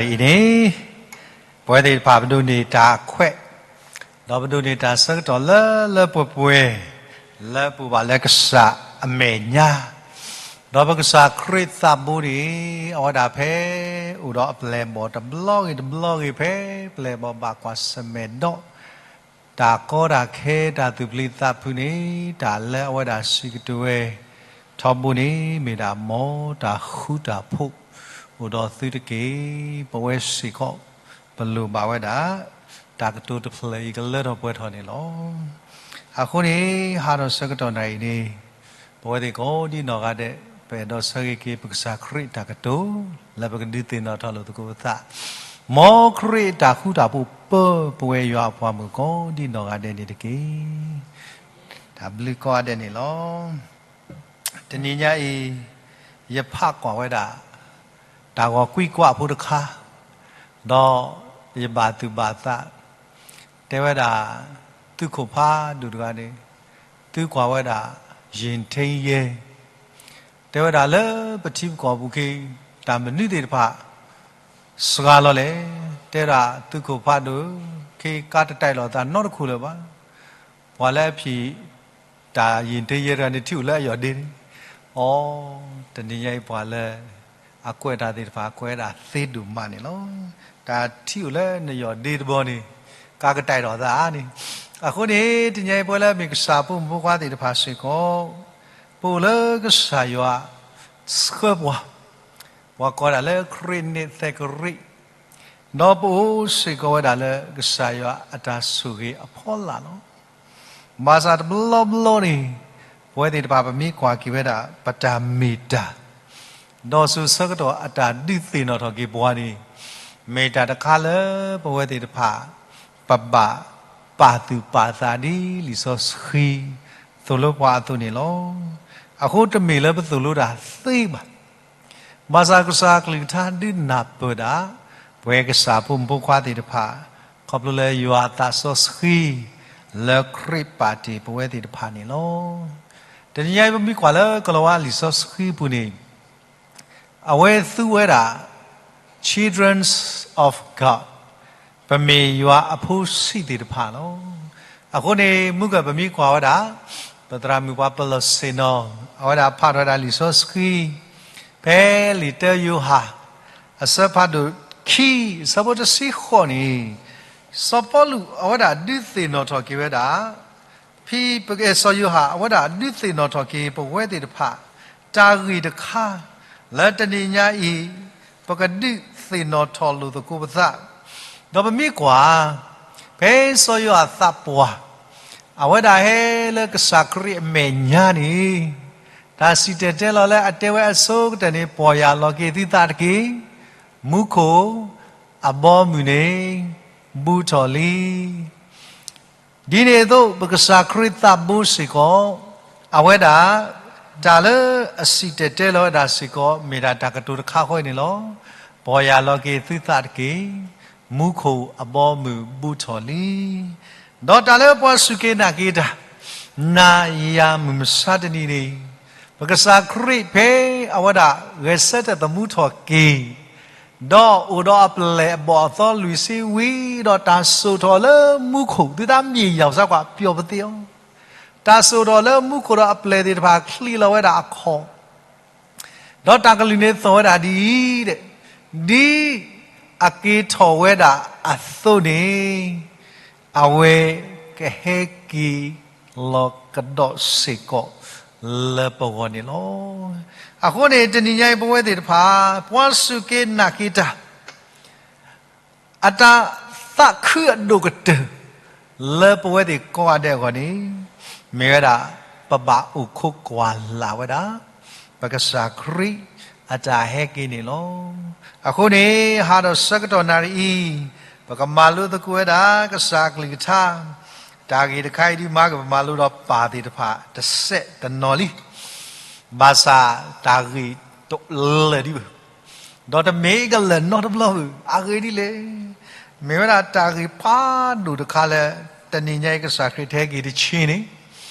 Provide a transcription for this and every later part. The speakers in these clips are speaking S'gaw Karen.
အံၤန့ၣ် ပဝဲသ့ၣ်တဖၣ်ပဒိးန့ၢ်တၢ်ခွဲး, ဒီးပဒိးန့ၢ်တၢ်ဆၢကတီၢ်လၢလၢပှဲၤပှဲၤ လၢပအိၣ်ဘၣ်လၢကစၢ်အမဲာ်ညါ, ဒီးပကစၢ်ခရံာ်သးဘိန့ၣ် အဝဲဒၣ်ဖဲအိၣ်ဒီးအပျဲၢ်အဘီၣ်တဘျီဂ့ၤတဘျီဂ့ၤ ဖဲပျဲၢ်အဘီၣ်ဘၣ်ကွၢ်ဆၢၣ်မဲာ်ဒီး တၢ်ကီတၢ်ခဲတၢ်သူၣ်ပျံၤသးဖုးန့ၣ် တၢ်လၢအဝဲဒၣ်စံးကတိၤဝဲ ထီဘိန့ၣ် မ့ၢ်ဒၣ်မ်တၢ်ဃူတၢ်ဖိး အိၣ်ဒီးသုတက့ၢ်. ပဝဲစ့ၢ်ကီး ပလိၣ်ဘၣ်ဝဲဒၣ် တၢ်ကတိၤတဖျၢၣ်အံၤကလၢထီၣ်ပှဲၤထီၣ်န့ၣ်လီၤ. အဃိန့ၣ် ဟါထီၣ်ဆၢကတီၢ်နၣ်ရံၣ်န့ၣ် ပဝဲသ့ၣ်ကိးဒ်နီၢ်ဂၤဒဲး ပအဲၣ်ဒိးဆၢဂ့ၤက့ၤ ပကစၢ်ခရံာ်တၢ်ကတိၤ လၢပကဒုးသ့ၣ်နီၣ်ထီၣ်လိာ်သကိးပသး, မ်ခရံာ်အတၢ်ဃူတၢ်ဖိးပၢ ပဝဲယွၤအပှၤမုၣ်ကိးဒ်နီၢ်ဂၤဒဲးန့ၣ်တက့ၢ်. တၢ်ဘျုးကိးဂၤဒဲးန့ၣ်လီၤ. တနံၤညါအံၤ ယဖးကွၢ်ဝဲဒၣ် တၢ်ဂီၤကွံာ်ကွၢ်ဖိတခါ, ဒီးယဘၣ်သူၣ်ဘၣ်သး, တဲဝဲဒၣ် သုးခိၣ်ဖးဒိၣ်တဂၤန့ၣ် သုကွၢ်ဝဲဒၣ် ယ့ၣ်ထ့ယဲ တဲဝဲဒၣ်လၢပထံပကီၢ်ပူၤခ့ တၢ်မနုၤသ့ၣ်တဖၣ် စှၤလီၤလဲၣ်, တဲဒၣ်သုးခိၣ်ဖးဒိၣ် ခ့ကါတတဲာ်လီၤသးနီတခိၣ်လၢၤဘၣ်. ပှၤလၢအဖံး တၢ်ယ့ၣ်ထ့ယဲတဂၤန့ၣ် ထံၣ်အိၣ်လၢအယီၢ်ဒ့န့ၣ်, အိ, တနံၤညါအံၤပှၤလၢ အကွဲးတၢ်သ့ၣ်တဖၣ် ကွဲးဒၣ်သ့ဒိၣ်မးန့ၣ်လီၤ. တၢ်ထံၣ်အိၣ်လၢနယီၢ်ဒ့တဘီန့ၣ် ကါကတဲာ်လီၤသးန့ၣ်, အဃိန့ၣ် တနံၤညါအံၤပဝဲလၢမ့ၢ်ကစၢ်ဖိမုၣ်ဖိခွါသ့ၣ်တဖၣ်စ့ၢ်ကီး ပအိၣ်လၢကစၢ်ယွၤ ဆှၢပှၤ, ပှၤကိးဒၣ်လၢခရံာ်န့ၣ်သဲကရံး, ဒီးပအိၣ်စ့ၢ်ကီးဝဲဒၣ်လၢကစၢ်ယွၤအတၢ်ဆိၣ်ဂ့ၤအဖီလာ်လီၤ. ဘၣ်ဆၣ်တဘျီဘျီန့ၣ် ပဝဲသ့ၣ်တဖၣ်ပမ့ၢ်ကွၢ်က့ၤဝဲဒၣ် ပတၢ်မ့ၢ်တၢ် ဒီးစိၤဆၢကတီၢ်အတၢ်ဒုးသ့ၣ်နီၣ်ထီၣ်က့ၤပှၤန့ၣ် မ့ၢ်တၢ်တခါလၢပဝဲသ့ၣ်တဖၣ် ပဘၣ်ပာ်သူၣ်ပာ်သးဒ်လံာ်စီဆှံသိၣ်လိပှၤအသိးန့ၣ်လီၤ. အဃိတမ့ၢ်လၢပသိၣ်လိတၢ်သ့ဘၣ်. ဘၣ်ဆၣ်ကစၢ်ကလုၢ်ကထါဒုးနၢ်ပၢၢ်ဒၣ် ပဝဲကစၢ်ဖိမုၣ်ဖိခွါသ့ၣ်တဖၣ် ခီဖျိလၢယွၤအသးစီဆှံ လၢခရံာ်ပာ်တ့ၢ်ပဝဲသ့ၣ်တဖၣ်န့ၣ်လီၤ. တနံၤညါအံၤပမ့ၢ်ကွၢ်လၢကလၤဝါလံာ်စီဆှံပူၤန့ၣ် အဝဲသူဝဲဒၣ် children of God, ပမ့ၢ်ယွၤအဖိဆံးသ့ၣ်တဖၣ်လီၤ. အဃိန့ၣ် မုၢ်ကၢၢ်ပမ့ၢ်ကွၢ်ဝဲဒၣ် ပသရၣ်မုၣ်ပှၤပလီၢ်ဆ့ၣ်နီၤ အဝဲဒၣ်ဖးထီၣ်ဝဲဒၣ်လံာ်စီဆှံ ဖဲလံာ်တၢယိၤဟၣ် အဆၢဖးဒိၣ်ခံ အဆၢဖိတဆံဃိးန့ၣ် စီၤပီလူးအဝဲဒၣ်ဒုးသ့ၣ်နီၣ်ထီၣ်က့ၤဝဲဒၣ် ဖဲပကအဲၣ်စီၤယိၤဟၣ် အဝဲဒၣ်ဒုးသ့ၣ်နီၣ်ထီၣ်က့ၤပဝဲသ့ၣ်တဖၣ် တၢ်ဂ့ၢ်တခါ လၢတနံၤညါအံၤ ပကဒုးသ့ၣ်နီၣ်ထီၣ်လိာ်သကိးပသး, ဒီးပမ့ၢ်ကွၢ် ဖဲစီၤယိၤဟၣ်သးပှၢ် အဝဲဒၣ်ဟဲလၢကစၢ်ခရံာ်အမဲာ်ညါန့ၣ် တၢ်စံၣ်တဲၤတဲလီၤလၢအတဲဝဲအဆိကတၢၢ်န့ၣ် ပီၢ်ယၢ်လီၤက့ၤသုသးတက့ၢ်, မူခိၣ်အဘီအမုၢ်န့ၣ် ဘူးထီၣ်လံ. ဒ်န့ၣ်အသိး ပကစၢ်ခရံာ်သးဘိစ့ၢ်ကီး အဝဲဒၣ် တၢ်လၢအစံၣ်တဲၤတဲလီၤဝဲဒၣ်စ့ၢ်ကီး မ့ၢ်ဒၣ်တၢ်ကတိၤတခါဃီအံၤန့ၣ်လီၤ. ပီၢ်ယၢ်လီၤက့ၤသုသးတက့ၢ်, မူခိၣ်အဘီအမုၢ်ဘူးထီၣ်လံ. ဒီးတၢ်လၢပှၤစူၢ်က့ၤနာ်က့ၤတၢ် နၤယၤမုၢ်မဆါတနံၤန့ၣ် ပကစၢ်ခရံာ်ဖဲအဝဲဒၣ်ဂဲၤဆၢထၢၣ်သမူထီၣ်က့ၤ ဒီးအိၣ်ဒီးအပျဲၢ်အဘီၣ်အသီလွံၢ်ဆံဝံၤ ဒီးတၢ်စိာ်ထီၣ်လၢမူခိၣ် သုတၢ်မ့ၢ်ယၤစၢ်ကွၢ်ပျီပသ့အီၤ, တၢ်စိာ်ထီၣ်လၢမူခိၣ်ဒီးအပျဲၢ်သ့ၣ်တဖၣ်ချံးလီၤဝဲဒၣ်အခီၣ်, ဒီးတၢ်ကလုၢ်န့ၣ်သိၣ်ဝဲဒၣ်ဒ်အံၤ, ဒ်အက့ၤထီၣ်ဝဲဒၣ်အသိးန့ၣ် အဝဲကဟဲက့ၤလီၤကဒီးစ့ၢ်ကီးလၢပဂီၢ်န့ၣ်လီၤ. အဃိန့ၣ် တနံၤညါအံၤပဝဲသ့ၣ်တဖၣ် ပှၤစူၢ်က့ၤနာ်က့ၤတၢ် အတၢ်သးခုအဒိၣ်ကတၢၢ် လၢပဝဲသ့ၣ်ကိးဂၤဒဲးအဂီၢ်န့ၣ် မ့ၢ်ဝဲဒၣ် ပဘၣ်အိၣ်ခိးကွၢ်လၢ်ဝဲဒၣ် ပကစၢ်ခရံာ်အတၢ်ဟဲက့ၤန့ၣ်လီၤ. အဃိန့ၣ် ဟါဒီးဆၢကတီၢ်နၣ်ရံၣ်အံၤ ပကမၤလိသကိးဝဲဒၣ် ကစၢ်အကလုၢ်ကထါ တၢ်ဂ့ၢ်တခါအံၤဒုးမၤကပမၤလိဒီးပၢ်သ့ၣ်တဖၣ် တစဲးတနီၤလံ. ဘၣ်ဆၣ်တၢ်ဂ့ၢ်တလၢာ်ဒံးဘၣ်, ဒီးတမ့ၢ်ကလၢာ်နီတဘျီဘၣ်. အဂ့ၢ်ဒ်လဲၣ်, မ့ၢ်ဝဲဒၣ်တၢ်ဂ့ၢ်ဖးဒိၣ်တခါလၢ တနံၤညါအံၤကစၢ်ခရံာ်တဲက့ၤတဆံန့ၣ်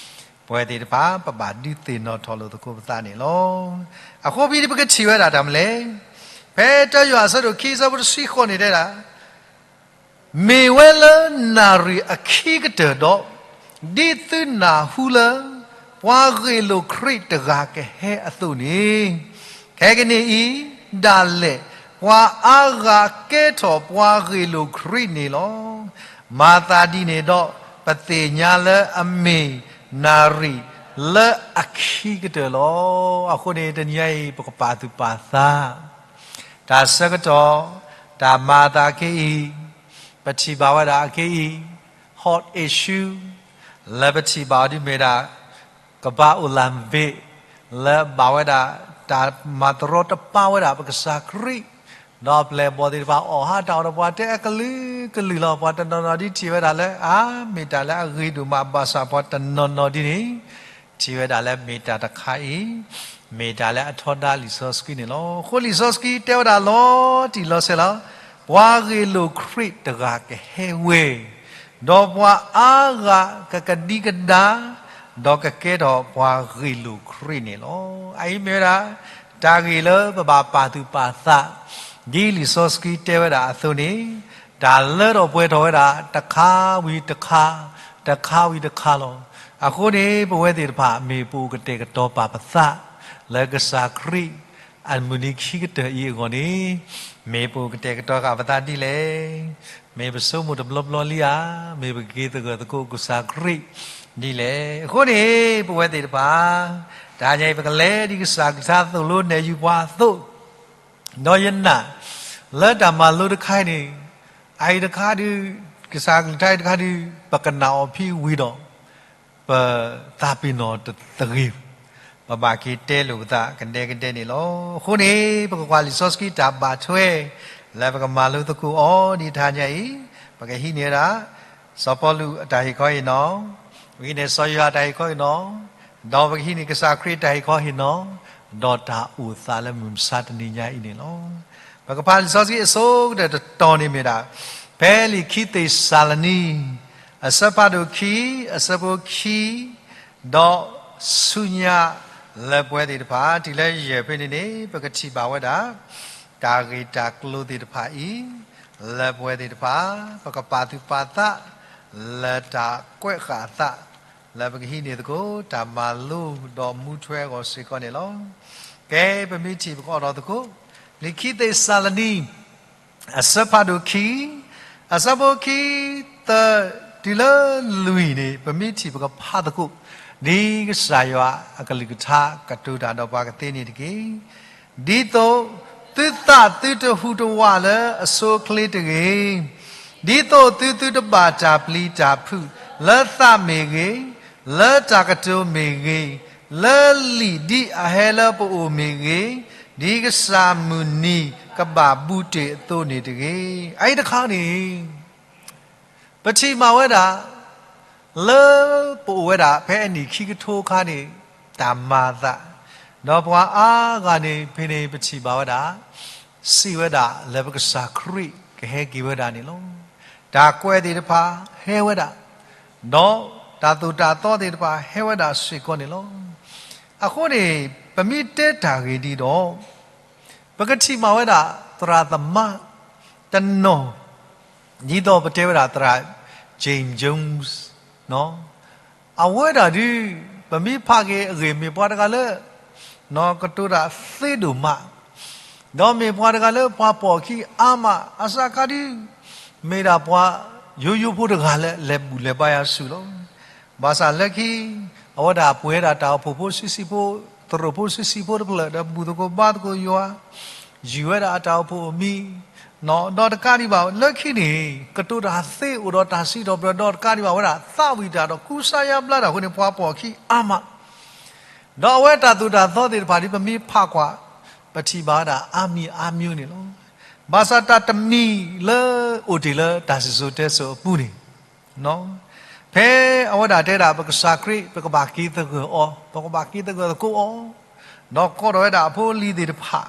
ပဝဲသ့ၣ်တဖၣ် ပဘၣ်ဒုးသ့ၣ်နီၣ်ထီၣ်လိာ်သကိးပသးန့ၣ်လီၤ. အဃိဖဲန့ၣ်ပကထံၣ်ဝဲဒၣ်တၢ်မနုၤလဲၣ်. ဖဲတၢယွၤအဆၢဒိၣ်ခံ အဆၢဖိတဆံဃိးန့ၣ်တဲဒၣ်, မ့ၢ်ဝဲလၢနၣ်ရံၣ်အခံကတၢၢ်ဒီး, ဒ်သုနၢ်ဟူလၢ ပှၤဂ့ၢ်လိာ်ခရံာ်တဂၤကဟဲအသိးန့ၣ်, ခဲကနံၣ်အံၤဒၣ်လဲာ် ပှၤအါဂၤကဲထီၣ်ပှၤဂ့ၢ်လိာ်ခရံာ်န့ၣ်လီၤ. မၤသးဒ်န့ၣ်ဒီး ပသ့ၣ်ညါလၢအမ့ၢ်နၣ်ရံၣ်လၢအခံကတၢၢ်လီၤ. အဃိန့ၣ် တနံၤအံၤ ပကပာ်သူၣ်ပာ်သး တၢ်ဆၢကတီၢ် တၢ်မၤအသးခဲအံၤ, ပထံၣ်ဘၣ်ဝဲဒၣ်အခဲအံၤ hot issue လၢပထံၣ်ဘၣ်အီၤဒ်မ့ၢ်ဒၣ် ကဘါအိၣ်လၢ်ဘ့ၣ် လၢဘၣ်ဝဲဒၣ် တၢ်မၤတရီတပါဝဲဒၣ်ပကစၢ်ခရံာ်, ဒီးပျဲၢ်ဘီၣ်သ့ၣ်တဖၣ်အီၣ်ဟးတၢ်အီၣ်ဒီးပှၤတဲအကလုာ်ကလုာ်လီၤ. ပှၤတနီၤနီၤဒ်ထံၣ်ဝဲဒၣ်လၢ အါ မ့ၢ်တၢ်လၢအဂ့ၤဒိၣ်မး ဘၣ်ဆၣ်ပှၤတနီၤနီၤဒ်န့ၣ် ထံၣ်ဝဲဒၣ်လၢမ့ၢ်တၢ်တခါအံၤ မ့ၢ်တၢ်လၢအထီဒါလံာ်စီဆှံန့ၣ်လီၤ. အဃိလံာ်စီဆှံတဲဝဲဒၣ်လီၤတံၢ်လီၤဆဲးလီၤ, ပှၤဂ့ၢ်လိာ်ခရံာ်တဂၤကဟဲဝဲ, ဒီးပှၤအါဂၤကကဒံကဒါ, ဒီးကကဲထီၣ်ပှၤဂ့ၢ်လိာ်ခရံာ်န့ၣ်လီၤ. အအံၤမ့ၢ်ဝဲဒၣ် တၢ်ဂ့ၢ်လၢပဘၣ်ပာ်သူၣ်ပာ်သး ဒ်လံာ်စီဆှံတဲဝဲဒၣ်အသိးန့ၣ်, တၢ်လၢထီၣ်ပှဲၤထီၣ်ဝဲဒၣ် တခါဝံၤတခါ, တခါဝံၤတခါလီၤ. အဃိန့ၣ် ပဝဲသ့ၣ်တဖၣ် မ့ၢ်ပအိၣ်ကတဲာ်ကတီၤပာ်ပသး လၢကစၢ်ခရံာ် အမုၢ်နံၤခံကတၢၢ်အံၤအဂီၢ်န့ၣ်, မ့ၢ်ပအိၣ်ကတဲာ်ကတီၤဃာ်ပသးဒ်လဲၣ်. မ့ၢ်ပဆိကမိၣ်တဘျီဘျီလံဧါ, မ့ၢ်ပကက့ၤသဂၢၢ်သကိးကစၢ်ခရံာ်ဒ်လဲၣ်. အဃိန့ၣ် ပဝဲသ့ၣ်တဖၣ် တဟါညါအံၤ ပကလဲၤဒ်ကစၢ်ကလုၢ်ကထါသိၣ်လိနဲၣ်ယုာ်ပှၤအသိး, ဒီးယနာ် လၢတၢ်မၤလိတခါအံၤန့ၣ်, အအံၤတခါဒုး, ကစၢ်ကလုၢ်ကထါအံၤတခါဒုး, ပကနၣ်အီၤဖဲဝံၤဒီး ပသးပ့ၤနီၣ်တဂ့ၤ, ပဘၣ်က့ၤတဲလိာ်ပသးကဒဲကဒဲန့ၣ်လီၤ. အဃိန့ၣ် ပကကွၢ်လံာ်စီဆှံတၢ်ဘၣ်ထွဲ လၢပကမၤလိသကိးအီၤဒ်တဟါညါအံၤ, ပကဟံးန့ၢ်ဝဲဒၣ် စီၤပီလူးအတၢ်ဟ့ၣ်ခီဟ့ၣ်နီၤ, ပကဟံးန့ၢ်စီၤယိၤဟၣ်အတၢ်ဟ့ၣ်ခီဟ့ၣ်နီၤ, ဒီးပကဟံးန့ၢ်ကစၢ်ခရံာ်အတၢ်ဟ့ၣ်ခီဟ့ၣ်နီၤ, ဒီးတၢ်အိၣ်သးလၢမုၢ်မဆါတနံၤညါအံၤန့ၣ်လီၤ. ပကဖးလံာ်စီဆှံအဆိကတၢၢ်တတီၤန့ၣ်မ့ၢ်ဒၣ်, ဖဲလံာ်ခံသ့းစၤလနံ အဆၢဖးဒိၣ်ခံ, အဆၢဖိခံ, ဒီးဆူညါလၢပဝဲသ့ၣ်တဖၣ် တုၤလၢယဲၢ်ဖဲန့ၣ်န့ၣ် ပကထံၣ်ဘၣ်ဝဲဒၣ် တၢ်ဂ့ၢ်တၢ်ကျိၤသ့ၣ်တဖၣ်အံၤ လၢပဝဲသ့ၣ်တဖၣ် ပကပာ်သူၣ်ပာ်သး လၢတၢ်ကွဲးဃာ်အသး လၢပကဟံးန့ၢ်သကိး တၢ်မၤလိဒီးမူထွဲအဂီၢ်စ့ၢ်ကီးန့ၣ်လီၤ. ကဲ ပမ့ၢ်ထံၣ်ပကအိးထီၣ်သကိး လံာ်ခံသ့းစၤလနံ အဆၢဖးဒိၣ်ခံ, အဆၢဖိခံ, သၢ, တုၤလၢလွံၢ်န့ၣ် ပမ့ၢ်ထံၣ်ပကဖးသကိး, ဒ်ကစၢ်ယွၤအကလုၢ်ကထါကတိၤတၢ်ဒီးပှၤကသ့န့ၣ်တက့ၢ်. ဒ်သိးသုသးသုတဟူးတဝးလၢအဆိအချ့တဂ့ၤ, ဒ်သိးသုသုတဘၣ်တၢ်ပျံၤတၢ်ဖုးလၢသးမ့ၢ်ဂ့ၤ, လၢတၢ်ကတိၤမ့ၢ်ဂ့ၤ, လၢလံာ်ဒ်အဟဲလၢပအိၣ်မ့ၢ်ဂ့ၤ, ဒ်ကစၢ်မုၢ်နံၤကဘၣ်ဘူးတ့ၢ်အသိးန့ၣ်တဂ့ၤ. အအံၤတခါန့ၣ် ပထံၣ်ဘၣ်ဝဲဒၣ် လၢပအိၣ်ဝဲဒၣ်ဖဲအနံၣ်ခံကထိအခါန့ၣ် တၢ်မၤအသး, ဒီးပှၤအါဂၤန့ၣ် ဖဲန့ၣ်ပထံၣ်ဘၣ်ဝဲဒၣ် စံးဝဲဒၣ်လၢပကစၢ်ခရံာ်ကဟဲက့ၤဝဲဒၣ်န့ၣ်လီၤ. တၢ်ကွဲးသ့ၣ်တဖၣ်ဟဲဝဲဒၣ်, ဒီးတၢ်သိၣ်တၢ်သီသ့ၣ်တဖၣ်ဟဲဝဲဒၣ်စ့ၢ်ကီးန့ၣ်လီၤ. အဃိန့ၣ် ပမ့ၢ်တဲတၢ်ဂ့ၢ်ဒ်ဒီး ပကထံၣ်ဘၣ်ဝဲဒၣ် သရၣ်သမါတနီၤ ဒ်သိးပတဲဝဲဒၣ်သရၣ် Jim Jones အဝဲဒၣ်ဒုး ပမ့ၢ်ဖးက့ၤအဂ့ၢ် မ့ၢ်ပှၤတဂၤလၢ ကတိၤတၢ်သ့ဒိၣ်မး, ဒီးမ့ၢ်ပှၤတဂၤလၢပှၤပိာ်အခံအါမး, အစးခါဒုး မ့ၢ်ဒၣ်ပှၤယိယိဖိတဂၤလၢလဲၤဘူၣ်လဲၤဘါယွၤဆူၣ်လီၤ. ဘၣ်ဆၣ်လၢခံ အဝဲဒၣ်ပှဲၤဒၣ်တၢ်အိၣ်ဖှိၣ်ဖိဆံးဆံးဖိ, သရိာ်ဖိဆံးဆံးဖိတဖျၢၣ် ဒီးဘူၣ်သကိးဘါသကိးယွၤ, ယူၤဝဲဒၣ်အတၢ်အိၣ်ဖှိၣ်အမံၤ, ဒီးတကးဒံးဘၣ် လၢခံန့ၣ် ကတိၤတၢ်သ့အိၣ်ဒီးတၢ်စံးထီၣ်ပတြၢၤ ဒီးတကးဒံးဘၣ် အဝဲဒၣ်သးဝံၣ်တၢ်ဒီးကူစါယါဘျါတၢ်အဃိန့ၣ် ပှၤပိာ်အခံအါမး, ဒီးအဝဲတၢ်သိၣ်တၢ်သီသ့ၣ်တဖၣ်ဒ်ပမ့ၢ်ဖးကွၢ် ပထံၣ်ဘၣ်ဝဲဒၣ်အါမံၤအါမံၤန့ၣ်လီၤ. ဘၣ်ဆၣ်တၢ်တမံၤလၢအိၣ်တ့ၢ်လၢတၢ်စံၣ်စိၤတဲစိၤအပူၤန့ၣ် ဖဲအဝဲဒၣ်တဲဒၣ် ပကစၢ်ခရံာ် ပကဘၣ်က့ၤသဂၢၢ်အီၤ, ပကဘၣ်က့ၤသဂၢၢ်သကိးအီၤ, ဒီးကိးထီၣ်ဝဲဒၣ်အဖိအလံၤသ့ၣ်တဖၣ်,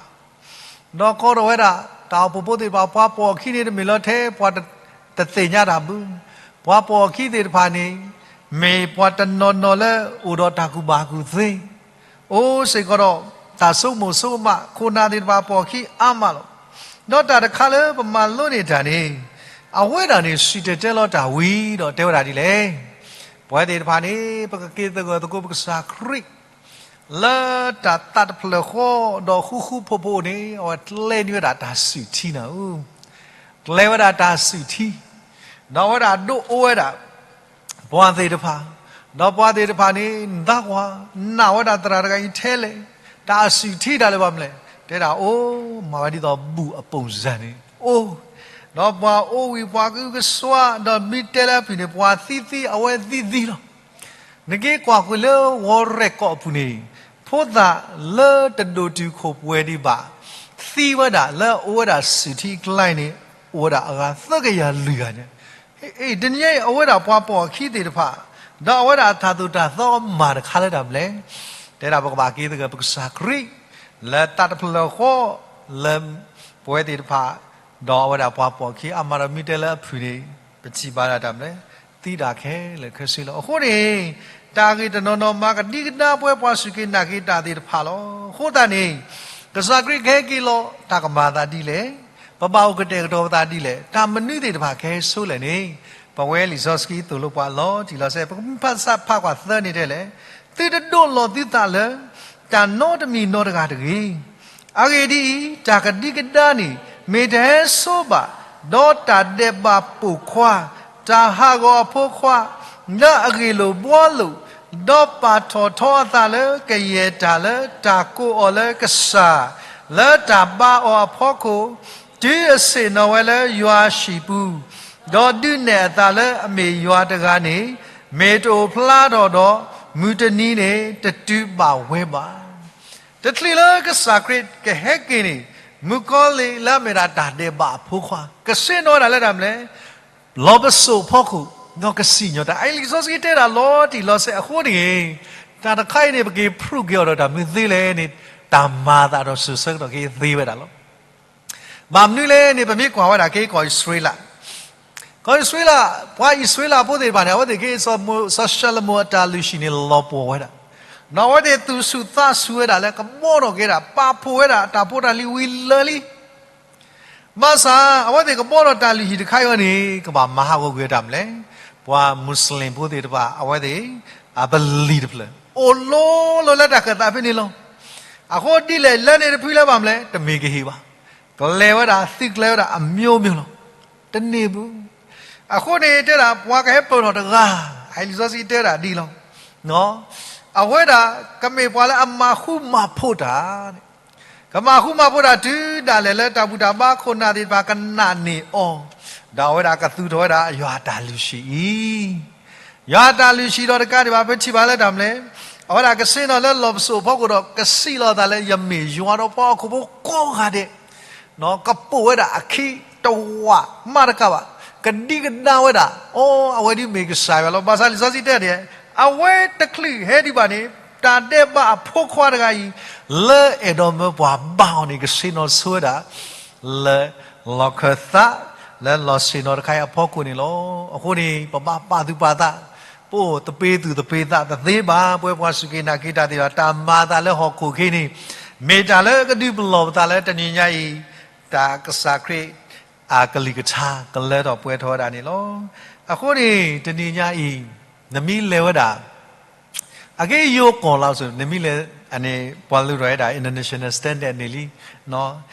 ဒီးကိးထီၣ်ဝဲဒၣ်တၢ်အိၣ်ဖှိၣ်ဖိသ့ၣ်တဖၣ်, ပှၤပိာ်အခံန့ၣ် တမ့ၢ်လၢထဲပှၤတသ့ၣ်ညါတၢ်ဘၣ်, ပှၤပိာ်အခံသ့ၣ်တဖၣ်န့ၣ် မ့ၢ်ပှၤတနီၤနီၤလၢအိၣ်ဒီးတၢ်ကူၣ်ဘၣ်ကူၣ်သ့, အိၣ်စ့ၢ်ကီးဒီးတၢ်ဆိကမိၣ်ဆိကမး, ခိၣ်နၢ်သ့ၣ်တဖၣ်ပိာ်အခံအါမးလီၤ. ဒီးတၢ်တခါလၢပမၤလိန့ၢ်တၢ်န့ၣ်, အဝဲဒၣ်န့ၣ်စံၣ်တဲၤတဲလီၤတၢ်ဝံၤဒီးတဲဝဲဒၣ်ဒ်လဲၣ်, ပဝဲသ့ၣ်တဖၣ်န့ၣ် ပကက့ၤသဂၢၢ်သကိးပကစၢ်ခရံာ် လၢတၢ်သးတဖျၢၣ်ဃီ, ဒီးဃူဃူဖိးဖိးန့ၣ် အဝဲကျဲန့ၢ်ဝဲဒၣ်တၢ်စုၣ်ထံနၤဧၢ, ကျဲဝဲဒၣ်တၢ်စုၣ်ထံ, ဒီးအဝဲဒၣ်ဒိးအိၣ်ဝဲဒၣ် ပှၤသ့ၣ်တဖၣ်, ဒီးပှၤသ့ၣ်တဖၣ်န့ၣ် နသးကွၢ်, နာ်ဝဲဒၣ်သရၣ်တဂၤအံၤထဲလဲၣ်, တၢ်အစုၣ်ထံတၢ်လၢၤဘၣ်မနုၤလဲၣ်, တဲဒၣ်အိၣ်, မၤဝဲဒ်သိးဘူၣ်အပိၢ်စၢ်န့ၣ်အိၣ်, ဒီးပှၤအိၣ်ဝံၤပှၤကအုကစွါ, ဒီးမ့ၢ်တဲလၢအဖုၣ်န့ၣ် ပှၤသံသံအဝဲသံသံလီၤ. နက့ၤကွၢ်ကွံာ်လၢ ဝီရဲၣ်ကီၢ်အပူၤန့ၣ်, ဖိသၣ်လၢတဒိၣ်တုာ်ခိၣ်ပှဲၤဒံးဘၣ်, သံဝဲဒၣ်လၢအအိၣ်ဝဲဒၣ်စုၣ်ထံကျါန့ၣ်, အိၣ်ဝဲဒၣ်အဂၤသၢကယၤလွံၢ်ဂၤန့ၣ်, တနံၤအံၤ အဝဲဒၣ်ပှၤပိာ်အခံသ့ၣ်တဖၣ်, ဒီးအဝဲဒၣ်အတၢ်သိၣ်တၢ်သီမၤတခါလၢတၢ်မနုၤလဲၣ်, တဲဒၣ်ပကဘၣ်က့ၤသဂၢၢ်ပကစၢ်ခရံာ်, လၢသးတဖျၢၣ်ဃီ, လၢပဝဲသ့ၣ်တဖၣ်, ဒီးအဝဲဒၣ်ပှၤပိာ်အခံအါမးဒီးမ့ၢ်တဲလၢအဖုၣ်န့ၣ်, ပထံၣ်ဘၣ်ဒၣ်တၢ်မနုၤလဲၣ်, သံဒၣ်ခဲလၢာ်ခဲဆ့လီၤ. အဃိန့ၣ်, တၢ်ဂ့ၢ်တနီၤနီၤမၤကဒံကဒါပဝဲပှၤစူၢ်က့ၤနာ်က့ၤတၢ်သ့ၣ်တဖၣ်လီၤ. အဃိသတးန့ၣ်, ကစၢ်ခရံာ်ကဟဲက့ၤလီၤ တၢ်ကမၤအသးဒ်လဲၣ်, ပဘၣ်အိၣ်ကတဲာ်ကတီၤပသးဒ်လဲၣ်, တၢ်မနုၤသ့ၣ်တဖၣ်ကဟဲဆိလဲၣ်န့ၣ်, ပဝဲလံာ်စီဆှံသိၣ်လိပှၤလီၤတံၢ်လီၤဆဲး, ပကဖးစးဖးကွၢ်သၢန့ၣ်ထဲလဲၣ်, သုတဒိးလီၤသုသးလၢ တၢ်နီတမံၤနီတဂၤတဂ့ၤ. အဂ့ၢ်ဒ်အံၤ, တၢ်ကဒံကဒါန့ၣ် မ့ၢ်တဟဲဆိဘၣ်, ဒီးတၢ်ဒဲးဘးပိာ်ခွါ, တၢ်ဟးဂီၤအဖိခွါ, လၢအဂ့ၢ်လိာ်ဘှီလိာ်, ဒီးပာ်ထီၣ်ထီအသးလၢကယဲၢ်တၢ်လၢတၢ်ကိးအီၤလၢကစၢ်, လၢတၢ်ဘါအီၤအဖီခိၣ်, တုၤအဆ့ၣ်နီၤဝဲလၢယွၤအဟံၣ်ပူၤ, ဒီးဒုးနဲၣ်အသးလၢအမ့ၢ်ယွၤတဂၤန့ၣ်, မ့ၢ်တအိၣ်ဖျါထီၣ်ဒီး, မုၢ်တနံၤန့ၣ်တတုၤဘၣ်ဝဲဘၣ်. တချုးလၢကစၢ်ခရံာ်ကဟဲက့ၤန့ၣ်, မုၣ်ကီၤလံၢ်လၢအမ့ၢ်ဒၣ်တၢ်ဒဲးဘးအဖိခွါ, ကဆ့ၣ်နီၤဝဲဒၣ်လၢတၢ်မနုၤလဲၣ်, လီၢ်ပစိာ်အဖီခိၣ်, ဒီးကစံၣ်ညီၣ်တၢ်, အအံၤလံာ်စီဆှံတဲဒၣ်လီၤတံၢ်လီၤဆဲးအဃိန့ၣ်, တၢ်တခါအံၤန့ၣ် ပက့ၤဖုးက့ၤအီၤဒီးတၢ်မနုၤသ့လဲၣ်န့ၣ်, တၢ်မၤအသးဒီးစိၤဆၢကတီၢ်က့ၤသ့ဝဲဒၣ်လီၤ. ဘၣ်မနုၤလဲၣ်န့ၣ် ပမ့ၢ်ကွၢ်ဝဲဒၣ်က့ၤကီၢ်အံၣ်စရ့လး, ကီၢ်အံၣ်စရ့လး, ပှၤအံၣ်စရ့လးဖိသ့ၣ်တဖၣ်န့ၣ် အဝဲသ့ၣ်က့ၤ စီၤၡလိၤမိၤအတၢ်လုၢ်ဟံၣ်န့ၣ်လီၤပှီၢ်ဝဲဒၣ်, ဒီးအဝဲသ့ၣ်သူၣ်ဆူၣ်သးဆူၣ်ဝဲဒၣ်လၢကဘှီထီၣ်က့ၤဒၣ် ပာ်ဖှိၣ်ဝဲဒၣ်တၢ်ဖိတၢ်လံၤဝံၤလၢာ်လံ ဘၣ်ဆၣ် အဝဲသ့ၣ်ကဘှီထီၣ်တၢ်လုၢ်ဟံၣ်တခါအံၤန့ၣ် ကဘၣ်မၤဟးဂီၤကွံာ်တၢ်မနုၤလဲၣ်, ပှၤမူးစလ့ၣ်ဖိသ့ၣ်တဖၣ် အဝဲသ့ၣ် အပလံၤတဖျၢၣ် အိၣ်လိၤလိၤလၢတၢ်ခၢၣ်သးဖဲန့ၣ်လီၤ. အဃိဒ်လဲၣ်လၢန့ၣ်တဖုလၢၤဘၣ်မနုၤလဲၣ် တမ့ၢ်ကဟ့ၣ်ဘၣ်, ကျဲၤဝဲဒၣ် သုကျဲၤဝဲဒၣ်အမျိုးမျိုးလီၤ. တန့ၢ်ဘူး. အဃိန့ၣ်တဲဒၣ် ပှၤကဟဲပၢၢ်ထီၣ်တဂၤ, အအံၤလံာ်စီဆှံတဲဒၣ်ဒ်လီၤ. အဝဲဒၣ်ကမ့ၢ်ပှၤလၢအမၤဃူမၤဖိးတၢ် ကမၤဃူမၤဖိးတၢ်တုၤဒၣ်လဲာ်လၢတၢ်ဘူၣ်တၢ်ဘါခိၣ်နၢ်သ့ၣ်တဖၣ်ကနာ်န့ၢ်အီၤ, ဒီးအဝဲဒၣ်ကသူၣ်ထီၣ်ဝဲဒၣ်ယွၤအတၢ်လုၢ်ဟံၣ်အံၤ, ယွၤအတၢ်လုၢ်ဟံၣ်ဒီးတကးဒံးဘၣ် ပထံၣ်ဘၣ်လၢတၢ်မနုၤလဲၣ်, အဝဲဒၣ်ကဆ့ၣ်နီၤလၢလီၢ်ပစိာ်အဖီခိၣ်ဒီး ကစံးလီၤအသးလၢယမ့ၢ်ယွၤဒီးပှၤဟီၣ်ခိၣ်ဖိကိးဂၤဒဲး ကပိာ်ဝဲဒၣ်အခံတဝးမးတကးဘၣ်, ကဒံကဒါဝဲဒၣ်, အိ အဝဲဒၣ်မ့ၢ်ကစၢ်ယွၤလီၤ. ဘၣ်ဆၣ်လံာ်စီဆှံတဲဒၣ်, အဝဲတချုးဟဲဒံးဘၣ်န့ၣ်, တၢ်ဒဲးဘးအဖိခွါတဂၤအံၤ, လၢအဲၣ်ဒိးမၢပှၤဘါအီၤန့ၣ် ကဆ့ၣ်နီၤဆိဝဲဒၣ် လၢလီၢ်ခၢၣ်သး, လၢလီၢ်ဆ့ၣ်နီၤတခါအံၤအဖီခိၣ်န့ၣ်လီၤ. အဃိန့ၣ် ပဘၣ်ပာ်သူၣ်ပာ်သး, ပအိၣ်သပ့ၤသူၣ်သပ့ၤသးတသ့ဘၣ်, ပဝဲပှၤစူၢ်က့ၤနာ်က့ၤတၢ်သ့ၣ်တဖၣ် တၢ်မၤအသးလၢဟီၣ်ခိၣ်အခံန့ၣ်, မ့ၢ်တၢ်လၢကဒုးပလီၢ်ပသးလၢတနံၤညါအံၤ, တၢ်ကစၢ်ခရံာ်အကလုၢ်ကထါကလၢထီၣ်ပှဲၤထီၣ်ဝဲဒၣ်န့ၣ်လီၤ. အဃိန့ၣ် တနံၤညါအံၤ, နမ့ၢ်လဲၤဝဲဒၣ် အက့ယိၤကီၢ်လီၤစိၤ နမ့ၢ်လဲၤ, အန့ၣ် ပှၤလုၢ်ထီၣ်ဝဲဒၣ် international standard န့ၣ်လံ.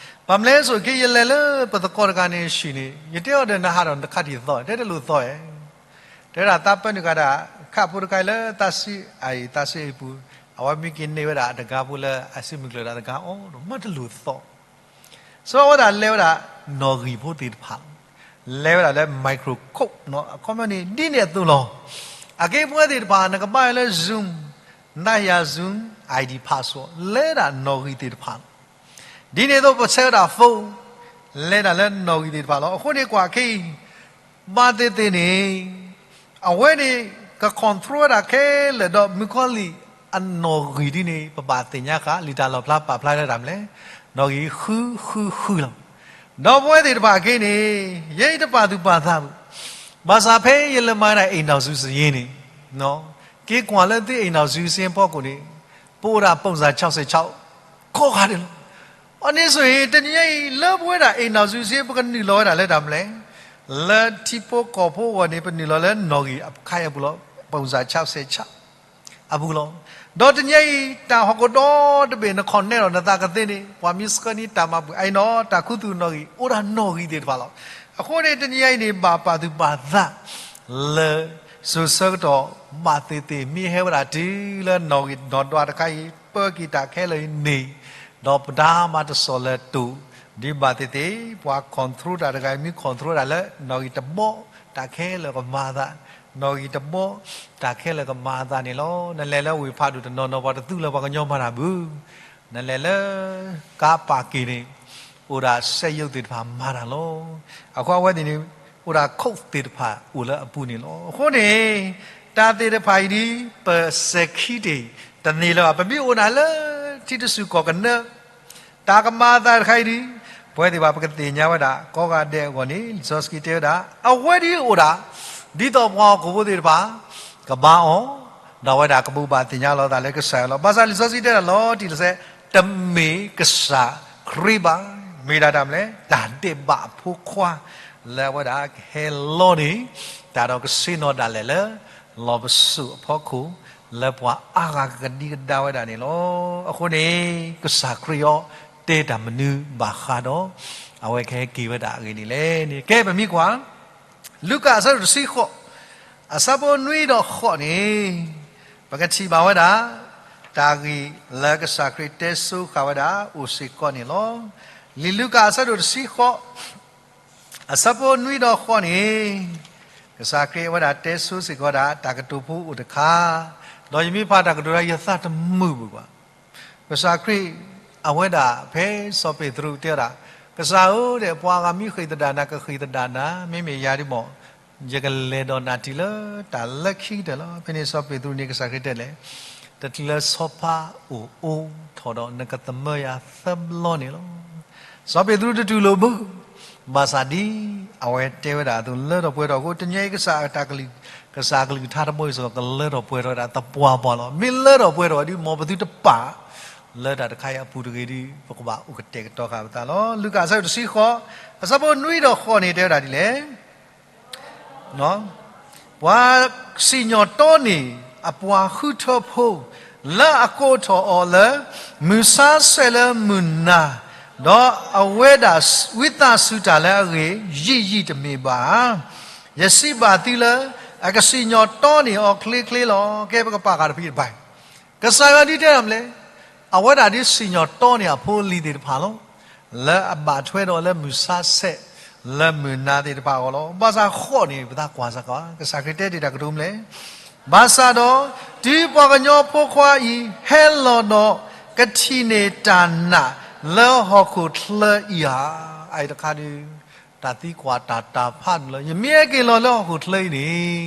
ဘၣ်မနုၤလဲၣ်စိၤက့ ယလဲၤလၢပသကိးတဂၤန့ၣ်ဆံးန့ၣ် ယတဲအီၤဒီးနဟးဒီးနခးတံၢ်သီ, တဲတလိၣ်သီဧါ. တဲဒၣ်သးပၢနုာ်ကၤဒၣ် ခးဖိတခါအံၤလၢသးစံးအံၤ သးစံးအံၤပူၤ, အဝဲမ့ၢ်က့ၤန့ၢ်ဝဲဒၣ်အတဂၤဖိလၢအစုမုၢ်ကျၢၤဒၣ်တဂၤအီၤဒီး မ့ၢ်တလိၣ်သီ စီၤဝဲဒၣ်လဲၤဝဲဒၣ်နီၣ်ဂံၢ်ဖိသ့ၣ်တဖၣ်လီၤ. လဲၤဝဲဒၣ်လၢ microscope အခီပညီန့ၣ် ဒ်န့ၣ်အသိးလီၤ. အက့ပဝဲသ့ၣ်တဖၣ် နကဘၣ်လၢ Zoom, နယၤ Zoom, ID password လဲၤဒၣ်နီၣ်ဂံၢ်သ့ၣ်တဖၣ်လီၤ. ဒ်န့ၣ်အသိးပဆဲးဝဲဒၣ် phone လဲၤဒၣ်လၢနီၣ်ဂံၢ်သ့ၣ်တဖၣ်လီၤ. အဃိန့ၣ်ကွၢ်ခဲအံၤ ဘၣ်သ့ၣ်သ့ၣ်န့ၣ် အဝဲန့ၣ် က control ဝဲဒၣ်ခဲလၢာ်ဒီး မုၣ်ကီၤလံၢ်အနီၣ်ဂံၢ်ဒ်န့ၣ် ပဘၣ်သ့ၣ်ညါဃာ် လံာ်တၢ်လီၣ်ဖျါပာ်ဖျါလၢတၢ်မနုၤလဲၣ်, နီၣ်ဂံၢ်ဃုဃုဃုလီၤ. ဒီးပဝဲသ့ၣ်တဖၣ်အံၤန့ၣ် ယဲအံၤတပာ်သူၣ်ပာ်သးဘၣ်. ဘၣ်ဆၣ်ဖဲယလဲၤမၤဒၣ် အိမ်ထောင်စုစာရင်းန့ၣ်, က့ၤကွၢ်လၢသု အိမ်ထောင်စုစာရင်း ဖီခိၣ်န့ၣ်, ပအိၣ်ဒၣ် ပုံစံ ခြောက်ဆယ့်ခြောက် ကိးဂၤဒဲးလီၤ. အန့ၣ်ဆိအံၤ တနံၤညါအံၤ လၢပဝဲဒၣ် အိမ်ထောင်စုစာရင်း ပကနုာ်လီၤဝဲဒၣ်လၢတၢ်မနုၤလဲၣ်, လၢထံဖိကီၢ်ဖိအဂီၢ်န့ၣ် ပနုာ်လီၤလၢနီၣ်ဂံၢ်အခါအံၤအပူၤလီၤ. ပုံစံ ခြောက်ဆယ်ခြောက် အပူၤလီၤ. ဒီးတနံၤညါအံၤ တၢ်ဟီၣ်ခိၣ်ဒီတဘ့ၣ် နခီၣ်နဲဒီးနသးကသ့န့ၣ် ပှၤမ့ၢ်ဆှၢန့ၢ်တၢ်မၤပူၤ အအံၤနီၤ တၢ်ခူသူၣ်နီၣ်ဂံၢ် အိၣ်ဒၣ်နီၣ်ဂံၢ်သ့ၣ်တဖၣ်လီၤ. အဃိန့ၣ် တနံၤညါအံၤန့ၣ် ဘၣ်ပာ်သူၣ်ပာ်သး လၢစိၤဆၢကတီၢ် ဘၣ်သ့ၣ်သ့ၣ် မ့ၢ်ဟဲဝဲဒၣ်တုၤလၢနီၣ်ဂံၢ်နီၣ်ဒွးတခါအံၤ ပၢက့ၤတၢ်ခဲလၢာ်အံၤန့ၣ်, ဒီးပတၢ်မၤတစိၤလၢတိာ် ဒ်ဘၣ်သ့ၣ်သ့ၣ် ပှၤ control တၢ်တဂၤအံၤ မ့ၢ် control တၢ်လၢ နီၣ်ဂံၢ်တဘီ တၢ်ခဲလၢာ်ကမၤအသး, နီၣ်ဂံၢ်တဘီ တၢ်ခဲလၢာ်ကမၤအသးန့ၣ်လီၤ. နလဲၤလၢဝ့ၢ်ဖးဒိၣ်တနီၤနီၤ ပှၤတသူလၢပှၤကညီမၤတၢ်ဘၣ်. နလဲၤလၢ ကါပာ်က့ၤန့ၣ် အိၣ်ဒၣ်စက်ရုပ်သ့ၣ်တဖၣ်မၤတၢ်လီၤ. အဃိအဝဲသ့ၣ်န့ၣ် အိၣ်ဒၣ် code သ့ၣ်တဖၣ်အိၣ်လၢအပူၤန့ၣ်လီၤ. အဃိန့ၣ် တၢ်သ့ၣ်တဖၣ်အံၤဒ် ပစဲၤခံတ့ၢ်တန့ၢ်လၢၤဘၣ်. ပမ့ၢ်အိၣ်နၤလၢထံတစူၢ်ကီၢ်ကနၢ တၢ်ကမၤအသးတခါအံၤဒ် ပဝဲသ့ၣ်တဖၣ် ပကသ့ၣ်ညါဝဲဒၣ် ကိးဂၤဒဲးအဂီၢ်န့ၣ် လံာ်စီဆှံတဲဝဲဒၣ် အဝဲဒ်အိၣ်ဒၣ် ဒ်သိးပှၤဟီၣ်ခိၣ်ဖိသ့ၣ်တဖၣ် ကဘါအီၤ, ဒီးအဝဲဒၣ်ကဘိးဘၣ်သ့ၣ်ညါလီၤအသးလၢကစၢ်ယွၤလီၤ. ဘၣ်ဆၣ်လံာ်စီဆှံတဲဒၣ်လီၤတံၢ်လီၤဆဲး တမ့ၢ်ကစၢ်ခရံာ်ဘၣ်. မ့ၢ်ဒၣ်တၢ်မနုၤလဲၣ်, တၢ်ဒဲးဘးအဖိခွါ လၢအဝဲဒၣ်ကဟဲလီန့ၢ် တၢ်ဒီးကဆ့ၣ်နီၤဒၣ်လဲာ်လၢ လီၢ်ပစိာ်အဖီခိၣ် လၢပှၤအါဂၤကကဒံကဒါဝဲဒၣ်န့ၣ်လီၤ. အဃိန့ၣ် ကစၢ်ခရံာ်အီၤ တဲတၢ်မနုၤဘၣ်ဃးဒီး အဝဲကဟဲက့ၤဝဲဒၣ်အဂ့ၢ်န့ၣ်လဲၣ်န့ၣ် ကဲပမ့ၢ်ကွၢ် လူၤကၣ်အဆၢဒိၣ်တဆံဃိး အဆၢဖိနွံဒီးဃိးန့ၣ် ပကထံၣ်ဘၣ်ဝဲဒၣ် တၢ်ဂ့ၢ်လၢကစၢ်ခရံာ်တဲဆိဃာ်ဝဲဒၣ်အိၣ်စ့ၢ်ကီးန့ၣ်လီၤ. လံာ်လူၤကၣ်အဆၢဒိၣ်တဆံဃိး အဆၢဖိနွံဒီးဃိးန့ၣ် ကစၢ်ခရံာ်အဝဲဒၣ်တဲဆိစ့ၢ်ကီးဝဲဒၣ် တၢ်ကတိၤဖိအိၣ်တခါ, ဒီးယမ့ၢ်ဖးတၢ်ကတိၤတခါ ယသးတမုာ်ဘၣ်ကွၢ်. ကစၢ်ခရံာ် အဝဲဒၣ်ဖဲစီၤပ့းတရူးတဲဝဲဒၣ်, ကစၢ်ဧၢ, ဒီးပှၤဂၤမ့ၢ်ဃ့ၢ်သဒၣ်နၤ ကဃ့ၢ်သဒၣ်နၤ, မ့မ့ၢ်ယၤဒ်မ့ၢ် ယကလဲၤဒီးနၤတုၤလၢတၢ်လၢခံကတၢၢ်လီၤ. ဖဲန့ၣ်စီၤပ့းတရူးန့ၣ် ကစၢ်ခရံာ်တဲလဲၣ်, တချုးလၢဆီဖါအိၣ်အိထီၣ်ဒီး နကသမၢယၤသၢဘျီန့ၣ်လီၤ. စီၤပ့းတရူးတတူၢ်လိာ်ဘၣ်, ဘၣ်ဆၣ်ဒ်အဝဲတဲဝဲဒၣ်အသိး လၢထီၣ်ပှဲၤထီၣ်အဃိ တနံၤအံၤကစၢ်တၢ်ကလုၢ်, ကစၢ်ကလုၢ်ကထါတဘီအံၤစ့ၢ်ကီး ကလၢထီၣ်ပှဲၤထီၣ်ဝဲဒၣ်သပှၢ်ပှၢ်လီၤ. မ့ၢ်လၢထီၣ်ပှဲၤထီၣ်ဝဲဒ် မ်ပသုတပာ်လၢတၢ်တခါအံၤအပူၤတဂ့ၤဒီး ပကဘၣ်အိၣ်ကတဲာ်ကတီၤဃာ်ပသးလီၤ. လူၤကၣ်အဆၢဒိၣ်တဆံဃိး အဆၢဖိနွံဒီးဃိးန့ၣ် တဲဝဲဒၣ်ဒ်လဲၣ် ပှၤစံၣ်ညီၣ်တီန့ၢ်အပှၤဃုထၢဖိ လၢအကိးထီၣ်အီၤလၢ မုၢ်ဆါဆဲးလၢမုၢ်နၤ, ဒီးအဝဲဒၣ်ဝံသးစူၤတၢ်လၢအဂ့ၢ် ယံာ်ယံာ်တမ့ၢ်ဘၣ်ဧါ. ယစံးဘၣ်သုလၢ အကစံၣ်ညီၣ်တီန့ၢ်အီၤချ့ချ့လီၤ. ကဲပကပာ်ဃာ်တဖုတဖု ကစၢ်ယွၤဒ်တဲဒၣ်မနုၤလဲၣ်, အဝဲဒၣ်ဒ်စံၣ်ညီၣ်တီန့ၢ်အဖိအလံၤသ့ၣ်တဖၣ်လီၤ. လၢအဘၣ်ထွဲဒီးလၢမုၢ်ဆါဆဲး လၢမုၢ်နၤသ့ၣ်တဖၣ်အဂီၢ်လီၤ. ဘၣ်ဆၣ်ဃိးန့ၣ် ပသးကွၢ်စ့ၢ်ကီး ကစၢ်ခရံာ်တဲတ့ၢ်တၢ်ကတိၤမနုၤလဲၣ်, ဘၣ်ဆၣ်ဒီး တုၤပှၤကညီဖိခွါအံၤ ဟဲလီၤဒီး ကထံၣ်န့ၢ်တၢ်နာ်လၢဟီၣ်ခိၣ်ချၢအံၤဧါ. အအံၤတခါဒုး တၢ်သံကွၢ်တၢ်တၤဖးဒ်လၢ ယမ့ၢ်ဟဲက့ၤလီၤလၢဟီၣ်ခိၣ်ချၢအံၤန့ၣ်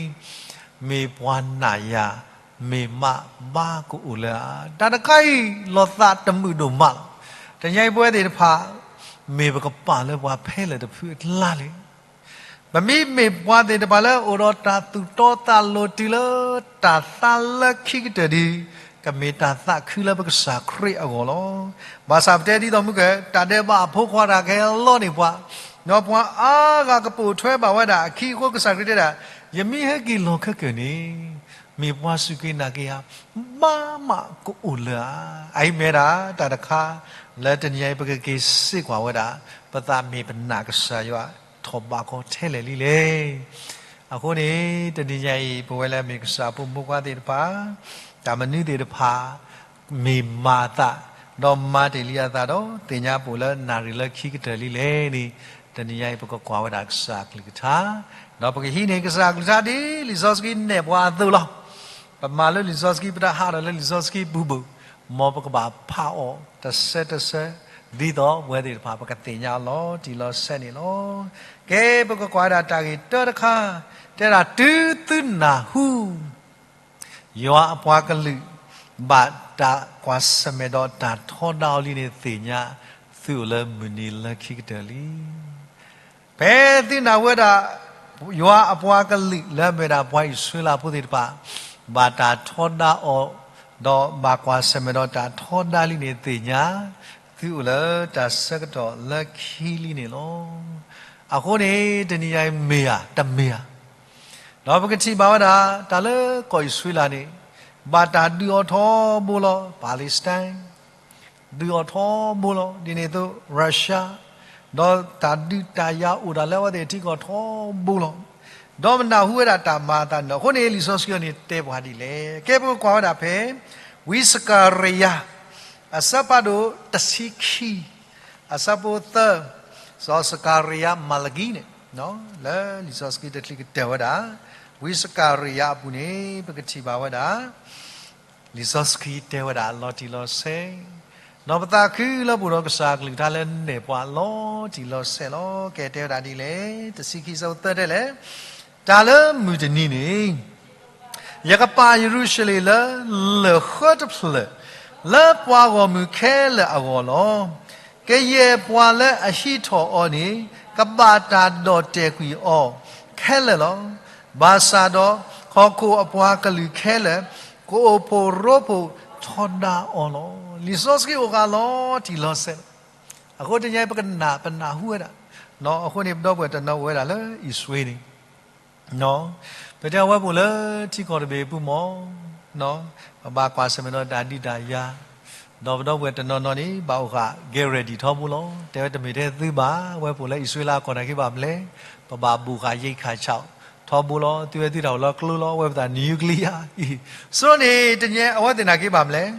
မ့ၢ်ပှၤနာ်ယၤ မ့ၢ်မးဘါကအိၣ်လၢၤဧါ. တၢ်တခါအံၤ လီၤသးတမုာ်ဒိၣ်မးလီၤ. တနံၤအံၤပဝဲသ့ၣ်တဖၣ် မ့ၢ်ပကပာ်လၢပှၤဖဲလဲၣ်တဖုအကျါလဲၣ်. ပမ့မ့ၢ်ပှၤသ့ၣ်တဖၣ်လၢအိၣ်ဒီးတၢ်သူၣ်တီသးလိၤတုၤလၢတၢ်သးလၢခံကတၢၢ်ဒီး ကမ့ၢ်တၢ်သးခုလၢပကစၢ်ခရံာ်အဂီၢ်လီၤ. ဘၣ်ဆၣ်ပတဲဒ်သိးမုၢ်ကၢၢ် တၢ်ဒဲးဘးအဖိခွါတၢ်ကဟဲလီန့ၢ်ပှၤ, ဒီးပှၤအါဂၤကပိာ်ထွဲဘၣ်ဝဲဒၣ်အခံအဃိ ကစၢ်ခရံာ်တဲဒၣ်, ယမ့ၢ်ဟဲက့ၤလီၤခဲကၢၢ်န့ၣ် မ့ၢ်ပှၤစူၢ်က့ၤနာ်က့ၤယၤ ဘါမးကအိၣ်လၢၤဧါ. အအံၤမ့ၢ်ဒၣ်တၢ်တခါ လၢတနံၤအံၤ ပကက့ၤစ့ၢ်ကွၢ်ဝဲဒၣ် ပသးမ့ၢ်ပနာ်ကစၢ်ယွၤ ထီၣ်ဘးကီထဲလဲၣ်လံလဲၣ်. အဃိန့ၣ် တနံၤညါအံၤ ပဝဲလၢအမ့ၢ်ကစၢ်ဖိမုၣ်ဖိခွါသ့ၣ်တဖၣ် တၢ်မနုၤသ့ၣ်တဖၣ် မ့ၢ်မၤအသး ဒီးမၤတ့ၢ်လံအသးဒီး သ့ၣ်ညါပအိၣ်လၢနၣ်ရံၣ်လၢခံကတၢၢ်လံလဲၣ်န့ၣ် တနံၤညါအံၤ ပကကွၢ်ဝဲဒၣ်ကစၢ်အကလုၢ်ကထါ ဒီးပကဟံးန့ၢ်ကစၢ်အကလုၢ်ကထါဒ်လံာ်စီဆှံနဲၣ်ပှၤအသိးလီၤ. ပမၤလၢလံာ်စီဆှံ ပတဟးထီၣ်လၢလံာ်စီဆှံပူၤဘၣ်, မ်ပကဘၣ်ဖးအီၤတဆၢတဆၢ ဒ်သိးပဝဲသ့ၣ်တဖၣ် ပကသ့ၣ်ညါအီၤလီၤတံၢ်လီၤဆဲးန့ၣ်လီၤ. ကဲ ပကကွၢ်ဝဲဒၣ်တၢ်ဂ့ၢ်တၢတခါ တဲဒၣ် တုၤသုနၢ်ဟူ ယွၤအပှၤကလုာ် ဘၣ်တၢ်ကွၢ်ဆၢၣ်မဲာ်ဒီးတၢ်ထီဒါအီၤလံန့ၣ် သ့ၣ်ညါသုအိၣ်လၢမုၢ်နံၤလၢခံကတၢၢ်လံ. ဖဲသုနၢ်ဟူဝဲဒၣ် ယွၤအပှၤကလုာ်လၢအမ့ၢ်ဒၣ်ပှၤအံၣ်စရ့လးဖိသ့ၣ်တဖၣ် ဘၣ်တၢ်ထီဒါအီၤ ဒီးဘၣ်ကွၢ်ဆၢၣ်မဲာ်ဒီးတၢ်ထီဒါလံန့ၣ် သ့ၣ်ညါသု သုအိၣ်လၢတၢ်ဆၢကတီၢ်လၢခံလံန့ၣ်လီၤ. အဃိန့ၣ် တနံၤညါအံၤမ့ၢ်ဧါ တမ့ၢ်ဧါ, ဒီးပကထံၣ်ဘၣ်ဝဲဒၣ် တၢ်လၢကီၢ်အံၣ်စရ့လးန့ၣ် ဘၣ်တၢ်ဒုးအီၤထီဘိလီၤ. Palestine ဒုးအီၤထီဘိလီၤ. ဒ်န့ၣ်အသိး Russia ဒီးတၢ်ဒုးတၢ်ယၤအိၣ်ဒၣ်လၢအဝဲသ့ၣ်ထံကီၢ်ထီဘိလီၤ. ဒီးပနၢ်ဟူဝဲဒၣ်တၢ်မၤအသးန့ၣ်လီၤ. အဃိန့ၣ် လံာ်စီဆှံအံၤန့ၣ်တဲပှၤဒ်လဲၣ်. ကဲ ပကကွၢ်ဝဲဒၣ်ဖဲ ဝံစကၤရယၤ အဆၢဖးဒိၣ်တဆံခံ အဆၢဖိသၢ, စီၤစကၤရယၤ Malachi န့ၣ် လၢလံာ်စီဆှံတချုးကတၢၢ်ဝဲဒၣ် ဝံစကၤရယၤအပူၤန့ၣ် ပကထံၣ်ဘၣ်ဝဲဒၣ် လံာ်စီဆှံတဲဝဲဒၣ်လီၤတံၢ်လီၤဆဲး, ဒီးပသးခုလၢပအိၣ်ဒီးကစၢ်အကလုၢ်ကထါလၢနဲၣ်ပှၤလီၤတံၢ်လီၤဆဲးလီၤ. ကဲ တဲဝဲဒၣ်ဒ်လဲၣ်, တဆံခံ ဆၢဖိသၢ တဲလဲၣ်, တၢ်လၢမုၢ်တနံၤန့ၣ် ယကပာ်ယရူၤၡလ့ၣ်လၢလၢၢ်ဃၢတဖျၢၣ် လၢပှၤဂီၢ်မုၢ်ခဲလၢာ်အဂီၢ်လီၤ. ကယဲၢ်ပှၤလၢအဟံးထီၣ်အီၤန့ၣ် ကဘၣ်တၢ်ဒီၣ်တဲာ်ကွံာ်အီၤခဲလၢာ်လီၤ. ဘၣ်ဆၣ်ဒီး ဟီၣ်ခိၣ်အပှၤကလုာ်ခဲလၢာ် ကအိၣ်ဖှိၣ်ရိဖှိၣ်ထီဒါအီၤလီၤ. လံာ်စီဆှံအိၣ်ဃာ်လီၤတံၢ်လီၤဆဲးလီၤ. အဃိတနံၤအံၤ ပကနၣ်ပနၢ်ဟူဝဲဒၣ်, အဃိန့ၣ် ပဒီပုၢ်ဝဲၢ်တနီၤအိၣ်ဝဲဒၣ်လၢအံၣ်စရ့လးန့ၣ် ပတဲအဝဲပအိၣ်လၢထံကီၢ်တဘ့ၣ်အပူၤမး, ပဘၣ်ကွၢ်ဆၢၣ်မဲာ်ဒီးတၢ်ဒုးတၢ်ယၤ, ဒီးပဒီပုၢ်ဝဲၢ်တနီၤနီၤန့ၣ် ဘၣ်အိၣ်ဃာ် get ready ထီဘိလီၤ. တဲဝဲတမ့ၢ်ထဲသုဘၣ်, အဝဲပအိၣ်လၢအံၣ်စရ့လးအကီၢ်နာ်က့ဘၣ်မလဲၣ်, ပဘၣ်ဘိၣ်ဃာ်ရိက္ခာခြောက် ထီဘိလီၤ. သုဝဲသုတၢ်အိၣ်လၢကျိလီၤ, အဝဲပသး nuclear အံၤ, ဆိန့ၣ် တနံၤအံၤအဝဲသ့ၣ်နာ်က့ဘၣ်မလဲၣ်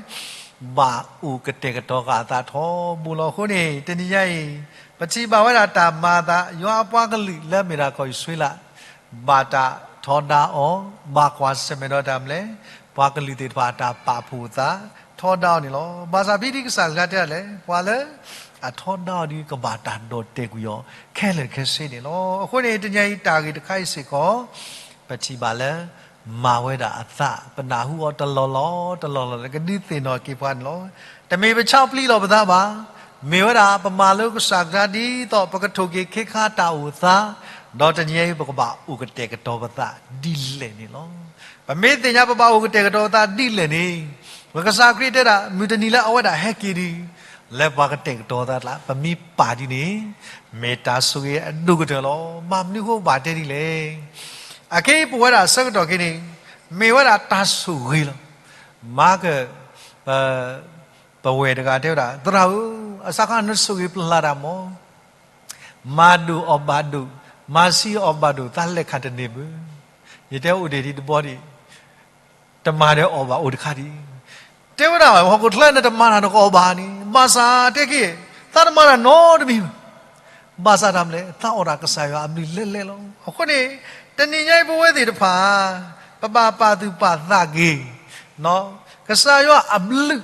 ဘၣ်အိၣ်ကတဲာ်ကတီၤဃာ်အသးထီဘိလီၤ. အဃိန့ၣ် တနံၤညါအံၤ ပထံၣ်ဘၣ်ဝဲဒၣ်တၢ်မၤအသး ယွၤအပှၤကလုာ်လၢအမ့ၢ်ဒၣ်ကီၢ်အံၣ်စရ့လး ဘၣ်တၢ်ထီဒါအီၤ, ဘၣ်ကွၢ်ဆၢၣ်မဲာ်ဒီးတၢ်မလဲၣ်, ပှၤကလုာ်သ့ၣ်တဖၣ်အတၢ်ပာ်ဖှိၣ်အသး ထီဒါအီၤန့ၣ်လီၤ. ဘၣ်ဆၣ်ဖဲဒ်ကစၢ်စကားတဲဒၣ်လဲၣ်, ပှၤလၢအထီဒါအီၤဒီး ကဘၣ်တၢ်ဒီၣ်တဲာ်ကွံာ်အီၤခဲလၢာ်ခဲဆ့န့ၣ်လီၤ. အဃိန့ၣ် တနံၤညါအံၤတၢ်ဂ့ၢ်တခါအံၤစ့ၢ်ကီး ပထံၣ်ဘၣ်လၢ မၤဝဲဒၣ်အသး, ပနၢ်ဟူအီၤတလီၢ်လီၢ်တလီၢ်လီၢ် လၢကဒုးသ့ၣ်နီၣ်က့ၤပှၤန့ၣ်လီၤ. တမ့ၢ်ပဆီပျံၤလီၤပသးဘၣ်, မ့ၢ်ဝဲဒၣ်ပမၤလိကစၢ်အကလုၢ်ကထါဒ်သိး ပကထိၣ်က့ၤခ့ခါတၢ်အိၣ်သး, ဒီးတနံၤအံၤပကဘၣ်အိၣ်ကတဲာ်ကတီၤပသးဒ်လဲၣ်န့ၣ်လီၤ. ပမ့ၢ်သ့ၣ်ညါပဘၣ်အိၣ်ကတဲာ်ကတီၤပသးဒ်လဲၣ်န့ၣ်, ပကစၢ်ခရံာ်တဲဒၣ် မုၢ်တနံၤလၢအဝဲဒၣ်ဟဲက့ၤဒီး လၢပှၤကတဲာ်ကတီၤသးကျါ ပမ့ၢ်ပာ်ဒ်န့ၣ်, မ့ၢ်တၢ်ဆိၣ်ဂ့ၤအဒိၣ်ကတၢၢ်လီၤ. ဘၣ်မနုၤအဃိဘၣ်တဲဒ်လဲၣ်. အခဲအံၤပဝဲဒၣ်အဆၢကတီၢ်ခဲအံၤန့ၣ် မ့ၢ်ဝဲဒၣ်တၢ်ဆိၣ်ဂ့ၤလီၤ. မၤက, ပဝဲၢ်တဂၤတဲဝဲဒၣ် သရၣ်ဧၢ, အစးခါနဆိၣ်ဂ့ၤပျၢ်တၢ်မး, မၤဒိၣ်အီၣ်ဘၣ်ဒိၣ်, မၤဆံးအီၣ်ဘၣ်ဒိၣ် သးလဲၤခးတန့ၢ်ဘၣ်. ယတဲအိၣ်ဒံးဒံးတဘီဒံး တမၤဒီးအီၣ်ဘၣ်အိၣ်တခါဒံး, တဲဝဲဒၣ် ဟီၣ်ခိၣ်ချၢန့ၣ်တမၤတၢ်နကအီၣ်ဘၣ်န့ၣ်, ဘၣ်ဆၣ်တဲက့ၤ သးတမၤတၢ်နီတမံၤဘၣ်. ဘၣ်ဆၣ်တၢ်မနုၤလဲၣ်, သးအီၣ်ဒၣ်ကစၢ်ယွၤအဘျုးလဲၣ်လဲၣ်လီၤ. အဃိန့ၣ် တနံၤညါအံၤပဝဲသ့ၣ်တဖၣ် ပဘၣ်ပာ်သူၣ်ပာ်သးက့ၤ ကစၢ်ယွၤအဘျုး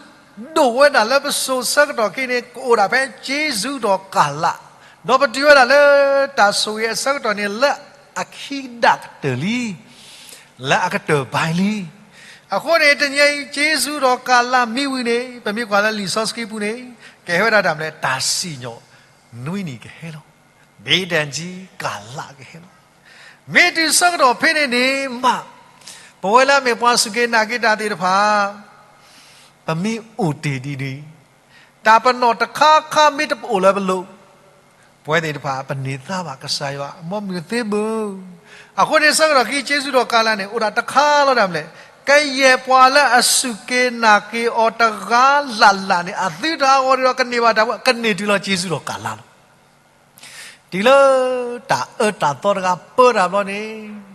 ဒိၣ်ဝဲဒၣ်လၢပစိၤဆၢကတီၢ်ခဲအံၤန့ၣ် ကအိၣ်ဒၣ်ဖဲကျေးဇူးတော်ကာလ, ဒီးပတုၤဝဲဒၣ်လၢတၢ်ဆိၣ်ဂ့ၤအဆၢကတီၢ်န့ၣ် လၢအခံဒၣ်ကတၢၢ်လံ, လၢအကတၢၢ်ပၤလံ. အဃိန့ၣ် တနံၤညါအံၤ ကျေးဇူးတော်ကာလ မ့ၢ်ဝံၤန့ၣ် ပမ့ၢ်ကွၢ်လၢလံာ်စီဆှံပူၤန့ၣ် ကဟဲဝဲဒၣ်တၢ်မနုၤလဲၣ်, တၢ်စံၣ်ညီၣ်နွံနံၣ်ကဟဲလီၤ. ဘ့ဒၣ်ကံကၤလးကဟဲလီၤ. မ့ၢ်တုၤဆၢကတီၢ်ဖဲန့ၣ်န့ၣ်မး ပဝဲလၢအမ့ၢ်ပှၤစူၢ်က့ၤနာ်က့ၤတၢ်သ့ၣ်တဖၣ် ပမ့ၢ်အိၣ်တ့ၢ်ဒ်န့ၣ် တၢ်ပနီၣ်တခါခါမ့ၢ်တအိၣ်လၢပလိၤ, ပဝဲသ့ၣ်တဖၣ် ပန့ၢ်သါဘၣ်ကစၢ်ယွၤ အဘီအမုၢ်သ့ဘၣ်. အဃိန့ၣ် ဆၢကတီၢ်ခဲအံၤ ကျေးဇူးတော်ကာလန့ၣ် အိၣ်ဒၣ်တခါလီၤ. တၢ်မနုၤလဲၣ်, ကယဲၢ်ပှၤလၢအစူၢ်က့ၤနာ်က့ၤအီၤတဂၤလၢ်လၢ်န့ၣ် အသုတဟးဂီၤဒီးကန့ၢ်ဘၣ်တၢ်ဝဲ ကန့ၢ်တုၤလီၤကျေးဇူးတော်ကာလလီၤ. တုၤလၢတၢ်အၢတၢ်သီတဂၤပၢတၢ်ဘျီန့ၣ်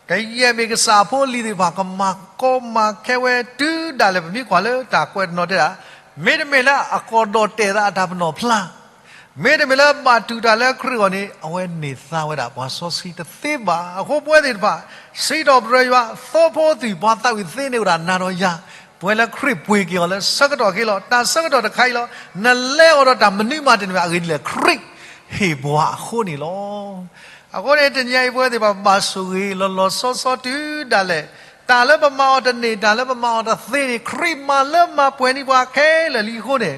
ကယဲၢ်မ့ၢ်ကစၢ်ဖိလံၤသ့ၣ်တဖၣ် ကမၤကီမၤခဲဝဲတုၤဒၣ်လဲာ် ပမ့ၢ်ကွၢ်လၢတၢ်ကွဲးတနီၤတဲဒၣ်, မ့တမ့ၢ်လၢအကီၢ်ဒီၣ်တဲာ်သးအတၢ်ပနီၣ်ဖျါ, မ့တမ့ၢ်လၢဘၣ်တူၢ်တၢ်လၢခရံာ်အဂီၢ်န့ၣ် အဝဲန့ၢ်သါဝဲဒၣ်ပှၤစီဆှံတသ့ဘၣ်. အဃိပဝဲသ့ၣ်တဖၣ် စံးထီၣ်ပတြၢၤယွၤ, သိဖိသွံၣ် ပှၤသးဝံၣ်သ့န့ၣ်အိၣ်ဒၣ်နၤဒီးယၤ, ပဝဲလၢခရံာ်ပှ့ၤက့ၤအီၤလၢဆၢကတီၢ်ခဲအံၤလီၤ. တၢ်ဆၢကတီၢ်တခါအံၤလီၤ. နလဲၤအီၤဒီးတၢ်မနုၤမးတန့ၢ်ဘၣ် အဂ့ၢ်ဒ်လဲၣ် ခရံာ်ဟ့ၣ်ပှၤအဃိန့ၣ်လီၤ. အဃိန့ၣ် တနံၤအံၤပဝဲသ့ၣ်တဖၣ် ပဘၣ်ဆိၣ်ဂ့ၤလီၤလီၤဆီဆီတုၤဒၣ်လဲာ်, တၢ်လၢပမၤအီၤတန့ၢ် တၢ်လၢပမၤအီၤတသ့န့ၣ် ခရံာ်မၤလၢမၤပှဲၤန့ၢ်ပှၤခဲလၢာ်လံအဃိန့ၣ်,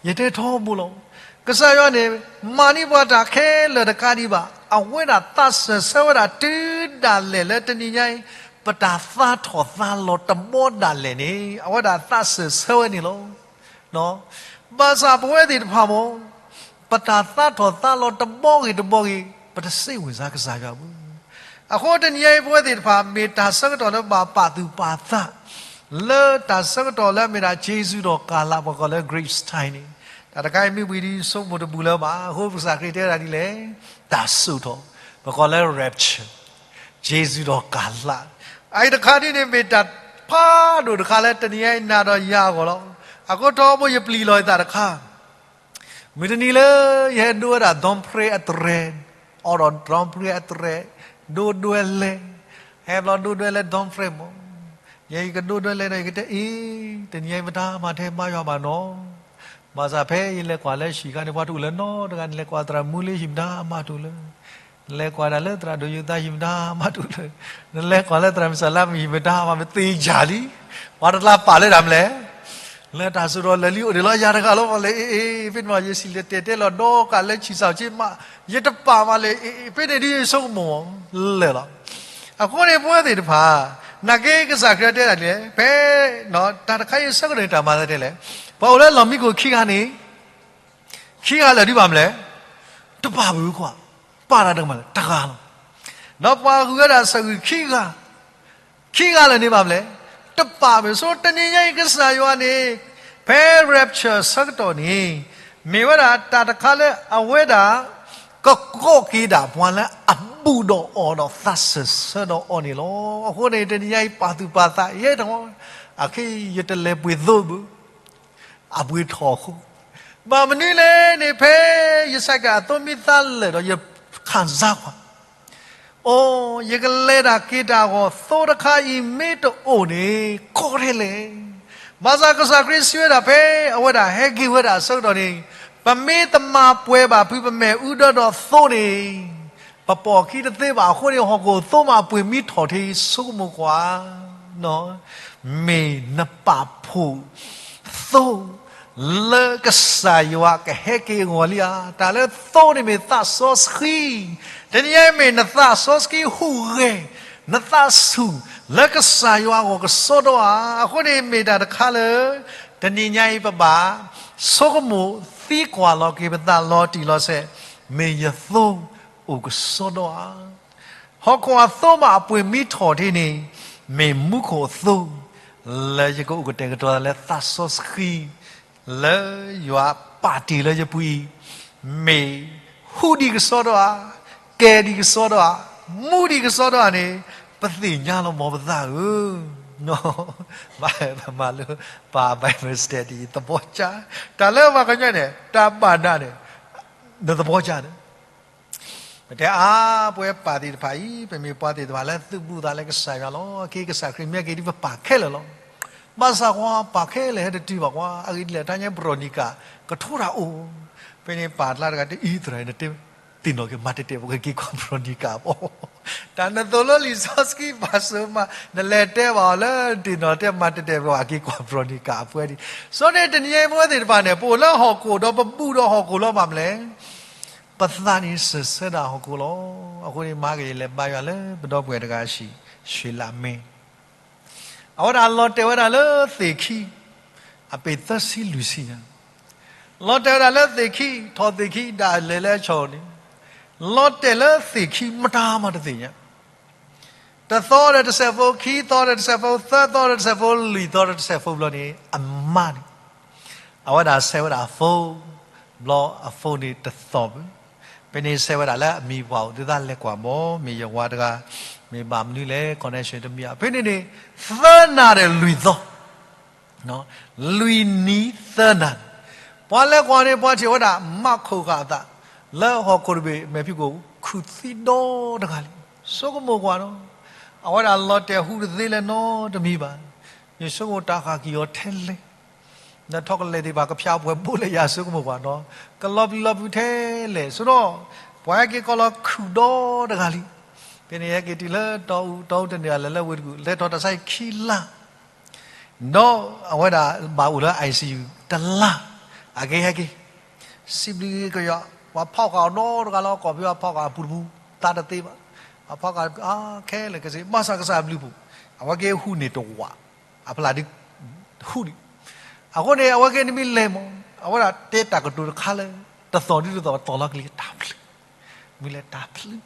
ယတဲထီဘိလီၤ. ကစၢ်ယွၤန့ၣ် မၤန့ၢ်ပှၤတၢ်ခဲလၢာ်တကးဒံးဘၣ်, အဝဲဒၣ်သးစၢၢ်ဆၢဝဲဒၣ်တုၤဒၣ်လဲာ်လၢတနံၤညါအံၤ, ပတၢ်သါထီၣ်သါလီၤတဘီဒၣ်လဲာ်န့ၣ် အဝဲဒၣ်သးစၢၢ်ဆၢဝဲန့ၣ်လီၤ. ဘၣ်ဆၣ်ပဝဲသ့ၣ်တဖၣ်မ့ၢ် ပတၢ်သးထီၣ်သးလီၤတဘီဂ့ၤတဘီဂ့ၤ ပတစ့ၣ်ဝင်စၢ်ကစၢ်ယွၤဘၣ်. အဃိတနံၤအံၤပဝဲသ့ၣ်တဖၣ် မ့ၢ်တၢ်ဆၢကတီၢ်လၢဘၣ်ပာ်သူၣ်ပာ်သး လၢတၢ်ဆၢကတီၢ်လၢအမ့ၢ်ဒၣ် ကျေးဇူးတော်ကာလ ပှၤကိးလၢ grace time န့ၣ်, တၢ်တခါအံၤမ့ၢ်ဝံၤဒီး ဆိကမိၣ်တဘူၣ်လၢၤဘၣ်. အဃိကစၢ်ခရံာ်တဲဝဲဒၣ်ဒ်လဲၣ်, တၢ်စိာ်ထီၣ်, ပကိးလၢ rapture, ကျေးဇူးတော်ကာလ အအံၤတခါဒ်န့ၣ် မ့ၢ်တၢ်ဖးဒိၣ်တခါလၢတနံၤအံၤနၤဒီးယၤအဂီၢ်လီၤ. အဃိထီဘိယပျံၤလီၤယသးတခါ မုၢ်တနံၤလၢယဟဲဒိဝဲဒၣ် Don Frey အတြဲၤ, အိးထီၣ် Don Frey အတြဲၤ, ဒိဒွဲလဲ, ဟဲဘျီဒိဒွဲလဲ Don Frey မ့ၢ်, ယဲယကဒိဒွဲလဲဒီး ယကတဲအ့ၣ်, တနံၤအံၤမတၤမၤထဲဘါယွၤဘၣ်နီၤ. ဘၣ်ဆၣ်ဖဲယလဲၤကွၢ်လၢဟံၣ်အခါန့ၣ် ပှၤတအိၣ်လၢၤနီတဂၤန့ၣ်, လဲၤကွၢ်သရၣ်မူလၢဟံၣ်မတၤမၤတအိၣ်လၢၤ, နလဲၤကွၢ်ဒၣ်လၢသရၣ်ဒိၣ်ယိၤသးဟံၣ်မတၤမၤတအိၣ်လၢၤ, နလဲၤကွၢ်လၢသရၣ်မုၣ်စၢ်လါမုၣ်ဟံၣ်မတၤမၤ မ့ၢ်သ့ယၤလံ, ပှၤတလါပာ်လၢဒၣ်မလဲၣ် လၢတၢ်စိာ်ထီၣ်လၢာ်လံအိၣ်ဒံးလီၤ ယၤတဂၤလီၤမးလဲၣ်. အ့ၣ် အ့ၣ် ဖဲန့ၣ်မး ယစံၣ်လဲၤတဲတဲလီၤဒီးကးလၢဆံၣ်စၢ်က့မး, ယတပာ်မးလဲၣ်, အ့ၣ် အ့ၣ် ဖဲန့ၣ်ဒ်ယဆိကမိၣ်လၢာ်လီၤ. အဃိန့ၣ်ပဝဲသ့ၣ်တဖၣ် နာ်က့ကစၢ်ခရံာ်တဲဒၣ်လဲၣ်, ဖဲတၢ်တခါအံၤဆၢကတီၢ်န့ၣ် တၢ်မၤသးဒ်လဲၣ်, ပှၤအိၣ်လၢလီၢ်မံခိၣ်ခံဂၤန့ၣ် ခံဂၤလၢာ်ဒံးဘၣ်မလဲၣ်, တပာ်ဘၣ်ကွၢ်, ပာ်တၢ်တမးလဲၣ် တဂၤလီၤ. ဒီးပှၤဂုၤဝဲဒၣ်စၢၤဂုၤခံဂၤ, ခံဂၤလၢာ်န့ၣ်ဘၣ်မလဲၣ်, တပာ်ဘၣ်. ဆိတနံၤညါအံၤကစၢ်ယွၤန့ၣ် ဖဲ rapture ဆၢကတီၢ်န့ၣ် မ့ၢ်ဝဲဒၣ်တၢ်တခါလၢအဝဲဒၣ် ကကိးက့ၤဒၣ်ပှၤလၢအဘူးဒီးအီၤဒီးသးစၢၢ်ဆၢဒီးအီၤန့ၣ်လီၤ. အဃိန့ၣ် တနံၤညါအံၤ ပာ်သူၣ်ပာ်သးယဲတဝီ, အခဲအံၤယတလဲၤပှ့ၤသိဘၣ် အပှ့ၤထီၣ်အဃိ, ဘၣ်မနုၤလဲၣ်န့ၣ် ဖဲယဆဲးကၤအသိမံသးလၢာ်ဒီး ယခၣ်စါကွၢ်, အိ, ယကလဲၤတၢ်က့ၤတၢ်အဂီၢ် သိတခါအံၤမ့ၢ်တအိၣ်န့ၣ် ကီထဲလဲၣ်. ဘၣ်ဆၣ်ကစၢ်ခရံာ်စံးဝဲဒၣ် ဖဲအဝဲဒၣ်ဟဲက့ၤဝဲဒၣ်အဆၢကတီၢ်န့ၣ် ပမ့ၢ်တမၤပှဲၤဘၣ်ဖုးပမဲာ်အူဒၢဒီးသိန့ၣ် ပပိာ်ခံတသ့ဘၣ်. အဃိန့ၣ် ဟီၣ်ခိၣ်သိမးအပှ့ၤမံထီၣ်ထံ ဆိကမိၣ်ကွၢ် မ့ၢ်နပာ်ဖှိၣ်သိ လၢကစၢ်ယွၤကဟဲက့ၤအဂီၢ်လံဧါ. တၢ်လၢသိန့ၣ်မ့ၢ်သးစီဆှံ, တနံၤညါအံၤမ့ၢ်နသးစီဆှံဟူးဂဲၤ နသးဆူၣ်လၢကစၢ်ယွၤအဂီၢ်ကစီဒီဧါ. အဃိန့ၣ်မ့ၢ်တၢ်တခါလၢ တနံၤညါအံၤပဘၣ် ဆိကမိၣ်သံကွၢ်လီၤက့ၤပသးလီၤတံၢ်လီၤဆဲး, မ့ၢ်ယသိအိၣ်ကစီဒီဧါ. ဟီၣ်ခိၣ်အသိမးအပှ့ၤမံထီၣ်ထံန့ၣ် မ့ၢ်မူခိၣ်အသိ လၢယကအိၣ်ကတဲာ်ကတီၤသးလၢသးစီဆှံ လၢယွၤပာ်တ့ၢ်လၢယပူၤအံၤ မ့ၢ်ဟူးဒံးကစီဒီဧါ, ကဲဒံးကစီဒီဧါ, မူဒံးကစီဒီဧါန့ၣ် ပသ့ၣ်ညါလီၤမၢ်ပသးဧၢ. ဘၣ်မၤလၢပ Bible study သဘီကၢ်, တၢ်လၢပှၤကညီန့ၣ် တၢ်ဘၣ်နးန့ၣ် နသဘီကၢ်န့ၣ် ပတဲအါ ပဝဲပၢ်သ့ၣ်တဖၣ်အံၤ ပမ့ၢ်ပှၤသ့ၣ်တဖၣ်လၢသုးဘူးသးလၢကစၢ်ယွၤလီၤ. အက့ၤကစၢ်ခရံာ်မ့ၢ်က့ၤဒ်ပပာ်ခဲလၢာ်လီၤ. ဘၣ်ဆၣ်ကွၢ်ပာ်ခဲလၢာ်ဟဲတတုၤဘၣ်ကွၢ်, အဂ့ၢ်ဒ်လဲၣ် တၢ်ညါ Veronica ကထိတၢ်အိၣ်, ဖဲန့ၣ်ပၢ်ကျါတဂၤတဲအံၤသရၣ်န့ၣ်တဲ သ့ၣ်နီၣ်က့ၤမၤတဲာ်တဲာ် ပကက့ၤကွၢ် Veronica ဘီ တၢ်နသိၣ်လိလံာ်စီဆှံဘၣ်ဆိမး နလဲၤတဲဘၣ်အီၤလၢသ့ၣ်နီၣ်တဲမၤတဲာ်တဲာ် ပကက့ၤကွၢ် Veronica အပှဲၤဒံး. ဆိန့ၣ်တနံၤညါအံၤပဝဲသ့ၣ်တဖၣ်န့ၣ် ပအိၣ်လၢဟီၣ်ခိၣ်ဒီးပဘူးဒီးဟီၣ်ခိၣ်လီၤမးမလဲၣ် ပသးန့ၣ်စၢၢ်ဆၢဒၣ်ဟီၣ်ခိၣ်လီၤ. အဃိန့ၣ် မၤကယလဲၤဘါယွၤလၢပဒီပုၢ်ဝဲၢ်တဂၤအဟံၣ် ရွှေလမင်း အဝဲဒၣ်လီၤတဲာ်ဝဲဒၣ်လၢသ့ၣ်ခံ အပ့ၤသၢဆံလွံၢ်ဆံညါ, လီၤတဲာ်ဝဲဒၣ်လၢသ့ၣ်ခံ ထီၣ်သ့ၣ်ခံဒၣ်လဲာ်လၢအဆီန့ၣ်, လီၤတဲာ်လၢသ့ၣ်ခံမတၤမးတသ့ၣ်ညါ တသီဒီးတစဲးဖိ, ခံသီဒီးတစဲးဖိ, သၢသီဒီးတစဲးဖိ, လွံၢ်သီဒီးတစဲးဖိဘျီန့ၣ် အမါန့ၣ် အဝဲဒၣ်ဆဲးဝဲဒၣ်အ phone, ဘျီအ phone န့ၣ်တသီၣ်ဘၣ်. ဖဲန့ၣ်ဆဲးဝဲဒၣ်လၢအမံၤပှၢ်အိၣ် သုသးလဲၤကွၢ်ဘီ မ့ၢ်ယဝၤတဂၤ, မ့ၢ်ဘၣ်မနုၤလဲၣ် connection တမံၤဧါ. ဖဲန့ၣ်န့ၣ် သၢနၤဒီးလွံၢ်သီ လွံၢ်နံၤသၢနၤန့ၣ်, ပှၤလဲၤကွၢ်န့ၣ် ပှၤထံၣ်ဝဲဒၣ် မၤခိၣ်ဃာ်အသး လၢဟီၣ်ခိၣ်တဘ့ၣ် မဲာ်ဖံးခိၣ် ခူၣ်သံဒီတဂၤလံ. ဆိကမိၣ်ကွၢ်နီၤ, အဝဲဒၣ်လီၤတဲာ်ဟူးတသ့လၢၤနီတမံၤဘၣ်. ယဆိကမိၣ်တၢ်ဃၣ်ကံၢ်အီၤထဲလဲၣ်, ဒီး chocolate သ့ၣ်တဖၣ်ကဖၠးပှဲၤဘိလၢယၤ ဆိကမိၣ်ကွၢ်နီၤ, ကလီၤပျံၤလီၤပူၤထဲလဲၣ်. ဆိဒီး ပှၤဟဲက့ၤကီလီၤခူၣ်ဒီတဂၤလံ. ဖဲန့ၣ်ဟဲက့ၤတုၤလၢတီအူ, တီအူတန့ၢ်ဘၣ် လဲၤလၢဝ့ၢ်တကူၣ်, လဲၤထီၣ်တၢ်ဆါဟံၣ်ခံလါ ဒီးအဝဲဒၣ်ဘၣ်အိၣ်လၢ ICU တလါ, အက့ၤဟဲက့ၤ စံးဘျုးက့ၤယွၤ, ပှၤဖီၣ်ဃာ်အီၤနီတဂၤလီၤ. ကိးဖဲအဖီၣ်ဃာ်အပူၤတပူၤ သးတသ့ဘၣ်. အဖီၣ်ဃာ်အါခဲလၢာ်ကစ့ၢ် ဘၣ်ဆၣ်ကစၢ်အဘျုးအဖှိၣ် အဝဲက့ၤဟူးန့ၢ်တဝာ်, အဖျါဒ်ဟူးဒံး. အဃိန့ၣ် အဝဲက့ၤနမ့ၢ်လဲၤမး အဝဲဒၣ်တဲတၢ်ကတိၤတခါလၢ တသီၣ်ဒုတသီၣ် တီၢ်လီၤကလံၤတၢ်ဖျုး, မ့ၢ်လဲၤတၢ်ဖျုး,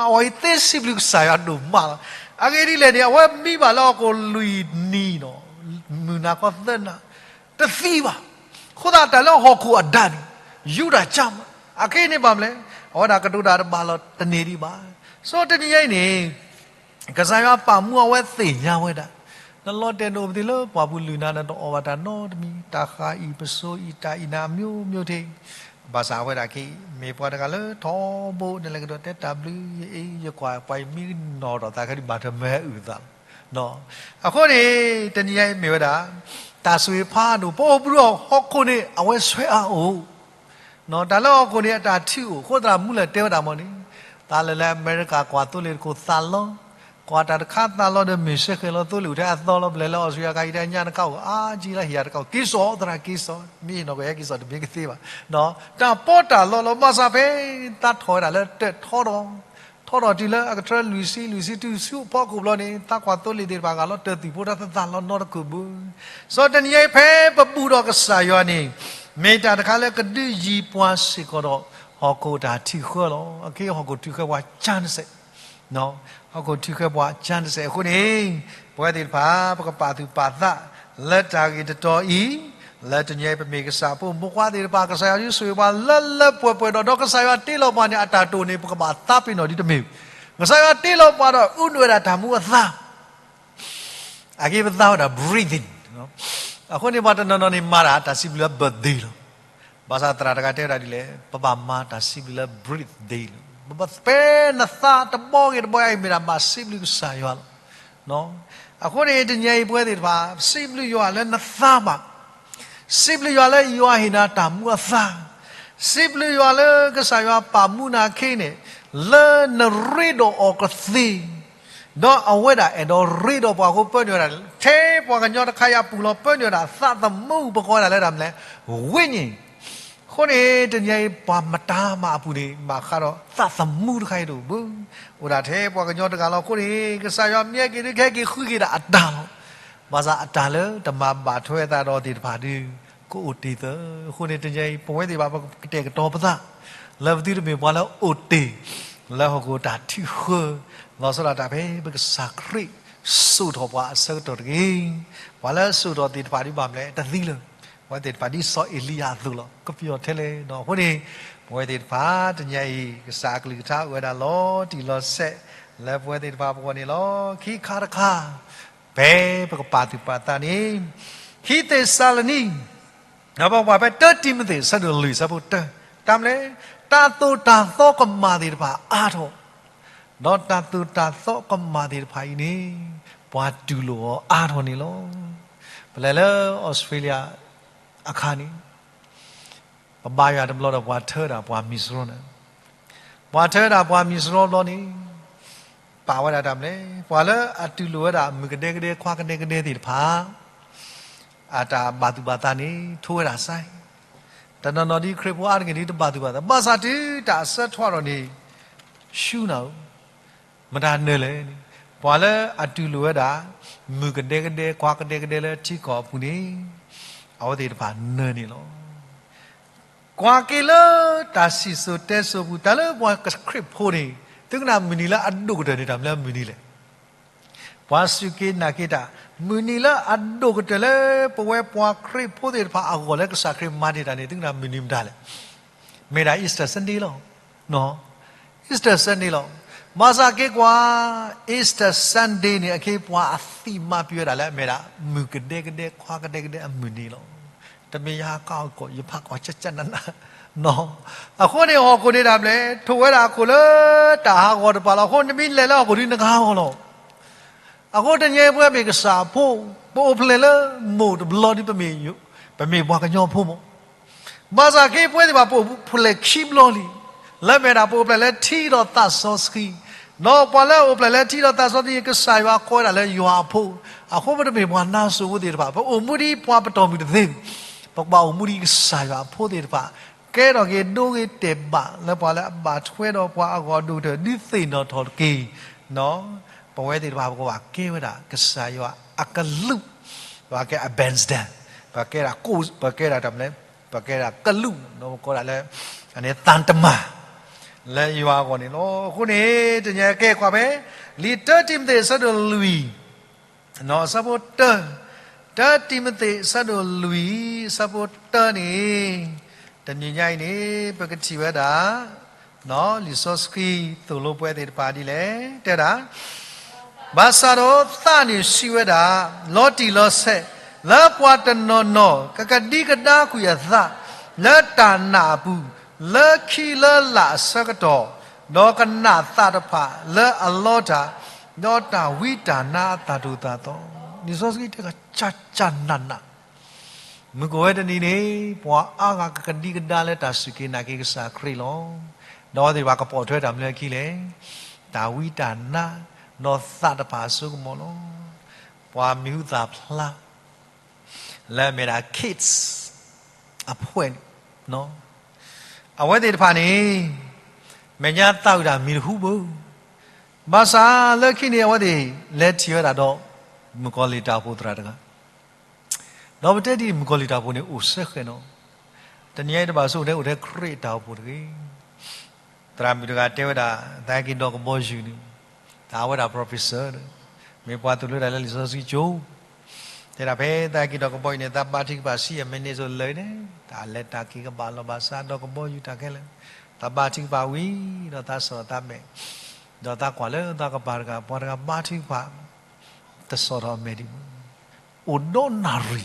အဝဲအံၤသ့စံးဘျုးကစၢ်ယွၤဒိၣ်မးလီၤ. အဂ့ၢ်ဒ်လဲၣ်န့ၣ် အဝဲမံဘၣ်လၢဟီၣ်ခိၣ်လွံၢ်နံၤဒီး မုၢ်နၤခီသၢနၤ တသံဘၣ်. အဃိသတးတၢ်လၢဟီၣ်ခိၣ်အဒါန့ၣ် ယူဒၤကၢ်မး, အခဲအံၤန့ၣ်ဘၣ်မနုၤလဲၣ်, အဝဲဒၣ်ကတိၤတၢ်တဘၣ်လီၤတန့ၢ်ဒံးဘၣ်. ဆိတနံၤညါအံၤန့ၣ် ကစၢ်ယွၤပာ်မူအဝဲသ့ၣ်ညါဝဲဒၣ်, နလီၤတဲာ်ဒိၣ်ပသံးလၢပှၢ်ပူၤလွံၢ်နၤ နတအီၣ်ဘၣ်တၢ်နီတမံၤ, တၢ်ဃၤအံၤ ပစိၤအံၤ တၢ်အံၤနၤ အမျိုးမျိုးထဲ, ဘၣ်ဆၣ်အဝဲဒၣ်က့ မ့ၢ်ပှၤတဂၤလၢထီဘိ နလဲၤကဒီးတဲတၢ်ဘျုး ယအ့ ယကွၢ်ပှၤအံၤမံနီၢ်ထီၣ်သးခဲဒုး ဘၣ်ထွဲမ့ၢ်အုၣ်သးလီၤ. အဃိန့ၣ် တနံၤညါအံၤမ့ၢ်ဝဲဒၣ် တၢ်ဆိၣ်ဂ့ၤဖးဒိၣ် ပအိၣ်ဘူးဒီးဟီၣ်ခိၣ်န့ၣ် အဝဲဆွဲအါအိၣ် တၢ်လၢဟီၣ်ခိၣ်န့ၣ် အတၢ်ထံၣ်အိၣ် အဃိသတးမူလၢတဲဝဲဒၣ်မ့ၢ်န့ၣ်, သးလဲၤလၢအမဲရကၤ ကွၢ်သိလ့ၣ်တခိၣ်သးလီ, ကွၢ်တၢ်တခါသးလီဒီး မ့ၢ်ဆှၢဃဲၤလီၤသိလ့ၣ်အိၣ်ထဲအသီလီၤ, ပလဲၤလၢအီစထြ့လယါ ကဟံးထဲအညါတကးအိၣ် အါကံလၢဟ့ၣ်ယၤတကးအိၣ် က့ၤစိာ်သရၣ် က့ၤစိာ်, မ့ၢ်နီၢ်ကဟဲက့ၤစိာ်တမ့ၢ်ကသ့ဘၣ်. တၢ်ပီးတၢ်လီလီၤ ဘၣ်ဆၣ်ဖဲသးထီၣ်ဝဲဒၣ်လၢတၢၣ်ထီဒီး ထီထီၣ်တုၤလၢအကထၢလွံၢ်ဆံ လွံၢ်ဆံတုၤဆူအဖီခိၣ်ဘျီန့ၣ် သးကွၢ်သိလ့ၣ်သ့ၣ်တဖၣ်ဂၤလီၤ တၢၢ်သံၣ်ဖိတၢ်သးလီၤနီတခိၣ်ဘၣ်. စီၤတနံၤညါအံၤဖဲပဘူးဒီးကစၢ်ယွၤန့ၣ် မ့ၢ်တၢ်တခါလၢကဒုးယံၤပှၤစ့ၢ်ကီးဒီး ဟီၣ်ခိၣ်တၢ်ထံၣ်ဃၢလီၤ. အက့ဟီၣ်ခိၣ်ထံၣ်ဃၢပှၤကၢ်နစဲး ဟီၣ်ခိၣ်ထံၣ်ဃၢပှၤကၢ်နစဲးအဃိန့ၣ် ပဝဲသ့ၣ်တဖၣ် ပကပာ်သူၣ်ပာ်သးလၢတၢ်ဂ့ၢ်တတီၤအံၤ, လၢတနံၤအံၤပမ့ၢ်ကစၢ်ဖိမုၣ်ဖိခွါသ့ၣ်တဖၣ် ကစၢ်ယွၤဒုးဆိၣ်ဂ့ၤပှၤလၢလၢပှဲၤပှဲၤဒီး ဒီးကစၢ်ယွၤတ့လီၤပှၤန့ၣ် အတၢ်တိာ်န့ၣ် ပကဘၣ်သးပ့ၤနီၣ်ဒ်တမ့ၢ်, ကစၢ်ယွၤတ့လီၤပှၤဒီးအုးနုာ်ဝဲဒၣ်တၢ်မူအသါ အက့ပသါဝဲဒၣ် breathing အဃိန့ၣ် ပှၤတနီၤနီၤန့ၣ် မၤတၢ်တၢ်စံးဘျုးလၢ birthday လီၤ. ဘၣ်ဆၣ်သရၣ်တဂၤတဲဝဲဒၣ်ဒ်လဲၣ်, ပဘၣ်မၤတၢ်စံးဘျုးလၢ breathday လီၤ. ပဖဲနသါတဘီဂ့ၤတဘီဂ့ၤအံၤ မ့ၢ်ဒၣ်ဘၣ်စံးဘျုးကစၢ်ယွၤလီၤ. အဃိန့ၣ် တနံၤအံၤပဝဲသ့ၣ်တဖၣ် စံးဘျုးယွၤလၢနသါဘၣ်, စံးဘျုးယွၤလၢယွၤဟ့ၣ်နၤတၢ်မူအသါ, စံးဘျုးယွၤလၢကစၢ်ယွၤပာ်မူနၤခဲအံၤန့ၣ် လၢနရ့ဒီးအီၤကသ့ ဒီးအဝဲဒၣ်အဲၣ်ဒိးရ့ဒီးပှၤအဃိ ပၢနုာ်ဝဲဒၣ် ထဲပှၤကညီတခါအံၤအပူၤလီၤ ပၢနုာ်ဝဲဒၣ်သးသမူ ပကိးဝဲဒၣ်လၢတၢ်မနုၤလဲၣ်, ဝိညာဉ်. အဃိန့ၣ် တနံၤအံၤပှၤမတၤမၤအပူၤန့ၣ် ဘၣ်ဃးဒီးသးသမူတခါအံၤတအိၣ်ဘၣ်. အိၣ်ဒၣ်ထဲပှၤကညီတဂၤလီၤ. အဃိန့ၣ် ကစၢ်ယွၤမ့ၢ်ဟဲက့ၤဒုး ကဟဲက့ၤဃုက့ၤဒၣ်အတၢ်လီၤ. ဘၣ်ဆၣ်အတၢ်လၢတမၤဘၣ်ထွဲအသးဒီးသ့ၣ်တဖၣ်ဒုး ကအိၣ်တ့ၢ်သၢ. အဃိန့ၣ် တနံၤအံၤ ပဝဲသ့ၣ်တဖၣ် ပကတဲာ်ကတီၤပသး လၢပသုတမ့ၢ်ပှၤလၢအိၣ်တ့ၢ် လၢဟီၣ်ခိၣ်တၢ်ထံၣ်ဃၢ လီၤဆီဒၣ်တၢ်ဖဲပကစၢ်ခရံာ် စိာ်ထီၣ်ပှၤအဆၢကတီၢ်တဂ့ၤ. ပှၤလၢအစိာ်ထီၣ်သ့ၣ်တဖၣ်ဒုးဘၣ်မနုၤလဲၣ် တသံလၢၤ. ပဝဲသ့ၣ်တဖၣ်ဒ်စီၤအ့လံယၤအသိးလီၤ. ကပယီၤထဲလဲၣ်နီၤ. အဃိန့ၣ် ပဝဲသ့ၣ်တဖၣ် တနံၤအံၤ ကစၢ်အကလုၢ်ကထါအိၣ်ဝဲဒၣ်လီၤတံၢ်လီၤဆဲး လၢပဝဲသ့ၣ်တဖၣ်အဂီၢ်န့ၣ်လီၤ. ခံခါတခါ ဖဲပကပာ်သူၣ်ပာ်သးန့ၣ် ခံသ့းစၤလနံ ဒီးပကကွၢ်ဖဲတၢတံၤမသ့း အဆၢဒိၣ်လွံၢ် အဆၢဖိတၢ, တၢ်မနုၤလဲၣ်, တၢ်သိၣ်တၢ်သီကမၣ်သ့ၣ်တဖၣ်အါထီၣ်, ဒီးတၢ်သိၣ်တၢ်သီကမၣ်သ့ၣ်တဖၣ်အံၤန့ၣ် ပှၤတူၢ်လိာ်အီၤအါထီၣ်န့ၣ်လီၤ. ပလဲၤလၢအီစထြ့လယါအခါန့ၣ် ပဘါယွၤတဘျီဒီးပှၤထၢဒၣ်ပှၤမံၤစရီန့ၣ်, ပှၤထၢဒၣ်ပှၤမံၤစရီဘျီန့ၣ် ပာ်ဝဲဒၣ်တၢ်မနုၤလဲၣ်, ပှၤလၢအတူၢ်လိာ်ဝဲဒၣ်မုၣ်ကဒဲကဒဲခွါကဒဲကဒဲသ့ၣ်တဖၣ် အတၢ်ဘၣ်သူၣ်ဘၣ်သးန့ၣ် ထိဝဲဒၣ်စဲး, တနီၤနီၤဒ်ခရံာ်ဖိအါတက့ၢ်ဒ်တဘၣ်သူၣ်ဘၣ်သး, ဘၣ်ဆၣ်တုၤတၢ်အဆၢထီၣ်ဒီးန့ၣ် ဆူနၤဧိၤ, မတၤနၢၤလဲၣ်န့ၣ်, ပှၤလၢအတူၢ်လိာ်ဝဲဒၣ် မုၣ်ကဒဲကဒဲခွါကဒဲကဒဲလၢထံကီၢ်အပူၤန့ၣ် အဝဲသ့ၣ်တဖၣ်နၢၤန့ၣ်လီၤ. ကွၢ်က့ၤလၢတၢ်စံၣ်စိၤတဲစိၤပူၤ တၢ်လၢပှၤခရံာ်ဖိန့ၣ် သုကနၣ်မုၢ်နံၤလၢအဒိၣ်ကတၢၢ်န့ၣ် တၢ်မနုၤလၢမုၢ်နံၤလဲၣ်. ပှၤစူၢ်က့ၤနာ်က့ၤတၢ် မုၢ်နံၤလၢအဒိၣ်ကတၢၢ်လၢပဝဲပှၤခရံာ်ဖိသ့ၣ်တဖၣ်အဂီၢ်လၢကစၢ်ခရံာ်မၤန့ၢ်တၢ်န့ၣ် သုကနၣ်မုၢ်နံၤမတၤလဲၣ်. မ့ၢ်ဒၣ် Easter Sunday လီၤ. Easter Sunday လီၤ. ဘၣ်ဆၣ်က့ၤကွၢ် Easter Sunday န့ၣ် အခ့ပှၤအသံၣ်မၤပျံၤဝဲဒၣ်လၢအမ့ၢ်ဒၣ် မုၣ်ကဒဲကဒဲခွါကဒဲကဒဲအမုၢ်နံၤလီၤ. တမ့ၢ်ယဟးကးအီၣ်ကီၢ် ယဖးကီၢ်ကၠၢ်ကၠၢ်နးနး နီၤ. အဃိန့ၣ် ဟီၣ်ခိၣ်န့ၣ်ဒၣ်မနုၤလဲၣ် ထိၣ်ဝဲဒၣ်အခိၣ်လၢတၢ်ဟးဂီၤတပၤလီၤ. အဃိန့ၣ် နမ့ၢ်လဲၤလၢဟီၣ်ခိၣ်ဒ်နကဟးဂီၤလီၤ. အဃိတနံၤအံၤပဝဲမ့ၢ်ကစၢ်အဖိ, ပအိၣ်ဖျဲၣ်လၢမိၢ်တဘျီဒ်ပမ့ၢ်, ပမ့ၢ်ပှၤကညီဖိမး. ဘၣ်ဆၣ်က့ၤပဝဲသ့ၣ်တဖၣ် ပအိၣ်ဖျဲၣ်ခံဘျီလံ. လၢမ့ၢ်ဒၣ်ပအိၣ်ဖျဲၣ်လၢထံဒီးသးစီဆှံ, ဒီးပှၤလၢအအိၣ်ဖျဲၣ်လၢထံဒီးသးစီဆှံ ကစၢ်ယွၤကိးဝဲဒၣ်လၢယွၤအဖိ. အဃိပတမ့ၢ်ပှၤနါစိၤဖိသ့ၣ်တဖၣ်, ပအိၣ်မူဒ်ပှၤပတီၢ်မုၢ်တသ့, ပကဘၣ်အိၣ်မူဒ်ကစၢ်ယွၤအဖိသ့ၣ်တဖၣ်, ကဲထီၣ်က့ၤဒိဂ့ၤတဲာ်ဘၣ်လၢပှၤလၢအဘၣ်ထွဲဒီးပှၤအဂီၢ်အဒိၣ်ကတၢၢ် ဒုးသ့ၣ်နီၣ်ထီၣ်တက့ၢ်. ပဝဲသ့ၣ်တဖၣ် ပကဘၣ်ကဲဝဲဒၣ်ကစၢ်ယွၤအကလုၢ်, ပှၤကဲ ambassador, ပကဲဒၣ်ကိး, ပကဲဒၣ်တၢ်မနုၤလဲၣ် ပကဲဒၣ်ကလူး ဒီးပကိးဒၣ်လၢ အန့ၣ်သံတမန် လၢယွၤအဂီၢ်န့ၣ်လီၤ. အဃိန့ၣ် တနံၤအံၤကဲကွၢ်ဖဲ လံာ်တၢတံၤမသ့းအဆၢဒိၣ်လွံၢ် အဆၢဖိတၢ, တၢတံၤမသ့းအဆၢဒိၣ်လွံၢ် အဆၢဖိတၢန့ၣ်, တနံၤညါအံၤန့ၣ် ပကထံၣ်ဝဲဒၣ် လံာ်စီဆှံသိၣ်လိပှၤသ့ၣ်တဖၣ်ဒ်လဲၣ် တဲဒၣ် ဘၣ်ဆၣ်ဒီးသးန့ၣ်စံးဝဲဒၣ်, လီၤတံၢ်လီၤဆဲး လၢပှၤတနီၤနီၤကကဒံကဒါကွံာ်အသး လၢတၢ်နာ်အပူၤ, လၢခံလၢလာ်အဆၢကတီၢ်, ဒီးကနာ်သးတဖၣ်လၢအလီတၢ်, ဒီးတၢ်ဝံတၢ်နါအသးဒိၣ်သးသီ, လံာ်စီဆှံတဲကကၢ်ကၢ်နးနး မုၢ်ကအိၣ်ဝဲတနံၤန့ၣ် ပှၤအါဂၤကကဒံကဒါလၢတၢ်စူၢ်က့ၤနာ်က့ၤကစၢ်ခရံာ်လီၤ. ဒီးအဝဲသ့ၣ်တဖၣ်ကပိာ်ထွဲတၢ်မနုၤအခံလဲၣ်, တၢ်ဝံတၢ်နါ ဒီးသးတဖၣ်အစိကမီၤလီၤ. ပှၤမံၤဟူသၣ်ဖျါ လၢအမ့ၢ်ဒၣ် kids အဖှဲၣ်န့ၣ် အဝဲသ့ၣ်တဖၣ်န့ၣ် မဲာ်ညါသးဝံၣ်တၢ်မ့ၢ်တဟူဘၣ်. ဘၣ်ဆၣ်လၢခံန့ၣ် အဝဲသ့ၣ်လဲၤထံၣ်ဝဲဒၣ်ဒီး မုၣ်ကီၤလံၢ်တၢ်အိၣ်ဖှိၣ်သရၣ်တဂၤ, ဒီးပတဲဒ်မုၣ်ကီၤလံၢ်တၢ်အိၣ်ဖှိၣ်န့ၣ်အိၣ်စဲဃဲးနီၤ, တနံၤအံၤတဘၣ်ဆိကမိၣ်အိၣ်ထဲခရံာ်တၢ်အိၣ်ဖှိၣ်တဂ့ၤ. သရၣ်မုၣ်တဂၤတဲဝဲဒၣ် သးဟဲက့ၤဒီးကဘီယူၤန့ၣ်, တၢ်ဝဲဒၣ် professor မ့ၢ်ပှၤသိၣ်လိတၢ်လၢလံာ်စီဆှံကၠိ, တဲဒၣ်ဖဲသးဟဲက့ၤဒီးကဘီယူၤန့ၣ် သးဘါထုကဖၣ်ဆံးအမံးနံးစိၤလၢာ်န့ၣ်, တၢ်လဲၤတၢ်က့ၤကဘၣ်လီၤဘၣ်စးဒီးကဘီယူၤတၢ်ခဲလၢာ်, သးဘါထုကဖၣ်ဝံၤဒီးသးစံၣ်ထီၣ်သးမဲာ်, ဒီးသးကွၢ်လၢသးကပၤတဂၤ ပှၤတဂၤဘါထုကဖၣ် တစံၣ်ထီၣ်အမဲာ်ဒံးဘၣ် အိၣ်ဒီးနၣ်ရံၣ်,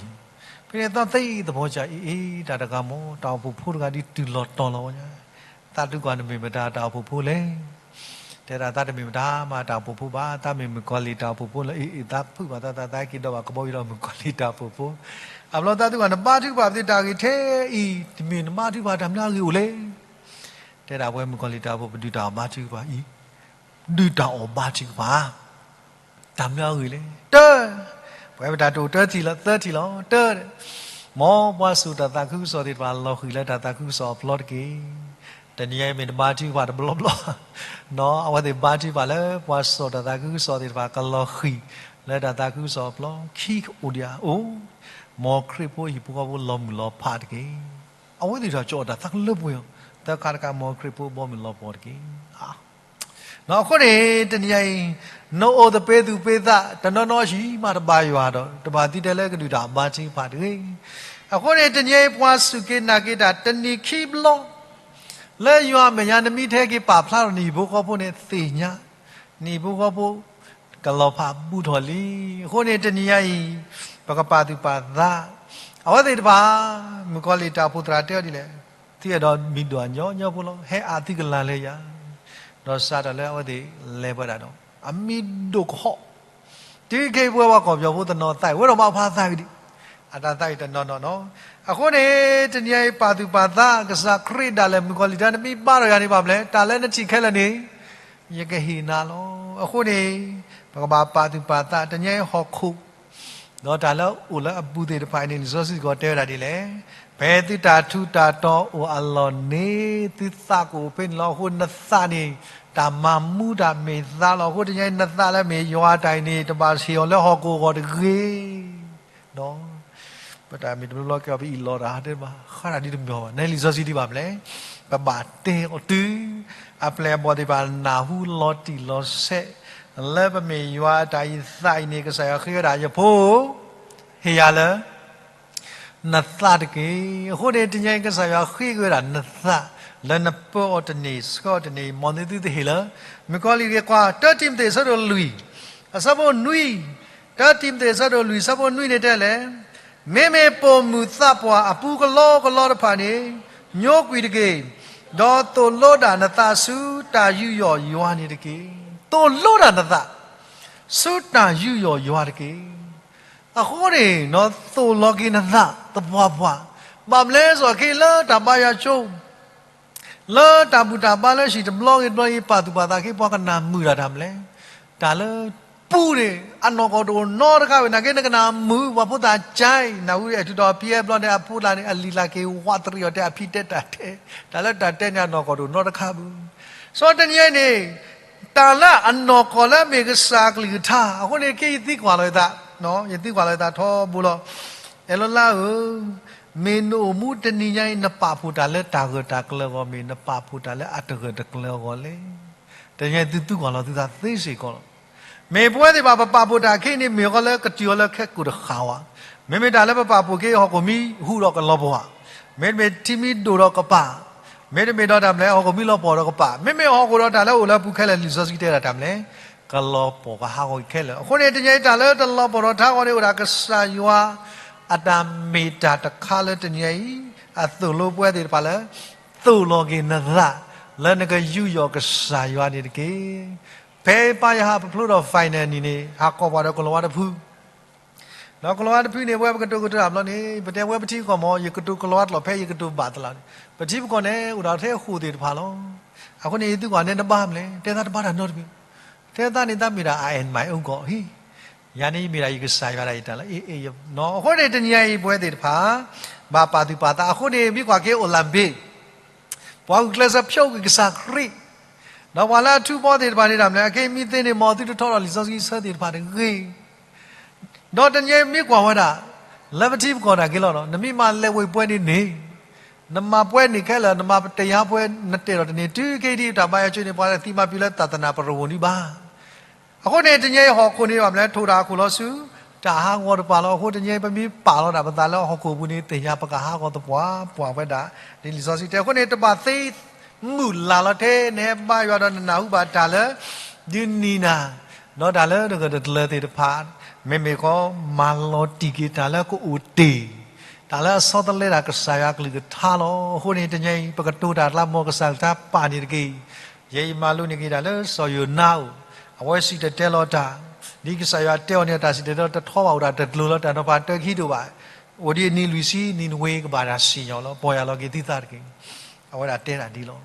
ဖဲန့ၣ်သးသ့သးပီစၢ်အံၤ အ့ တၢ်တဂၤမ့ၢ် တၢ်အိၣ်ဖှိၣ်ဖိတဂၤဒ်တုၤလီၤတီၤလီၤဝဲညါ, သးတူၢ်ကွၢ်နမ့ၢ်မတၤတၢ်အိၣ်ဖှိၣ်ဖိလဲၣ်. တဲဒၣ်သးတမ့ၢ်မတၤမးတၢ်အိၣ်ဖှိၣ်ဖိဘၣ်, သးမ့ၢ်မုၣ်ကီၤလံၢ်တၢ်အိၣ်ဖှိၣ်ဖိလၢအ့ အ့ သးဖုးဘၣ်သး သးသးဟဲက့ၤဒီးဘၣ်ကဘီယူၤဒီးမုၣ်ကီၤလံၢ်တၢ်အိၣ်ဖှိၣ်ဖိ, အဘျီသးတူၢ်ကွၢ် နဘါထုကဖၣ်ပသ့ၣ်တၢ်ဂ့ၢ်ထဲအံၤ တမ့ၢ်နဘါထုကဖၣ်တၢ်မနုၤအဂ့ၢ်အိၣ်လဲၣ်. တဲဒၣ်ပဝဲမုၣ်ကီၤလံၢ်တၢ်အိၣ်ဖှိၣ် ပဒုးတၢ်အီၣ်ဘါထုကဖၣ်အံၤ, ဒုးတၢ်အီၣ်ဘါထုကဖၣ် တၢ်မနုၤအဂ့ၢ်လဲၣ်. တၢ, ပဝဲပတၢ်တအိၣ်တၢထံၣ်လီၤ သၢထံၣ်လီၤ. တၢ, မ်ပှၤစိာ်တၢ်သးခုကစီၣ်သ့ၣ်တဖၣ်လီၤဃံၤလၢတၢ်သးခုကစီၣ်အပျီတက့ၢ်. တနံၤအံၤမ့ၢ်နဘါထုကဖၣ်တဘျီဘျီ, အဝဲသ့ၣ်ဘါထုကဖၣ်လၢပှၤစိာ်တၢ်သးခုကစီၣ်သ့ၣ်တဖၣ်ကလီၤဃံၤလၢတၢ်သးခုကစီၣ်အပျီ, ခံအိၣ်ဒံးဧါ, အိၣ်, မ်ခရံာ်ဖိဟံၣ်ဖိဃီဖိလီၤမုၢ်လီၤဖးတက့ၢ်. အဝဲသ့ၣ်တဖၣ်ကၠီအီၣ်တၢ်သးကလၢပှဲၤအီၤ, သၢခါတခါ မ်ခရံာ်ဖိဘီမုၢ်လီၤဖးတက့ၢ်. အဃိန့ၣ် တနံၤအံၤ နအိၣ်သပ့ၤသူၣ်ပ့ၤသး တနီၤနီၤဟံၣ်မးတဘါယွၤဒီး တဘၣ်သံတဲလၢကဒုးတၢ်ဘါထုကဖၣ်တဂ့ၤ. အဃိန့ၣ် တနံၤအံၤပှၤစူၢ်က့ၤနာ်က့ၤတၢ်တနံၤခံဘျီ လၢယွၤအမဲာ်ညါနမ့ၢ်ထဲက့ၤပာ်ဖျါထီၣ်နဟံၣ်ဖိဃီဖိန့ၣ်သ့ၣ်ညါ, နဟံၣ်ဖိဃီဖိ ကလီၤဖးဘူးထီၣ်လံ. အဃိန့ၣ် တနံၤညါအံၤ ပကပာ်သူၣ်ပာ်သး အဝဲသ့ၣ်တဖၣ် မုၣ်ကီၤလံၢ်တၢ်အိၣ်ဖှိၣ်သရၣ်တဲအီၤဒ်လဲၣ်, သုအဲၣ်ဒိးမံၤဒိၣ်အညီညီဖိလီၤ, ဟဲအါသုကလၤလၢယၤ, ဒီးစးထီၣ်လၢအဝဲသ့ၣ်လဲၤပှဲၤဒၣ်ဒီး အမံၤဒိၣ်ကဟီၣ် တုၤခဲအံၤပဝဲပှၤကီၢ်ပယီၤဖိတနီၤသးအံၤ ဝဲဒီးမၤဖးသးဂ့ၤဒံး, အတၢ်သးအံၤတနီၤနီၤနီၤ. အဃိန့ၣ် တနံၤအံၤပာ်သူၣ်ပာ်သး ကစၢ်ခရံာ်ဒၣ်လဲာ် မုၣ်ကီၤလံၢ်တၢ်နမံၤဘါထီၣ်ယၤန့ၣ်ဘၣ်မလဲၣ်, တၢ်လၢနထံၣ်ခဲလၢာ်န့ၣ် ယကဟ့ၣ်နၤလီၤ. အဃိန့ၣ် ပကဘၣ်ပာ်သူၣ်ပာ်သး တနံၤအံၤဟီၣ်ခိၣ် ဒီးတၢ်လၢအအိၣ်လၢအပူၤသ့ၣ်တဖၣ်အံၤန့ၣ် လံာ်စီဆှံစ့ၢ်ကီးတဲဝဲဒၣ်ဒ်လဲၣ်, ဖဲသုတၢ်ထူးတၢ်တီၤအိၣ်အလီၢ်န့ၣ် သုသးကအိၣ်ဖဲန့ၣ်လီၤ. အဃိနသးန့ၣ် တၢ်မၤမူတၢ်မ့ၢ်သးလီၤ. အဃိတနံၤအံၤနသးလၢမ့ၢ်ယွၤတၢ်အံၤန့ၣ် တဘၣ်ဟ့ၣ်အီၤလၢဟီၣ်ခိၣ်အဂီၢ်တဂ့ၤ ဒီး ပတၢ်မ့ၢ်တဘျီဘျီကဲအီၤ ပအံၣ်လီၤတၢ်ဟးတဲဘၣ် ဃါတၢ်ဒ်တမံၤဘၣ်. နလံာ်စီဆှံဒ်ဘၣ်မလဲၣ်, ပဘၣ်တဲအီၤတုၤ အပျဲၢ်အဘီၣ်သ့ၣ်တဖၣ်နၢ်ဟူလီၤတံၢ်လီၤဆဲး လၢပမ့ၢ်ယွၤအတၢ်အံၤသးအံၤန့ၣ် ကစၢ်ယွၤဃ့ဝဲဒၣ် ယဖိဧၢ, ဟ့ၣ်ယၤလၢ နသးတက့ၢ်. အဃိန့ၣ် တနံၤအံၤကစၢ်ယွၤဃ့က့ၤဝဲဒၣ်နသး လၢနပၢအီၤတန့ၢ်ဆှၢအီၤတန့ၢ် မ်နသုတဟ့ၣ်လၢ မုၣ်ကီၤလံၢ်ဂ့ၤကွၢ် တၢတံၤမသ့းအဆၢဒိၣ်လွံၢ် အဆၢဖိနွံ, တၢတံၤမသ့းအဆၢဒိၣ်လွံၢ် အဆၢဖိနွံန့ၣ်တဲလဲၣ်, မ့မ့ၢ်ပိာ်မုၣ်သးပှၢ်အပူၤကလီကလီတဖၣ်န့ၣ် ညိကွံာ်တက့ၢ်, ဒီးသိၣ်လိဒၣ်နသးဆူတၢ်ယူးယီၣ်ယွၤန့ၣ်တက့ၢ်. သိၣ်လိဒၣ်နသး ဆူတၢ်ယူးယီၣ်ယွၤတက့ၢ်. အဃိန့ၣ် သိၣ်လီၤက့ၤနသးသပှၢ်ပှၢ်, ဘၣ်မနုၤလဲၣ် စီၤခ့လၢတၢ်ဘါယွၤကၠိ လၢတၢ်ဘူၣ်တၢ်ဘါလၢဟံၣ်တဘျီဂ့ၤတဘျီအံၤ ပာ်သူၣ်ပာ်သးခ့ ပှၤကနၢ်မုာ်တၢ်တၢ်မနုၤလဲၣ်. တၢ်လၢပူၤန့ၣ် အနီၢ်ကီၢ်တအိၣ်နီတခါဘၣ်. နာ်က့နကနၢ်မုာ် ပှၤဖိသၣ်ကၠဲ နၢ်ဟူအဲၣ်ထူးဒီးဖံအဲၣ်ဘျီန့ၣ် အဖိသၣ်န့ၣ် အလံာ်လၢ်က့ၤဝးတရံးအီၤတဲအဖံတဲတၢ်တဲ, တၢ်လၢတၢ်တဲန့ၣ် အနီၢ်ကီၢ်တအိၣ်နီတခါဘၣ်. စီၤတနံၤအံၤန့ၣ် တၢ်လၢအနီၢ်ကီၢ်လၢအမ့ၢ်ကစၢ်အကလုၢ်ကထါ အဃိန့ၣ် က့ယသံကွၢ်လီၤယသး, ယသံကွၢ်လီၤယသးထီဘိလီၤ. အဲၣ်လိလါဧၢ, မ့ၢ်နအိၣ်မူတနံၤညါအံၤ နပာ်ဖှိၣ်တၢ်လၢတၢ်ဂၢၢ်တၢ်ကျၢၤအဂီၢ်မ့ၢ် နပာ်ဖှိၣ်တၢ်လၢအတဂၢၢ်တကျၢၤအဂီၢ်လဲၣ်. တနံၤညါအံၤသုသူၣ်ဂီၢ်လီၤသုသးသ့စ့ၢ်ကီးလီၤ. မ့ၢ်ပဝဲသ့ၣ်တဖၣ်ပပာ်ဖှိၣ်တၢ်ခဲအံၤန့ၣ် မ့ၢ်ဃီလၢကတုၤအီၤလၢခဲကိာ်တဃၣ်ဝဲ, မ့မ့ၢ်တၢ်လၢပပာ်ဖှိၣ်က့ၤဟီၣ်ခိၣ်မံဟူးဒီးကလီၤပှီၢ်, မ့တမ့ၢ်ထံမံဒိၣ်ဒီးကပၤ, မ့တမ့ၢ်ဒီးတၢ်မလဲၣ် ဟီၣ်ခိၣ်မံလီၤပှီၢ်ဒီးကပၤ, မ့မ့ၢ်ဟီၣ်ခိၣ်ဒီးတၢ်လၢအိၣ်လၢအပူၤခဲလၢာ် လံာ်စီဆှံတဲဒၣ်တၢ်မလဲၣ် ကလီၤပှီၢ်ကဟးဂီၤခဲလၢာ်. အဃိန့ၣ် တနံၤအံၤတၢ်လၢတလီၤပှီၢ်ထီၣ်ထါအဂီၢ်န့ၣ် အိၣ်ဒၣ်ကစၢ်ယွၤ အတၢ်မ့ၢ်တၢ်တခါလၢတနံၤအံၤ အသိၣ်လိပဝဲသ့ၣ်တဖၣ်လၢ သိၣ်လီၤက့ၤနသး လၢနကယူးယီၣ်ကစၢ်ယွၤန့ၣ်တက့ၢ်. ဖဲပၢ်ယဟၣ်ပဖျိထီၣ် final နံၤန့ၣ် ဟးကိးပှၤဒီးကလီၤဝါတဖု ဒီးကလီၤဝါတဖုန့ၣ် ပဝဲပကတိၤကတိၤတၢ်ဘျီန့ၣ် ပတဲဝဲပထံပကီၢ်မ့ၢ် ယကတိၤကလီၤဝါတလီၢ်ဖဲယကတိၤဘၣ်သလၢန့ၣ် ပထံပကီၢ်န့ၣ် အိၣ်ဒၣ်ထဲအဃိာ်သ့ၣ်တဖၣ်လီၤ. အဃိန့ၣ် ယသုကွၢ်န့ၣ်တဘၣ်မလဲၣ် တဲသးတဘၣ်တၢ်နီတမံၤ, တဲသးန့ၣ်သးမ့ၢ်ဒၣ် I am my own God ဟံၣ်, ယၤန့ၣ်ယမ့ၢ်ဒၣ်ယကစၢ်ယွၤဒၣ်ယတၢ်လၢ အ့ၣ်အ့ၣ်ယနီၤ. အဃိန့ၣ် တနံၤအံၤပဝဲသ့ၣ်တဖၣ် ဘၣ်ပာ်သူၣ်ပာ်သး အဃိန့ၣ် မ့ၢ်ကွၢ်က့ၤအိၣ်လၣ်ဘ့ၣ် ပှၤဂုာ်ကျဲးစၢးဖျိကွံာ်ကစၢ်ခရံာ်, ဒီးပှၤလၢအထူးဘီသ့ၣ်တဖၣ်န့ၣ်ဒၣ်မလဲၣ် အခဲအံၤမ့ၢ်သ့န့ၣ် မ်သုတထီထီၣ်လံာ်စီဆှံဆၢသ့ၣ်တဖၣ်တဂ့ၤ. ဒီးတနံၤအံၤမ့ၢ်ကွၢ်ဝဲဒၣ် လၢပထံပကီၢ်ဒၣ်က့ၤလီၤနီၤ နမ့ၢ်မၤလဲၤဝ့ၤပှဲၤန့ၣ်န့ၣ် နမၤပှဲၤန့ၣ်ခဲလၢာ် နမၤပတယါပှဲၤ နတဲထီၣ်တန့ၢ် တုၤခဲအံၤဒ်တၢ်ဘါယွၤကၠိန့ၣ် ပှၤသံမၤပျံၤလၢတၢ်သနၢ်ပရဝိၣ်ဒံးဘၣ်. အဃိန့ၣ် တနံၤအံၤဟီၣ်ခိၣ်န့ၣ်ဘၣ်မလဲၣ် ထိၣ်တၢ်အခိၣ်လီၤဆူ တၢ်ဟးဂီၤတပၤလီၤ. အဃိတနံၤအံၤ ပမ့ၢ်ပာ်လီၤဒၣ်ပသးလၢဟီၣ်ခိၣ်ပူၤန့ၣ် သ့ၣ်ညါပကဟးဂီၤသပှၢ်ပှၢ်ဝဲဒၣ် ဒ်လံာ်စီဆှံတဲ. အဃိန့ၣ် တဘၣ်သ့မုၢ်လၢ်လီၤထဲ နဟဲဘါယွၤဒီးနနၢ်ဟူဘၣ်တၢ်လၢ ဒုးနံၤနၤ ဒီးတၢ်လၢတဂၢၢ်တကျၢၤသ့ၣ်တဖၣ် မ့မ့ၢ်ဃီ မၤလီၤတံၢ်က့ၤတၢ်လၢကအိၣ်တ့ၢ် တၢ်လၢအဆီတလဲတၢ်ကစၢ်ယွၤအကလုၢ်ကထါလီၤ. အဃိန့ၣ် တနံၤအံၤ ပကတိၤတၢ်လၢမ်ကစၢ်အကလုၢ်ကထါပာ်န့ၣ်တက့ၢ်. ယဲအံၤမၤလိန့ၢ်က့ၤတၢ်လၢစီၤယိၤနါအအိၣ် အဝဲစံၣ်တဲၤတဲလီၤတၢ် ဒ်ကစၢ်ယွၤတဲအီၤန့ၣ် တၢ်စံၣ်တဲၤတဲလီၤတထီဘၣ် အိၣ်ဒၣ်တကျိၤလၢတၢ်နီၤဖးတၢခံဒိၣ်ဘၣ် အိၣ်ဒ်အနံၤလွံၢ်ဆံ နံၤနဝ့ကဘၣ်တၢ်စံၣ်ညီၣ်လီၤ ပီၢ်ယၢ်လီၤက့ၤသုသးတက့ၢ်. အဝဲဒၣ်တဲဒၣ်ဒ်လီၤ.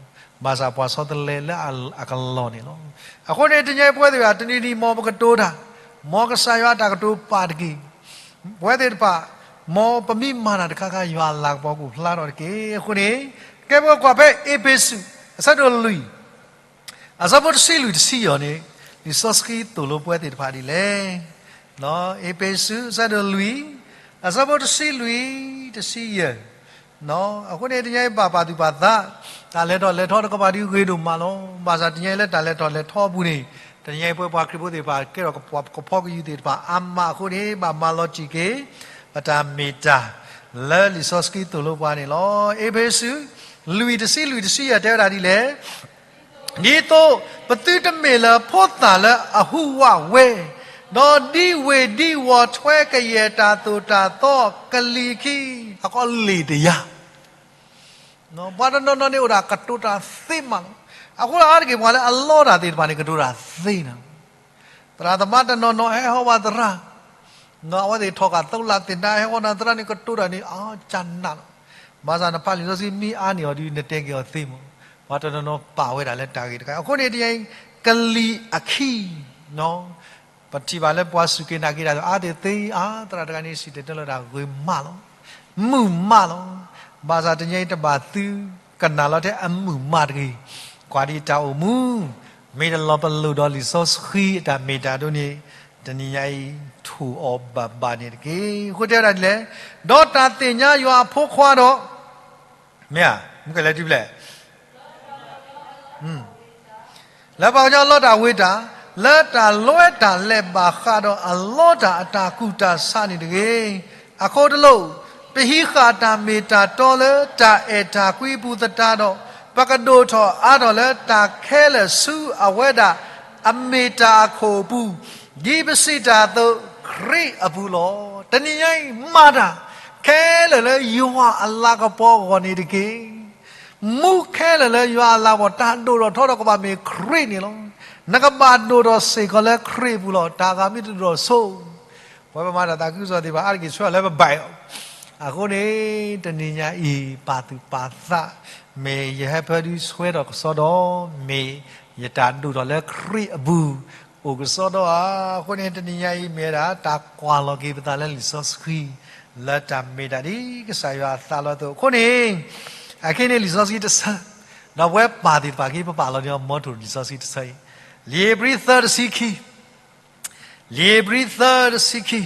ဘၣ်ဆၣ်ပှၤဆီတလဲလၢအကလီၢ်န့ၣ်လီၤ. အဃိန့ၣ် တနံၤအံၤပဝဲသ့ၣ်တဖၣ် တနံၤနံၤမ်ပကတိၤတၢ် မ်ကစၢ်ယွၤအတၢ်ကတိၤပာ်တက့ၢ်. ပဝဲသ့ၣ်တဖၣ် မ်ပမ့ၢ်မၤတၢ်တခါခါ ယွၤအလၤကပီၤကအိၣ်ဖျါထီၣ်တက့ၢ်. အဃိန့ၣ် ကဲပကကွၢ်ဖဲအ့းဖ့းစူး အဆၢဒိၣ်လွံၢ် အဆၢဖိတဆံလွံၢ်တဆံယဲၢ်န့ၣ် လံာ်စီဆှံသိၣ်လိပဝဲသ့ၣ်တဖၣ်ဒ်လဲၣ်. အ့းဖ့းစူး အဆၢဒိၣ်လွံၢ် အဆၢဖိတဆံလွံၢ် တဆံယဲၢ် အဃိန့ၣ် တနံၤအံၤဘၣ်ပာ်သူၣ်ပာ်သး တၢ်လဲၤထီၣ်လဲၤထီတကပၤဒ်ဂ့ၤဒိၣ်မးလီၤ. ဘၣ်ဆၣ်တနံၤအံၤလၢတၢ်လဲၤထီၣ်လဲၤထီအပူၤန့ၣ် တနံၤအံၤပဝဲပှၤခရံာ်ဖိသ့ၣ်တဖၣ် ကဲထီၣ်ကပှၤကဖီကယုၢ်သ့ၣ်တဖၣ်အါမးအဃိန့ၣ် ဘၣ်မၤလီၤတံၢ်က့ၤ ပတၢ်မ့ၢ်တၢ် လၢလံာ်စီဆှံသိၣ်လိပှၤန့ၣ်လီၤ. အ့းဖ့းစူး လွံၢ်တဆံလွံၢ်တဆံယဲၢ်တဲဝဲဒၣ်ဒ်လဲၣ်. ဒ်သိးပသုတမ့ၢ်လၢၤဖိသၣ်လၢအဟူးဝးဝဲ, ဒီးဒ်ဝ့ၢ်ဒ်ဝီၤထွဲကယဲၢ်တၢ်သိၣ်တၢ်သီကလံၤအခံ, အကီလ့ၣ်တယါ. ပှၤတနီၤနီၤန့ၣ်အိၣ်ဒၣ်ကတိၤတၢ်သ့မးလီၤ. အဃိအါတက့ၢ်ပှၤလၢအလီတၢ်သ့ၣ်တဖၣ်န့ၣ် ကတိၤတၢ်သ့နၤ. သရၣ်သမါတနီၤနီၤဟဲဟီၣ်ဝဲသရၣ် အဝဲသ့ၣ်ထီၣ်ကၢ်သိလးသ့ၣ်နါဟဲဟီၣ်နၤသရၣ်န့ၣ် ကတိၤတၢ်န့ၣ် အကနးလီၤ. ဘၣ်ဆၣ်နဖးလံာ်စီဆှံမ့ၢ်အါန့ၢ်အီၤဒီး နတဲက့ၤအီၤသ့မး. ပှၤတနီၤနီၤပာ်ဝဲဒၣ်လၢတၢ်ဂ့ၢ်တခါ အဃိန့ၣ်တနံၤအံၤ ကလံၤအခံ ပထံၣ်ဘၣ်လၢပှၤစူၢ်က့ၤနာ်က့ၤတၢ်အါသ့ၣ်သ့အါ သရၣ်တဂၤန့ၣ် စံၣ်တဲၤတဲလီၤတၢ်ဂ့ၤမးလီၤ. မုာ်မးလီၤ. ဘၣ်ဆၣ်တနံၤအံၤတဘၣ်သုကနၣ်လီၤထဲအမုာ်မးတဂ့ၤ. ကွၢ်ဒ်တၢ်အိၣ်မူ မ့ၢ်တလီၤပလိာ်ဒီးလံာ်စီဆှံအတၢ်မ့ၢ်တၢ်ဒိၣ်န့ၣ် တနံၤညါအံၤ ထိၣ်အီၤဘၣ်ဘၣ်န့ၣ်တက့ၢ်. အဃိတဲဝဲဒၣ်ဒ်လဲၣ်, ဒီးတၢ်သ့ၣ်ညါယွၤအဖိခွါဒီး မ့ၢ်ဧါ, မ့ၢ်ကလဲၤတုၤဖျဲၣ် လၢပှၤကညီအလီတၢ်ဝ့ၤတၢ်, လၢတၢ်လွဲတၢ်လဲၤဘၣ်ဃးဒီးအလီတၢ်အတၢ်ကူၣ်တၢ်ဆးန့ၣ်တဂ့ၤ. အခိၣ်တလိာ်, ပဟံးဃာ်တၢ်မ့ၢ်တၢ်တီလၢတၢ်အဲၣ်တၢ်ကွံအပူၤသတးဒီး, ပကဒိၣ်ထီၣ်အါထီၣ်လၢတၢ်ခဲလၢာ်ဆူအဝဲဒၣ်အမ့ၢ်တၢ်အခိၣ်အပူၤ, ဒ်ပစံးတၢ်အသိး ခရံာ်အပူၤလီၤ. တနံၤညါအံၤမၤတၢ်ခဲလၢာ်လၢယွၤအလၤကပီၤအဂီၢ်န့ၣ်တက့ၢ်. မူခဲလၢာ်လၢယွၤအလၤကပီၤ တၢ်ဒိၣ်ထီၣ်ထီထီၣ်ကဘၣ်မ့ၢ်ခရံာ်န့ၣ်လီၤ. နကဘၣ်ဒိၣ်ထီၣ်စ့ၢ်ကီးလၢခရံာ်အပူၤလီၤ. တၢ်ဂၤမ့ၢ်တဒိၣ်ထီၣ်ဆိ, ပဝဲပမၤတၢ်သးခုကစီၣ်သ့ၣ်တဖၣ် အါတက့ၢ်ဆှၢလၢပဘၣ်အီၤ. အဃိန့ၣ် တနံၤညါအံၤ ပာ်သူၣ်ပာ်သး, မ့ၢ်ယဟဲဖၢဒုးဆှၢထီၣ်ကစီဒီ, မ့ၢ်ယတၢ်ဒိၣ်ထီၣ်လၢခရံာ်အပူၤ အိၣ်ကစီဒီဧါ. အဃိန့ၣ် တနံၤညါအံၤမ့ၢ်ဝဲဒၣ် တၢ်ကွၢ်လီၤက့ၤပသးလၢလံာ်စီဆှံ လၢတၢ်မ့ၢ်တၢ်ဒ်ကစၢ်ယွၤအသးလီၤအသိး. အဃိန့ၣ် အခဲအံၤန့ၣ်လံာ်စီဆှံတဆၢ, ဒီးပဝဲပာ်သ့ၣ်တဖၣ်က့ၤ ပပာ်လီၤန့ၢ်အီၤ မ်ထိၣ်လံာ်စီဆှံတဆၢအံၤ, လံာ်ဧ့ၤဘြံၤသၢတဆံခံ, လံာ်ဧ့ၤဘြံၤသၢတဆံခံ,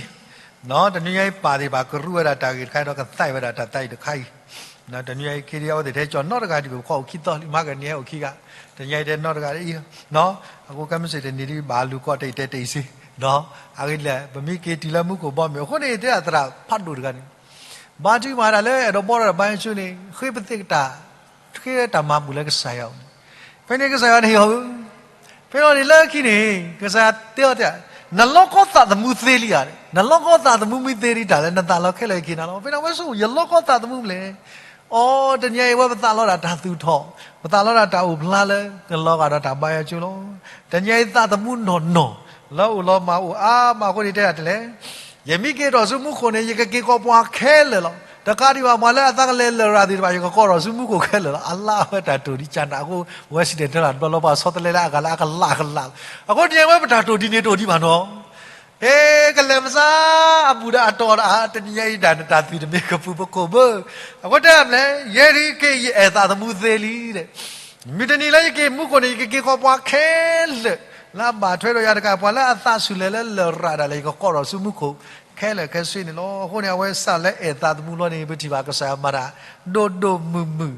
တနွံညါအံၤပၢ်သ့ၣ်တဖၣ်ကရူၢ်ဝဲဒၣ်တၢ်ဂ့ၢ်တခါဒီးကသးဝဲဒၣ်တၢ်သးအံၤတခါအံၤ, တနွံညါအံၤခ့ဒံအဝဲသ့ၣ်ထဲကၠီၤနီတဂၤဒံးဘၣ် ပခီၣ်အိၣ်ခံသီလံ မဟါကနံၤဟဲအိၣ်ခံဂၤ, တနံၤညါအံၤတဲနီတဂၤအံၤ, အဃိကဲမ့ၢ်စ့ၢ်တနံၤဒံးဘၣ်လူၤကိးတအံၤတဲတအံၤစ့ၢ်, အဂ့ၢ်ဒ်လဲၣ် ပမ့ၢ်က့ၤတုၤလၢမူခိၣ်ဘီမုၢ်အဃိန့ၣ် တဲဒၣ်သရၣ်ဖးဒိၣ်တဂၤန့ၣ် ဘါထုကဖၣ်ဒၣ်လၢအဲၣ်ဒိးဘီထီၣ်တၢ်ဘါယွၤကၠိန့ၣ် ဃ့ပသ့ၣ်ကတၢၢ် ဃ့တၢ်မၤဘူၣ်လၢကစၢ်ယွၤအအိၣ်န့ၣ်, ဖဲန့ၣ်ကစၢ်ယွၤန့ၣ်ဟ့ၣ်အီၤဧၢ, ဖဲလီၤန့ၣ်လၢခံန့ၣ် ကစၢ်ယွၤတဲအီၤတဲ, နလီၤကီသးသမူသ့လံဧါ, နလီၤကီသးသမူမ့ၢ်သ့ဒံးတၢ်လၢနသးလီၤခဲလၢာ်က့ၤနၤလီၤ. ဖဲန့ၣ်အဝဲဆိ ယလီၤကီသးသမူမလဲၣ်. အိ တနံၤညါအံၤဝဲပသးလီတၢ်သူၣ်ထီၣ်, ပသးလီတၢ်အိၣ်ဖျါလၢ ကလီၤဂာ်ဒီးတၢ်ဘါယွၤကၠိလီၤ. တနံၤညါအံၤသးသမူနီၢ်နီၢ် လၢအိၣ်လီၤမၢ်အိၣ်အါမးအဃိန့ၣ်တဲဒၣ်တလဲၣ် ယမ့ၢ်က့ၤထီၣ်ဆူမူခိၣ်န့ၣ် ယကက့ၤကိးပှၤခဲလၢာ်လီၤ. တကးဒံးဘၣ်ပှၤလၢအသးကလဲၤလရာ်သ့ၣ်တဖၣ် ယကကိးထီၣ်ဆူမူခိၣ်ခဲလၢာ်လီၤ. အလါအဝဲတၢ်တိၢ်ဒံးကၢ်နၢ်အဃိ ဝဲစံၣ်တဲၤတဲလီၤတဘျီလီၤ ပှၤဆီတလဲလၢအဂၤလၢအကလးကလးလီၤ. အဃိတနံၤညါဝဲပတၢ်တိၢ်ဒံးန့ၣ်တိၢ်ဒံးဘၣ်နီၤ ဟဲကလဲၤမစါအဘူၣ်ဒီးအတီၢ်ဒီး တနံၤညါအံၤဒၣ်နတၢ်သွံၣ်တမ့ၢ်ကပူၤပကိၣ်ဘၣ်. အဃိတဲမလဲၣ် ယဲဒၣ်က့ၤယအဲၣ်သးသမူသ့လံဒီး မုၢ်တနံၤလၢယက့ၤမူခိၣ်န့ၣ် ယကက့ၤကိးပှၤခဲလၢာ် လၢအဘၣ်ထွဲဒီးယၤတကး ပှၤလၢအသးဆူၣ်လဲၤလၢလရာ်ဒၣ်လဲာ် ယကကိးထီၣ်ဆူမူခိၣ်ခဲလၢာ်ခဲဆ့န့ၣ်လီၤ. အဃိန့ၣ် အဝဲစံးလၢအဲၣ်သးသမူလီၤန့ၣ် ပထံၣ်ဘၣ်ကစၢ်ယွၤမၤတၢ် ဒိၣ်ဒိၣ်မုၢ်မုၢ်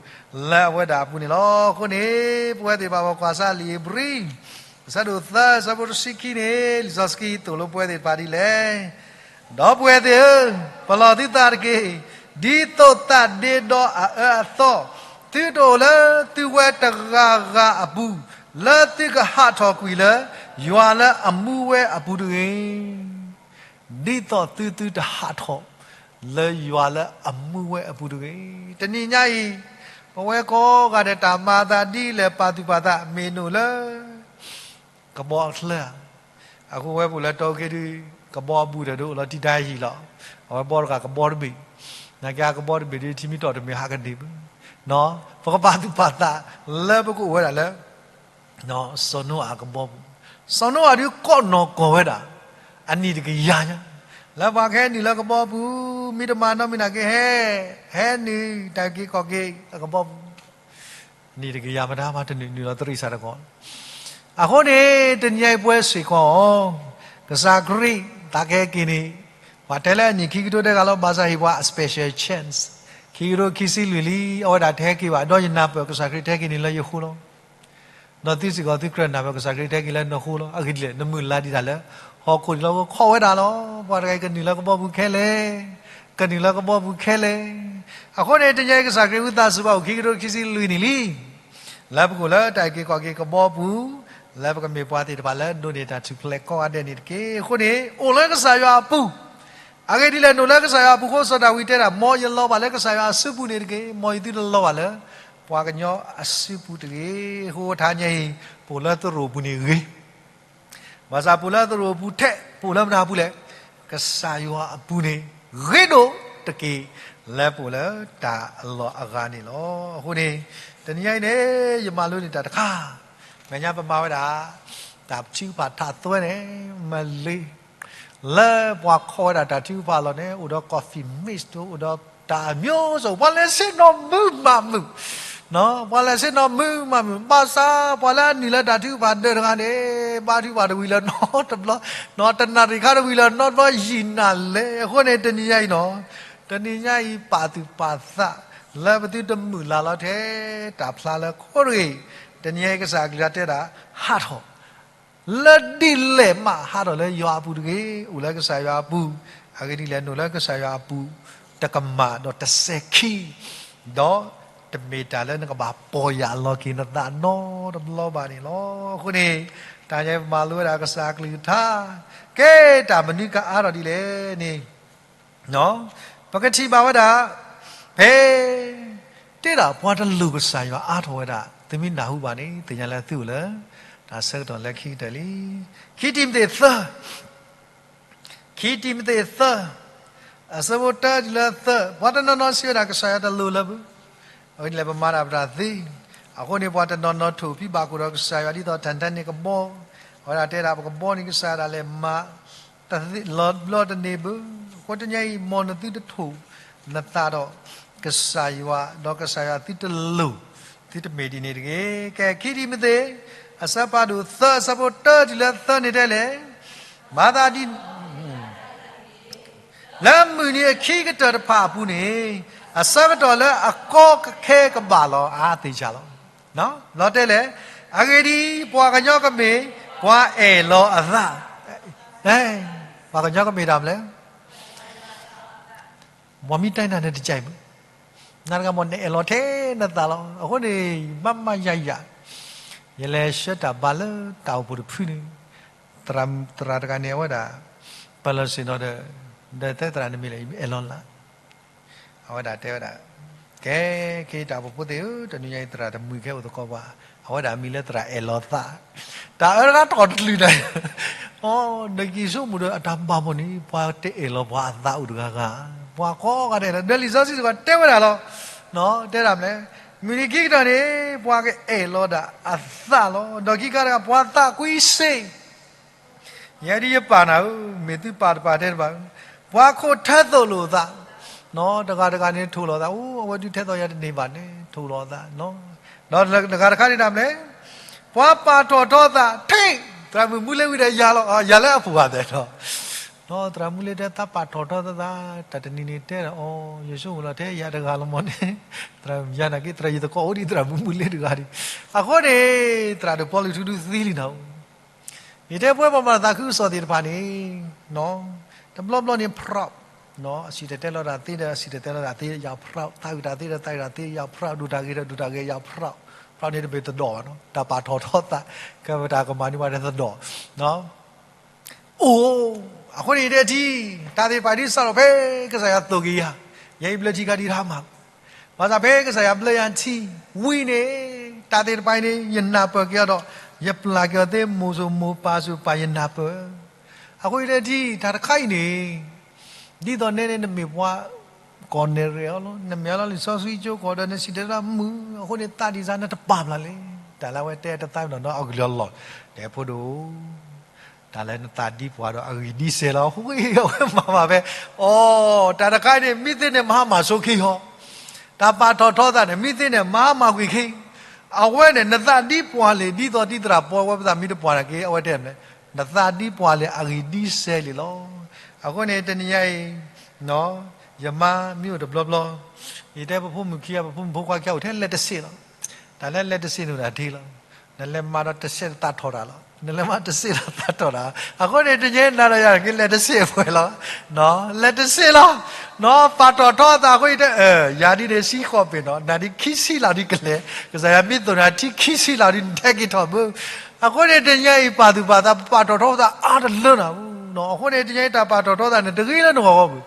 လၢအဝဲဒၣ်အပူၤန့ၣ်လီၤ. အဃိန့ၣ် ပဝဲသ့ၣ်တဖၣ် ပကွၢ်စၢ်လံာ်ဧ့ၤဘြံၤ အဆၢဒိၣ်သၢ အဆၢဖိတဆံခံန့ၣ် လံာ်စီဆှံသိၣ်လိပဝဲသ့ၣ်တဖၣ်ဒ်လဲၣ်. ဒီပုၢ်ဝဲၢ်သ့ၣ်ဧၢ, ပလီၢ်သုသးတက့ၢ်. ဒ်သိးသးဒ့ဒီအအၢအသီ, သုတအိၣ်လၢသုဝဲတဂၤဂၤအပူၤ, လၢသုကဟးထီၣ်ကွံာ်လၢ ယွၤလၢအမူဝဲအပူၤတဂ့ၤ. ဒ်သိးသုသုတဟးထီၣ် လၢယွၤလၢအမူဝဲအပူၤတဂ့ၤ. တနံၤညါအံၤ ပဝဲကိးဂၤဒဲးတၢ်မၤအသးဒ်လဲၣ် ပာ်သူၣ်ပာ်သး မ့ၢ်နုာ်လၢ ကဘီအချၢဧါ. အဃိဝဲပအိၣ်လၢတီအူက့ဒုး ကဘီအဘူးဒီးဒုးအိၣ်လီၤတံၢ်တၢ်ဟံၣ်လီၤ. အဝဲဘီတဂၤကဘီတဘ့ၣ်, နာ်က့အကဘီတဘ့ၣ်ဒုး ထံမ့ၢ်တီၢ်တမ့ၢ်ဟးကန့ၢ်ဘၣ်. ပကပာ်သူၣ်ပာ်သးလၢပကအိၣ်ဝဲဒၣ်လၢ စီၤနိအၤအကဘီပူၤ, စီၤနိအၤဒုးကိးနီၢ်ကီၢ်ဝဲဒၣ် အနံၣ်တကယၤညါ, လၢပှၤကဟဲနုာ်လၢကဘီပူၤ, မ့ၢ်တမၤနီတမံၤနာ်က့ဟဲ, ဟဲနုာ်တၢ်က့ၤခီၣ်က့ၤအကဘီပူၤ, နံၣ်တကယၤမတၤမၤတနုာ် နုာ်လီၤတရံးစးတကီး. အဃိန့ၣ် တနံၤညါအံၤပဝဲစ့ၢ်ကီး, ကစၢ်ခရံာ်သးကဟဲက့ၤန့ၣ်, ပှၤတဲလၢအနံၣ်ခံကထိတဲဂၤလီၤ ဘၣ်ဆၣ်ဟ့ၣ်ပှၤအ special chance, ခံကထိခံဆံလွံၢ်လံ, အဝဲဒၣ်တဟဲက့ၤဘၣ်, ဒီးယနၢ်ပၢၢ်ကစၢ်ခရံာ်တဟဲက့ၤန့ၣ်လၢယဃိလီၤ. ဒီးသုစ့ၢ်ကီးသုကြၢးနၢ်ပၢၢ် ကစၢ်ခရံာ်တဟဲက့ၤလၢနဃိလီၤ. အဂ့ၢ်ဒ်လဲၣ် နမုၢ်လၢ်ဒံးတၢ်လၢ ဟီၣ်ခိၣ်ဒံးလီၤ ခိးဝဲဒၣ်လီၤ. ပှၤတဂၤအံၤကနုာ်လၢကဘီပူၤခဲလၢာ်, ကနုာ်လၢကဘီပူၤခဲလၢာ်. အဃိန့ၣ် တနံၤအံၤကစၢ်ခရံာ်ဝံသးစူၤဘၣ်အိၣ်ခံကထိခံဆံလွံၢ်နံၣ်လံ လၢပကအိၣ်လၢတၢ်က့ၤခီၣ်က့ၤကဘီပူၤ, လၢပကမ့ၢ်ပှၤသ့ၣ်တဖၣ်လၢဒိးန့ၢ်တၢ်ထူၣ်ဖျဲးကိးဂၤဒဲးန့ၣ်တက့ၢ်. အဃိန့ၣ် အိၣ်လၢကစၢ်ယွၤအပူၤ, အဂ့ၢ်ဒ်လဲၣ် နအိၣ်လၢကစၢ်ယွၤအပူၤအဃိ စီၤဒၤဝံးတဲဒၣ် မ်ယလီၤဘၣ်လၢကစၢ်ယွၤအစုပူၤန့ၣ်တက့ၢ်, မ်ယသုတလီၤဘၣ်လၢ ပှၤကညီအစုပူၤတဂ့ၤ. အဃိထါညါအံၤ ပအိၣ်လၢသရိာ်ပူၤန့ၣ်ဂ့ၤ ဘၣ်ဆၣ်ပအိၣ်လၢသရိာ်အပူၤထဲ ပအိၣ်လၢမတၤအပူၤလဲၣ်, ကစၢ်ယွၤအပူၤန့ၣ် ဂ့ၤဒိၣ်တက့ၢ် လၢပအိၣ်လၢတၢ်အလီၢ်အဂၤန့ၣ်လီၤ. အဃိန့ၣ် တနံၤညါအံၤန့ၣ် ယမၤလိန့ၢ်တၢ်တခါ, မဲာ်ညါပမၤဝဲဒၣ် တၢ်ထုကဖၣ်ထးသွဲန့ၣ် မ့ၢ်လံ လၢပှၤခိးဝဲဒၣ်တၢ်ထုကဖၣ်အလီၢ်န့ၣ် အိၣ်ဒီး coffee mix အိၣ်ဒီးတၢ်အမျိုးစုံ ပှၤလဲၤဆ့ၣ်နီၤမုာ်မးမုာ်, ပှၤလဲၤဆ့ၣ်နီၤမုာ်မးမုာ်, ဘၣ်ဆၣ်ပှၤလၢအနုာ်လၢတၢ်ထုကဖၣ်ဒၢးတဂၤန့ၣ် ဘါထုကဖၣ်တဝံၤလၢၤနီတဘျီ, တနၣ်ရံၣ်ခါတဝံၤလၢၤနီတဘျီယံာ်နၤလဲၣ်. အဃိန့ၣ် တနံၤညါအံၤနီၤ, တနံၤညါအံၤပာ်သူၣ်ပာ်သး လၢပသုတမုၢ်လၢ်လီၤထဲ တၢ်ဖျါလၢခိတဂ့ၤ, တနံၤညါအံၤကစၢ်အကလုၢ်ကထါတဲဒၣ် ဟးထီၣ် လၢဒ်လဲၣ်မး ဟးထီၣ်လၢယွၤအပူၤတဂ့ၤ, အိၣ်လၢကစၢ်ယွၤအပူၤ, အဂ့ၢ်ဒ်လဲၣ် နအိၣ်လၢကစၢ်ယွၤအပူၤ တကမၣ်ဒီးတစဲးခံ, ဒီးတမ့ၢ်တၢ်လၢနကဘၣ်ပီၢ်ယၢ်လီၤက့ၤနသးနီတဘျီဘၣ်န့ၣ်လီၤ. အဃိန့ၣ် တၢ်ညါပမၤလိဝဲဒၣ်ကစၢ်အကလုၢ်ကထါ, ကဲတၢ်မနုၤကအါထီၣ်ဒ်လဲၣ်န့ၣ် ပကထံၣ်ဘၣ်ဝဲဒၣ် ဖဲ တဲဒၣ်ပှၤတလိၣ်ကစၢ်ယွၤအါထီၣ်ဝဲဒၣ် သုမ့ၢ်နၢ်ဟူဘၣ်န့ၣ် သ့ၣ်ညါလၢသုအိၣ်လၢ တၢ်ဆၢကတီၢ်လၢခံကတၢၢ်လံ. ခံတံၤမသ့းသၢ, ခံတံၤမသ့းသၢ, အဆၢဖိတၢတုၤလၢသၢ, ပှၤတနီၤနီၤစံးဝဲဒၣ်ကစၢ်ယွၤတလိၣ်လၢၤဘၣ်, အဝဲန့ၣ်လဲၣ်ပမၤတၢ်ပတၢ်သ့, အဃိန့ၣ် ပှၤတနီၤနီၤထိၣ်ဖံးဘၣ်ခိၣ်ဒီးကစၢ်ယွၤ ဒ်သိးထၣ်ထၣ်န့ၢ်ကဘီ, အဝဲဒၣ်တဲဒၣ်ပကဘီန့ၣ် ကစၢ်ယွၤဒၣ်လဲာ်မၤ တသ့လီၤဘျီတန့ၢ်ဘၣ်. အဃိတနံၤညါအံၤ မ်နသုတထိၣ်နသးဒီးကစၢ်ယွၤ, ဒီးကစၢ်ယွၤသုတလိၣ်, သုတမ့ၢ်ဒ်န့ၣ်တဂ့ၤ. ကဲ ခံတံၤမသ့း အဆၢဖးဒိၣ်သၢ အဆၢဖိတၢတုၤလၢသၢန့ၣ်တဲလဲၣ်, မၤသးဒ် လၢမုၢ်နံၤအခံကတၢၢ်တဖၣ်အပူၤန့ၣ်, အဆၢကတီၢ်လၢအကီကခဲကဘၣ်လီၤ. အါသ့ၣ်ဆၣ်လီၤ. လီၤတဲာ်လဲၣ်. အဂ့ၢ်ဒ်အံၤ, ပှၤကညီကမ့ၢ်ပှၤအဲၣ်လီၤအသး. ပှၤကညီကမ့ၢ်တၢ်မနုၤလဲၣ်. ပှၤမ့ၢ်တဲနၤန့ၣ်တကဲးမုၢ်, နၤတဂၤမ့ၢ် နအဲၣ်လီၤထဲနသးလီၤ. အဃိန့ၣ် မ့ၢ်မ့ၢ်ယၤယၤ, ယလဲၤဆှၢတၢ်ဘါလၢတၢ်အိၣ်ဖှိၣ်တဖုန့ၣ်, သရၣ်တဂၤန့ၣ် အဝဲဒၣ် ပၢၤလီၢ်ဆ့ၣ်နီၤဒီး, ဒီးတဲသရၣ်န့ၣ်မ့ၢ်လဲၣ်, ယအဲၣ်လီၤလၢ်. အဝဲဒၣ်တဲဝဲဒၣ်, ကဲ, ခဲအံၤတၢ်အိၣ်ဖှိၣ်ဖိသ့ၣ်ဧၢ, တနံၤညါအံၤသရၣ်တမှံၤခဲအိၣ်သကိးပှၤ, အဝဲဒၣ်မံၤလၢသရၣ်အဲၣ်လီၤသး, တၢ်အၢတဂၤတီၢ်တလုာ်နၤ, အီ, နက့ၤဆိကမိၣ်ဒီးအတၢ်ဘၣ်မီၢ်န့ၣ် ပှၤတအဲၣ်လီၤပှၤအသးအိၣ်တဂၤဂၤ, ပှၤကိးဂၤဒဲးလီၤ. ဒီးလံာ်စီဆှံစ့ၢ်ကီးတဲဝဲဒၣ်လီၤ. တဲဒၣ်မနုၤလဲၣ်. မုၢ်နံၤခံကတၢၢ်န့ၣ် ပှၤကအဲၣ်လီၤဒၣ်အသးလီၤ. ဒီးခံခါတခါ ပှၤသးကွံစ့ ယဲဒ်ယပာ်နၤဧၢ, မ့ၢ်သုပာ်တပာ်တဲတဘၣ်, ပှၤခိၣ်ထဲသိးလိာ်အသး, တဂၤတဂၤန့ၣ်ထိၣ်လီၤသး, အိၣ် အဝဲဒုးထဲသိးယၤတန့ၢ်ဘၣ်န့ၣ် ထိၣ်လီၤအသး, ဒီးတဂၤတခါန့ၣ်ဒၣ်မနုၤလဲၣ်, ပှၤပာ်ထီၣ်ထီသး ထဲ, သရၣ်မုၣ်မူလ့ဝံၤဒီးယၤလီၤ, ယၤလၢအပူၤဂၤသဲးဒီး, ဒီးသရၣ်မူလ့တဲသးပာ်ထီၣ်ထီသး, တၢ်တနံၤန့ၣ်တဲဒီး အီ, ယဆိကမိၣ်လီၤထဲယၤတဂၤလီၤမီၢ်န့ၣ်, သရၣ်ယၤနာ်က့ သရၣ်ယသကိးအိၣ်ဒံးသရၣ်မုၣ်မူလ့တဂၤဒံး, အဃိန့ၣ် သရၣ်ဒိၣ်ပီလူးထူဒုးသ့လံနၤဧၢ ယတဲပဝဲပှၤမၤသးခုကစီၣ်သ့ၣ်တဖၣ်န့ၣ်, တဘျီဘျီန့ၣ် proud, အဆံးတတဲလီၤတၢ်သ့ဒီး အဆံးတတဲလီၤတၢ်သ့ ယၤ proud, သးအုးတၢ်သ့ဒီး သးအုးတၢ်သ့ ယၤ proud, ဒိၣ်တၢ်ဂ့ၤဒီး ဒိၣ်တၢ်ဂ့ၤ ယၤ proud, proud န့ၣ်တမ့ၢ်တဒီးဘၣ်နီၤ, တၢ်ပာ်ထီၣ်ထီသး, ကဲပတၢ်ကမၣ်န့ၣ်ပှၤတသဒီး အိၣ်, အဃိန့ၣ်ယတဲထံ, တၢ်သ့ၣ်တဖၣ်ဒ်စးထီၣ်ဖဲကစၢ်ယွၤသိၣ်က့ၤယၤ, ယဲအံၤဘျၢထံခါဒ်တၢ်မၤ, ဘၣ်ဆၣ်ဖဲကစၢ်ယွၤဘျၢယၤထံဝံၤန့ၣ်, တၢ်သ့ၣ်တဖၣ်အံၤန့ၣ် ယနၢ်ပၢၢ်က့ၤအီၤဒီး, ယပျၢ်က့ၤအီၤသ့ မိၢ်စိမိၢ်ပၢ်စိပၢ်ယနၢ်ပၢၢ်, အဃိယတဲထံ, တၢ်တခါအံၤန့ၣ် ဒ်သိးနဲန့ၣ် နမ့ၢ်ပှၤကီၢ်နဲၣ်ရဲၣ်အီၤလီၤ, နမ့ၢ်အလီၤလံာ်စီဆှံကၠိကီၢ်ဒီး နစံၣ်တဲၤတဲလီၤမုာ်, အဃိန့ၣ်သးဒ်စၢ်နတပာ်ဖျါလဲၣ်, တၢ်လၢအဝဲတဲတသးမ့ၢ်နီၤ နီၤအကလုၢ်အလီၢ်, တဲဖိဒိၣ်, တၢ်လၢနသးဒ်ပှၤဒီးအဂံၢ်ဒ်စဲးလီၤ, အဃိအဝဲမၤမၤဖဲ, အီ, တၢ်တခါအံၤန့ၣ် မ့ၢ်သ့န့ၣ်မၤဟါမၢ်ဆိခံဟီ, တၢ်ပာ်ထီၣ်ထီသးန့ၣ် မ့ၢ်သ့န့ၣ်မၤဟါမၢ်ကွံာ်ခံ အဝဲန့ၣ် နသးဒ်ပှၤလံာ် ဒ်သိးဒ်သရၣ်ပီဝဲပသးမ့ၢ်တပှၤနာ်က့ အဝဲတဲမနုၤလဲၣ်, နသးဒ်ပှၤလံာ်အဂံၢ်ဒ်စဲးလံလီၤ. အဃိန့ၣ် တနံၤညါအံၤ ယမါမ့ၢ်အိၣ်တဘျီဘျီ, ယတဲပဖိမုၣ်ခံဂၤ ပဖိမုၣ်ဖိခွါခံဂၤအိၣ်ထဲလဲၤတစဲးလီၤ. တၢ်လၢလဲၤတစဲးန့ၣ်အိၣ်ဒၣ်ထဲလီၤ. နလဲၤမၤဒီးတစဲးတသးထီၣ်တၢ်လီၤ. နလဲၤမၤတစဲးလီၤသးထီၣ်တၢ်. အဃိန့ၣ် တနံၤညါနၤဒီးယၤက့ၤလဲၤတစဲးပှဲၤလီၤ. လဲၤတစဲးလီၤ. နီၤပာ်ထီၣ်ထီသးအဃိ ယတဲ ယၤဒ်န့ၣ်ဆံဃိးပ့ၤနီၤ, နၤဒ်ခံဆံလီၤဒ်ကလဲၤ, ကစၢ်ယွၤမ့ၢ်သိၣ်နၤထံခံဆံလီၤဒ်နထဲက့ၤထီၣ်ဘၣ်. အဃိန့ၣ် တနံၤညါအံၤပာ်သူၣ်ပာ်သး ပပာ်ထီၣ်ထီသးအါတလၢနၤဘၣ်. အဃိန့ၣ် တနံၤညါအံၤတၢ်ပာ်ထီၣ်ထီသးန့ၣ် တဂ့ၤလၢနဂီၢ်အဂီၢ်ဘၣ်.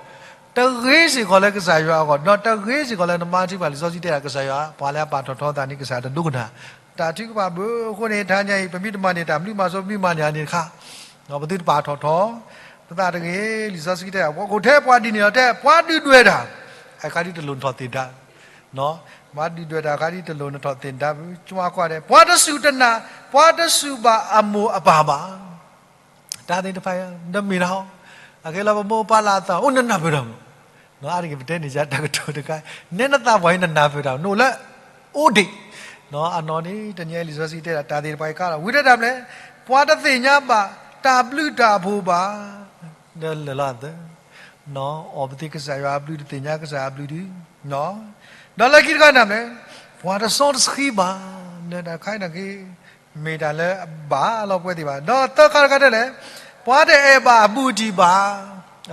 တဂ့ၤစ့ၢ်ကီးလၢကစၢ်ယွၤအဂီၢ်, ဒီးတဂ့ၤစ့ၢ်ကီးလၢနမါထံဘၣ်. လံာ်စီဆှံတဲဒၣ် ကစၢ်ယွၤ ပှၤလၢအပာ်ထီၣ်ထီသးန့ၣ် ကစၢ်ယွၤတဒိကနၣ်တၢ်ထုကဖၣ်ဘၣ်. အဃိန့ၣ် တနံၤညါအံၤ ပမ့ၢ်တမၤန့ၢ်တၢ်ဘျုးမၤစိ ပမ့ၢ်မၤန့ၢ်အန့ၣ်တခါ, ပသုတပာ်ထီၣ်ထီ ပသးတဂ့ၤ. လံာ်စီဆှံတဲဒၣ် ပှၤအိၣ်ထဲပှၤဒ်န့ၣ်လီၤ. တဲ ပှၤဒုၣ်ဒွဲၣ်တၢ် အခါဒ်တလိၣ်နထီၣ်သ့ၣ်ဒါ, ပှၤဒုၣ်ဒွဲၣ်တၢ်အခါဒ်တလိၣ်နထီၣ်သ့ၣ်ဒါဘၣ်. ကွၢ်ကွၢ်ဒဲး ပှၤတစူၢ်တနာ်, ပှၤတစူၢ်ဘၣ်အမိၢ်အပၢ်ဘၣ်. တၢ်သ့ၣ်တဖၣ်အံၤ တမ့ၢ်တၢ်ဟီ, အကဲလၢပမိၢ်ပၢ်လၢအသး အိၣ်နနၢ်ပၢၢ်တၢ်မး, အါတက့ၢ်ပတဲန့ၣ်ယတၢ်ကတိၤတခါ, နဲနသးပှၢ်အံၤနနၢ်ပၢၢ်တၢ် နအိၣ်လၢအိၣ်ဒံး, အနီၢ်န့ၣ် တနံၤညါအံၤလံာ်စီဆှံတဲဒၣ် တၢ်သ့ၣ်တဖၣ်အံၤကါလီၤ. ဝံၤတဲဒၣ်မနုၤလဲၣ်, ပှၤတသ့ၣ်ညါဘၣ်တၢ်ဘျုးတၢ်ဖှိၣ်ဘၣ်, ဒီးလၢာ်လီၤသၢ အီၣ်ပသ့ၣ်ကစၢ်ယွၤအဘျုး တသ့ၣ်ညါကစၢ်ယွၤအဘျုးဒံး, ဒီးလၢခံတခါန့ၣ်မနုၤလဲၣ်, ပှၤတစီတဆှံဘၣ်, ဒီးတၢ်တခါအံၤနာ်က့ မ့ၢ်တၢ်လၢအဘၣ်လီၤပဝဲသ့ၣ်ဘၣ်. ဒီးသၢခါတခါတဲလဲၣ်, ပှၤတအဲၣ်ဘၣ်အဘူးအတံၢ်ဘၣ်.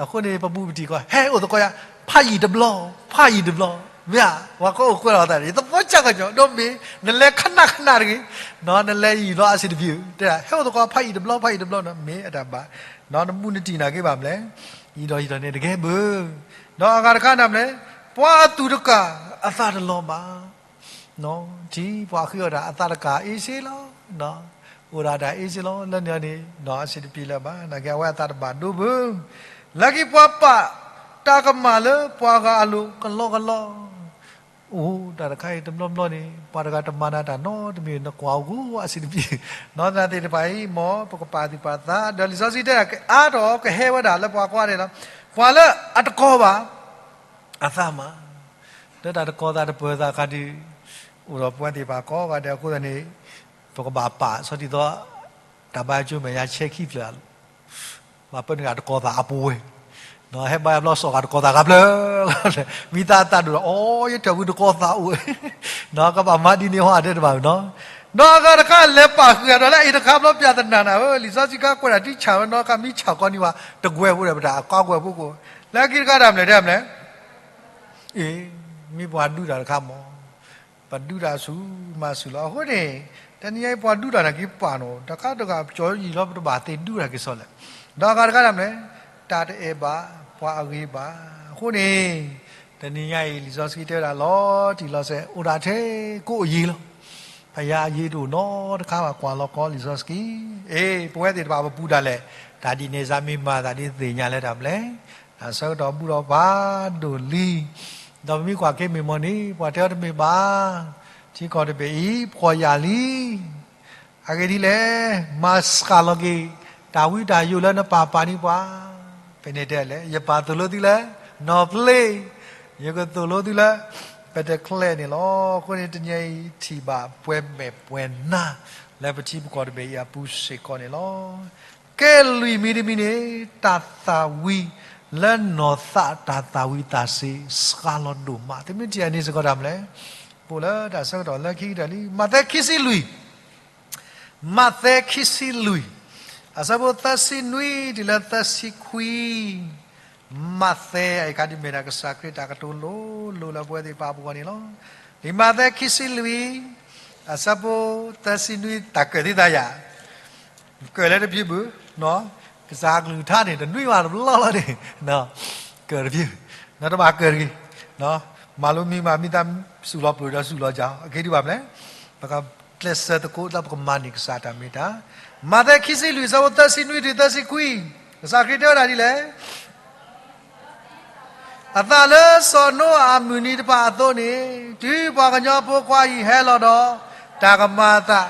အဃိန့ၣ် ပဘူးပတံၢ်ကီး ဟဲအိၣ်သကိးယၤ ဖးယံာ်တဘျီ, ဖးယံာ်တဘျီ, မ့ၢ်ဧါ, ပှၤကအိၣ်ကွဲလီၤသးန့ၣ် ယသးပှၢ်ကၢ်ကၢ်ကၠီ ဒီးမ့ၢ်နလဲၤခနၣ်ခနၣ်တဂ့ၤ, နလဲၤယံာ်လီၤအဆံးတပျုာ်, တဲဒၣ် ဟဲအိၣ်သကိးဖးယံာ်တဘျီ ဖးယံာ်တဘျီန့ၣ် မ့ၢ်အတၢ်ဘၣ်, နဘူးနတံၢ်နာ်က့ဘၣ်မနုၤလဲၣ်, ယံာ်ဒီးယံာ်ဒီးန့ၣ်တကဲဘၣ်. ဒီးအဂၤတခါန့ၣ်မနုၤလဲၣ်, ပှၤအသူၣ်တကၢ်အသးတလီၤဘၣ်. ထံၣ်ပှၤဃ့အီၣ်တၢ်အသးတကၢ်အ့စ့လီၤ, အိၣ်ဒၣ်တၢ်အ့စ့လီၤ, လၢန့ၣ်န့ၣ် အဆံးတပျုာ်လၢၤဘၣ်, နာ်က့အဝဲအသးတဘၣ်ဒိဘၣ်. လၢခံပှၤပာ်တၢ်ကမၣ်လၢပှၤဂၤအလိၤကလီကလီ, အိၣ်တၢ်တခါအံၤတဘျီဘျီန့ၣ် ပှၤတဂၤတမၤနၤတၢ်နီတမံၤ နကွၢ်အိၣ်ကအိၣ်အဆံးတပျုာ်, နီၢ်သးသ့ၣ်တဖၣ်အံၤ မ်ပကပာ်သူၣ်ပာ်သး, ဒီးလံာ်စီဆှံတဲဒၣ် ကအါထီၣ်ကဟဲဝဲဒၣ်လၢပှၤကိးဂၤဒဲးလီၤ, ပှၤလၢအတကီၤဘၣ် အသးမၤ, လၢတၢ်တကီၤသးတပၢၤသးအခါဒုး, အိၣ်ဒီးပဝဲသ့ၣ်တဖၣ်ကိးဂၤဒဲးအဃိသတးန့ၣ်, ပကဘၣ်ပာ်ဆီၣ်တံၢ်သီ, တၢ်ဘါကၠိမဲာ်ညါဆဲခံဖျၢၣ်အလိၤ, ဘၣ်ပၢနုာ်တၢ်တကီၤသးအပဝဲ, ဟဲဘါယွၤဘျီစီၤဂၤတကီၤသးဂၤဖျၢၣ်, မံသးသးဒိၣ်ဒီး အိ ယထၢၣ်ဝံတကီၤသးအိၣ်, ကဘၣ်မၤဒ်န့ၣ်ဟီအဒဲတဘၣ်နီၤ, ဒီးအဂၤတခါလဲၤပာ်ဃုာ်အဒိးလၢအံၤတခါဘျီပျၢ်သနာ်နၤဧၢ, လံာ်စီဆှံကါကွဲးတၢ်တုဆၣ်ဝဲနီၤ ခါမံဆၣ်ကီးန့ၢ်ဝဲ, တကွဲးဖိဒီးပတၢ်အကါကွဲးဖိကအိၣ်, လၢခံတခါတၢ်မနုၤတဲမနုၤလဲၣ် အ့ မ့ၢ်ပှၤဒုးတၢ်တခါမး, ပဒုးတၢ်ဆူၣ်မၤဆူၣ်လီၤ. အဃိန့ၣ် တနံၤညါအံၤပှၤဒုးတၢ်နာ်က့ပာ်နီၤ တခါတဂၤပကၠီၤယံာ်လီၤ ပတဘၣ်သ့ၣ်ဒုးတၢ်က့ၤစီၤလဲၣ်, ဒီးအဂၤတခါတၢ်မနုၤလဲၣ်, တၢ်တအဲၣ်ဘၣ်ပှၤအဂ့ၤဘၣ်. အဃိန့ၣ် တနံၤညါအံၤ လံာ်စီဆှံတဲဝဲဒၣ်လီၤတံၢ်လီၤဆဲး အိၣ်ဒၣ်ထဲကိးအယံၤလီၤ. ဖယၤအယံၤတအိၣ်နီတခါဘၣ်ကွၢ်လီၤကီလံာ်စီဆှံ, အ့ ပဝဲသ့ၣ်တဖၣ်ပပူၤဒၣ်လဲာ်, တၢ်ဒ်န့ၣ်စါမ့ၢ်မၤသးဒ်သ့ၣ်ညါလၢတၢ်မနုၤလဲၣ်, တၢ်ဆၢကတီၢ်ဘူၣ်ထီၣ်ဖးဒိၣ်လံ, ဒီးပမ့ၢ်ကွၢ်က့ၤမ့ၢ်မီၢ်န့ၣ် ပှၤတဲအီၤတမ့ၢ်ဘၣ်, ထံကီၢ်တဘ့ၣ်အံၤ ဖှီၣ်ယာ်လံ အဂ့ၢ်ဒ်လဲၣ်, မၤစှၤလီၤက့ၤ တၢ်ဝံတၢ်ယိးလၢနပၢ်ပာ်န့ၢ်ပှၤ, ဖဲန့ၣ်တဲလဲၣ် ယပာ်သိၣ်လိသုလၢ နီၢ်ပျ့ၤ, ယကသိၣ်လိသုလၢ ပတကျဲန့ၣ်လီၤ. အဃိန့ၣ် တနံၤအံၤထံၣ်ဘၣ်ပှဲၤမဲာ်ပှဲၤနါ လၢပထံပကီၢ်တဘ့ၣ်အံၤအပူၤစ့ၢ်ကီးန့ၣ်လီၤ. ကဲလွံၢ်မံၤတမံၤန့ၣ် တၢ်သၣ်ဝံၤလၢနီၢ်သးတၢ်သၣ်ဝံၤသးစ့ စှၤလီၤဒိၣ်မး. သုမ့ၢ်ထံၣ်အန့ၣ်စ့ၢ်ကီးတၢ်မနုၤလဲၣ်, ပအိၣ်လၢတၢ်ဆၢကတီၢ်လၢခံကတၢၢ်လံ. မးသဲခံဆံလွံၢ်, မးသဲခံဆံလွံၢ်, အဆၢဖိသၢဆံနွံတုၤလၢသၢဆံခွံ, မးသဲအံၤခါဒ်မ့ၢ်ဒၣ်ကစၢ်ခရံာ်တၢ်ကတိၤလိၤလိၤလၢပဝဲသ့ၣ်တဖၣ်အပူၤအဂီၢ်န့ၣ်လီၤ. လံာ်မးသဲခံဆံလွံၢ်, အဆၢဖိသၢဆံနွံ တၢ်ကၢၣ်သံသးယၤ ကၢၣ်လၢတဖုဘၣ်, ကစၢ်ကလုၢ်ကထါန့ၣ် တနွံဘၣ်တဘျီလီၤန့ၣ်, ကၢၣ်တဖု, နတဘၣ်ကၢၣ်တဂ့ၤ, မၤလိမံၤမၤမံသးစူၢ်လီၤပျုၢ်ဒီးစူၢ်လီၤစၢ်, အက့ဒ်ဘၣ်မနုၤလဲၣ်, ပကကျဲးစၢးသကိးလၢပကမၤန့ၢ်ကစၢ်တၢ်မ့ၢ်တၢ်. မးသဲခံဆံလွံၢ် အဆၢဖိသၢဆံနွံတုၤသၢဆံခွံ, ကစၢ်ခရံာ်တဲဝဲဒၣ်ဒ်လဲၣ် အသးလၢစီၤနိအၤအမုၢ်နံၤတဖၣ်အသိးန့ၣ်, တုၤပှၤကညီဖိခွါအံၤဟဲလီၤဒီး တၢ်ကမၤအသး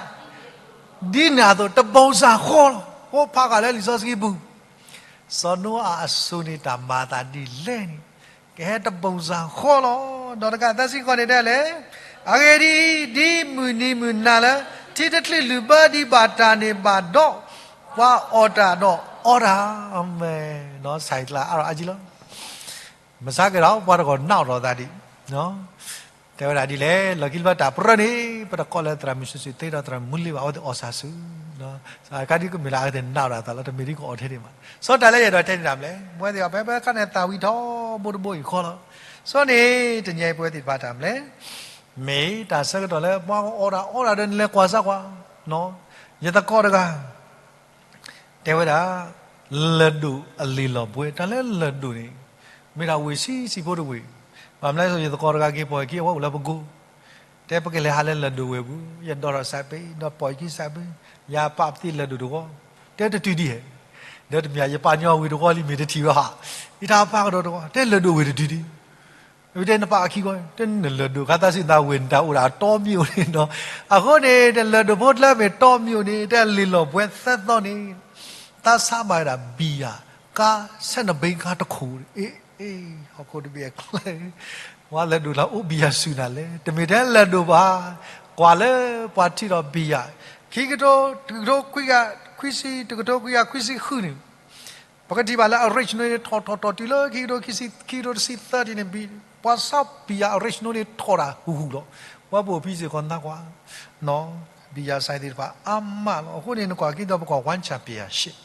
ဒ်န့ၣ်အသိး တဘီစၢ်ဃီလီၤ. ဖိဖးဃာ်လၢလံာ်စီဆှံပူၤ, စီၤနိအၤအစိၤန့ၣ် တၢ်မၤအသးဒ်လဲၣ်န့ၣ် ကဟဲတဘီစၢ်ဃီလီၤ. ဒီးတကး သၢဆံဃိးန့ၣ်တဲလဲၣ်, အဂ့ၢ်ဒ်အံၤ, ဒ်မုၢ်နံၤမုၢ်နၤလၢ ထံတချုးလုၢ်ဘၢဒံးဘၣ်တၢ်န့ၣ်ဘၣ်ဒီး, ပှၤအီၣ်တၢ်ဒီးအီတၢ်, အၤမ့ၣ်, ဆဲးကျါအါထီၣ်အါကံလီၤ. မဆါက့ၤဒီး ပှၤတဂီၢ်နးအီၣ်ထီၣ်သးဒံး, တဲဝဲဒၣ်ဒ်လဲၣ်, လီၢ်ခံတဖျၢၣ်တၢ်ပြၢန့ၣ် ပတကိးလၢသရၣ်မုၣ်စုစူၣ်သ့ဒီးသရၣ်မုၣ်လ့ဘၣ် အဝဲသ့ၣ်အီၣ်ဆၣ်စု, အခါဒ်ကမ့ၢ်လၢအဝဲသ့ၣ်နးအီၣ်တၢ်သးလီၤ တမ့ၢ်ဒ်ကအီၣ်ထဲန့ၣ်ဘၣ်. စီၤတၢ်လၢယအဲၣ်ဒိးတဲန့ၣ်တၢ်မနုၤလဲၣ်, ပဝဲသ့ၣ်အီၤဖဲဖဲခါန့ၣ် သၣ်ဝံၤထီဘိတဘိအံၤဃီလီၤ. စီၤန့ၣ် တနံၤအံၤပဝဲသ့ၣ်တဖၣ်တၢ်မနုၤလဲၣ်, မ့ၢ်တၢ်ဆၢကတီၢ်လၢပှၤကအီၣ်တၢ်အီတၢ်ဒီးနလဲၤကွၢ်စၢ်ကွၢ်, ယသကိးတဂၤ တဲဝဲဒၣ် လၢၢ်ဒိၣ်အလ့ၣ်လီၢ်ဘှဲ, တၢ်လၢလၢၢ်ဒိၣ်န့ၣ် မ့ၢ်ဒၣ်ဝ့ၢ်ဆံးဆံးဖိတဝ့ၢ်, ဘၣ်မနုၤလဲၣ် ယသကိးတဂၤက့ၤပိာ်ယခံ အဝဲအိၣ်လၢပကိး, တဲပကလဲၤဟးလၢလၢၢ်ဒိၣ်ဝ့ၢ်ပူၤ, ယဒိးထီၣ်စးဘ့ၣ်, ဒီးပိာ်ယခံစးဘ့ၣ်, ယပာ်ပသံလၢၢ်ဒိၣ်တဝီ, တဲတတုၤဒံးဧါ, ဒီးတမ့ၢ်ယပာ်ညီဝ့ၢ်တဝီလံ မ့ၢ်တထံၣ်ဝဲဧါ, ယတၢ်ပာ်ကဒီးတဝီ, တဲလၢၢ်ဒိၣ်ဝ့ၢ်တတုၤဒံး တဲနပာ်အခံဂီၢ်, တဲနလၢၢ်ဒိၣ်ခါသးစံးနသးဝ့ၢ် နတၢ်အိၣ်ဒၣ်အတီမံၤအိၣ်န့ၣ်ဒီး, အဃိန့ၣ် တလၢၢ်ဒိၣ်ဖိတလၢမ့ၢ်တီမံၤအိၣ်န့ၣ် တဲလ့ၣ်လီၢ်ဘှဲသၢသီန့ၣ်, သးဆါဘၣ်ဝဲဒၣ်ဘံၣ်ယၣ်, ကါ ဆဲးနဘ့ကါတခိၣ်, အ့ အ့ ဟီၣ်ခိၣ်တဘ့ၣ်အကျဲ ပှၤလၢၢ်ဒိၣ်လၢအိၣ်ဘံၣ်ယၣ်ဆူၣ်နၤလဲၣ်, တမ့ၢ်ထဲလၢၢ်ဒိၣ်ဘၣ်, ကွၢ်လၢပှၤထံၣ်ဒီးဘံၣ်ယၣ်, ခံကထိ, တကထိခွံကယၤခွံဆံ, တကထိခွံကယၤခွံဆံဃုန့ၣ် ပကထံၣ်ဘၣ်လၢ original န့ၣ် ထီၣ်ထီၣ်ထီၣ်တုၤလၢခံကထိခံဆံ, ခံကထိတဆံသၢန့ၣ် ပှၤဆါဘံၣ်ယၣ် original န့ၣ်ထီၣ်တၢ်ဟူးဟူးလီၤ. ပှၤပိာ်ဖံစ့ၢ်ကီးနၢ်ကွၢ်, ဘံၣ်ယၣ် sign သ့ၣ်တဖၣ်အါမးလီၤ. အဃိန့ၣ် နကွၢ်က့ၤဒီးပကွၢ် One Championship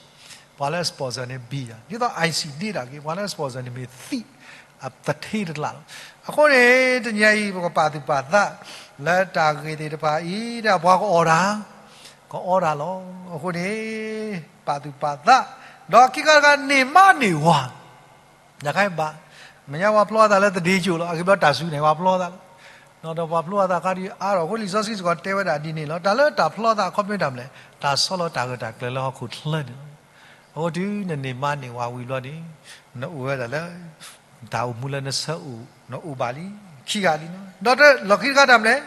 ပှၤလၢ sponsor န့ၣ် ဘံၣ်ယၣ်, ဒ်သိး အိုင်စံၣ် ဒ့တၢ်က့ၤ ပှၤလၢ sponsor န့ၣ်မ့ၢ်သံၣ်အသထ့တကျါလီၤ. အဃိန့ၣ် တနံၤအံၤ ပကပာ်သူၣ်ပာ်သးလၢတၢ်ဂ့ၢ်သ့ၣ်တဖၣ်အံၤ ဒီးပှၤကအီၣ်တၢ် ကအီတၢ်လီၤ. အဃိန့ၣ် ပာ်သူၣ်ပာ်သး, ဒီးခံခါတခါန့ၢ်မါန့ၢ်ဝၤ, တခါဘၣ်, မဲာ်ညါပှၤဖျီသးလၢသဒ့ကၠိၣ်လီၤ, အဂ့ၢ်ဘျီတၢ်စူၤန့ၣ် ပှၤဖျီသးလီၤ. ဒီးပှၤဖျီသးခါဒ်အါထီၣ်အဃိ လံာ်စီဆှံစ့ၢ်ကီးတဲဝဲဒၣ်ဒ်န့ၣ်လီၤ. တၢ်လၢတၢ်ဖျီသးအခီပညီမနုၤလဲၣ်, တၢ်ဆီလီၤတၢ်ဂၢၢ်တၢ်ကျၢၤလၢဟီၣ်ခိၣ်ချၢန့ၣ်လီၤ. အဃိတုၤနန့ၢ်မါန့ၢ်ဝၤဝံၤဘျီန့ၣ် နအိၣ်ဝဲဒၣ်လၢ တၢ်အိၣ်မူလၢနဆၢအိၣ် နအိၣ်ဘၣ်လံ ခံဂၤလံလီၤ. ဒီးလီၢ်ခံတခါတၢ်မနုၤလဲၣ်,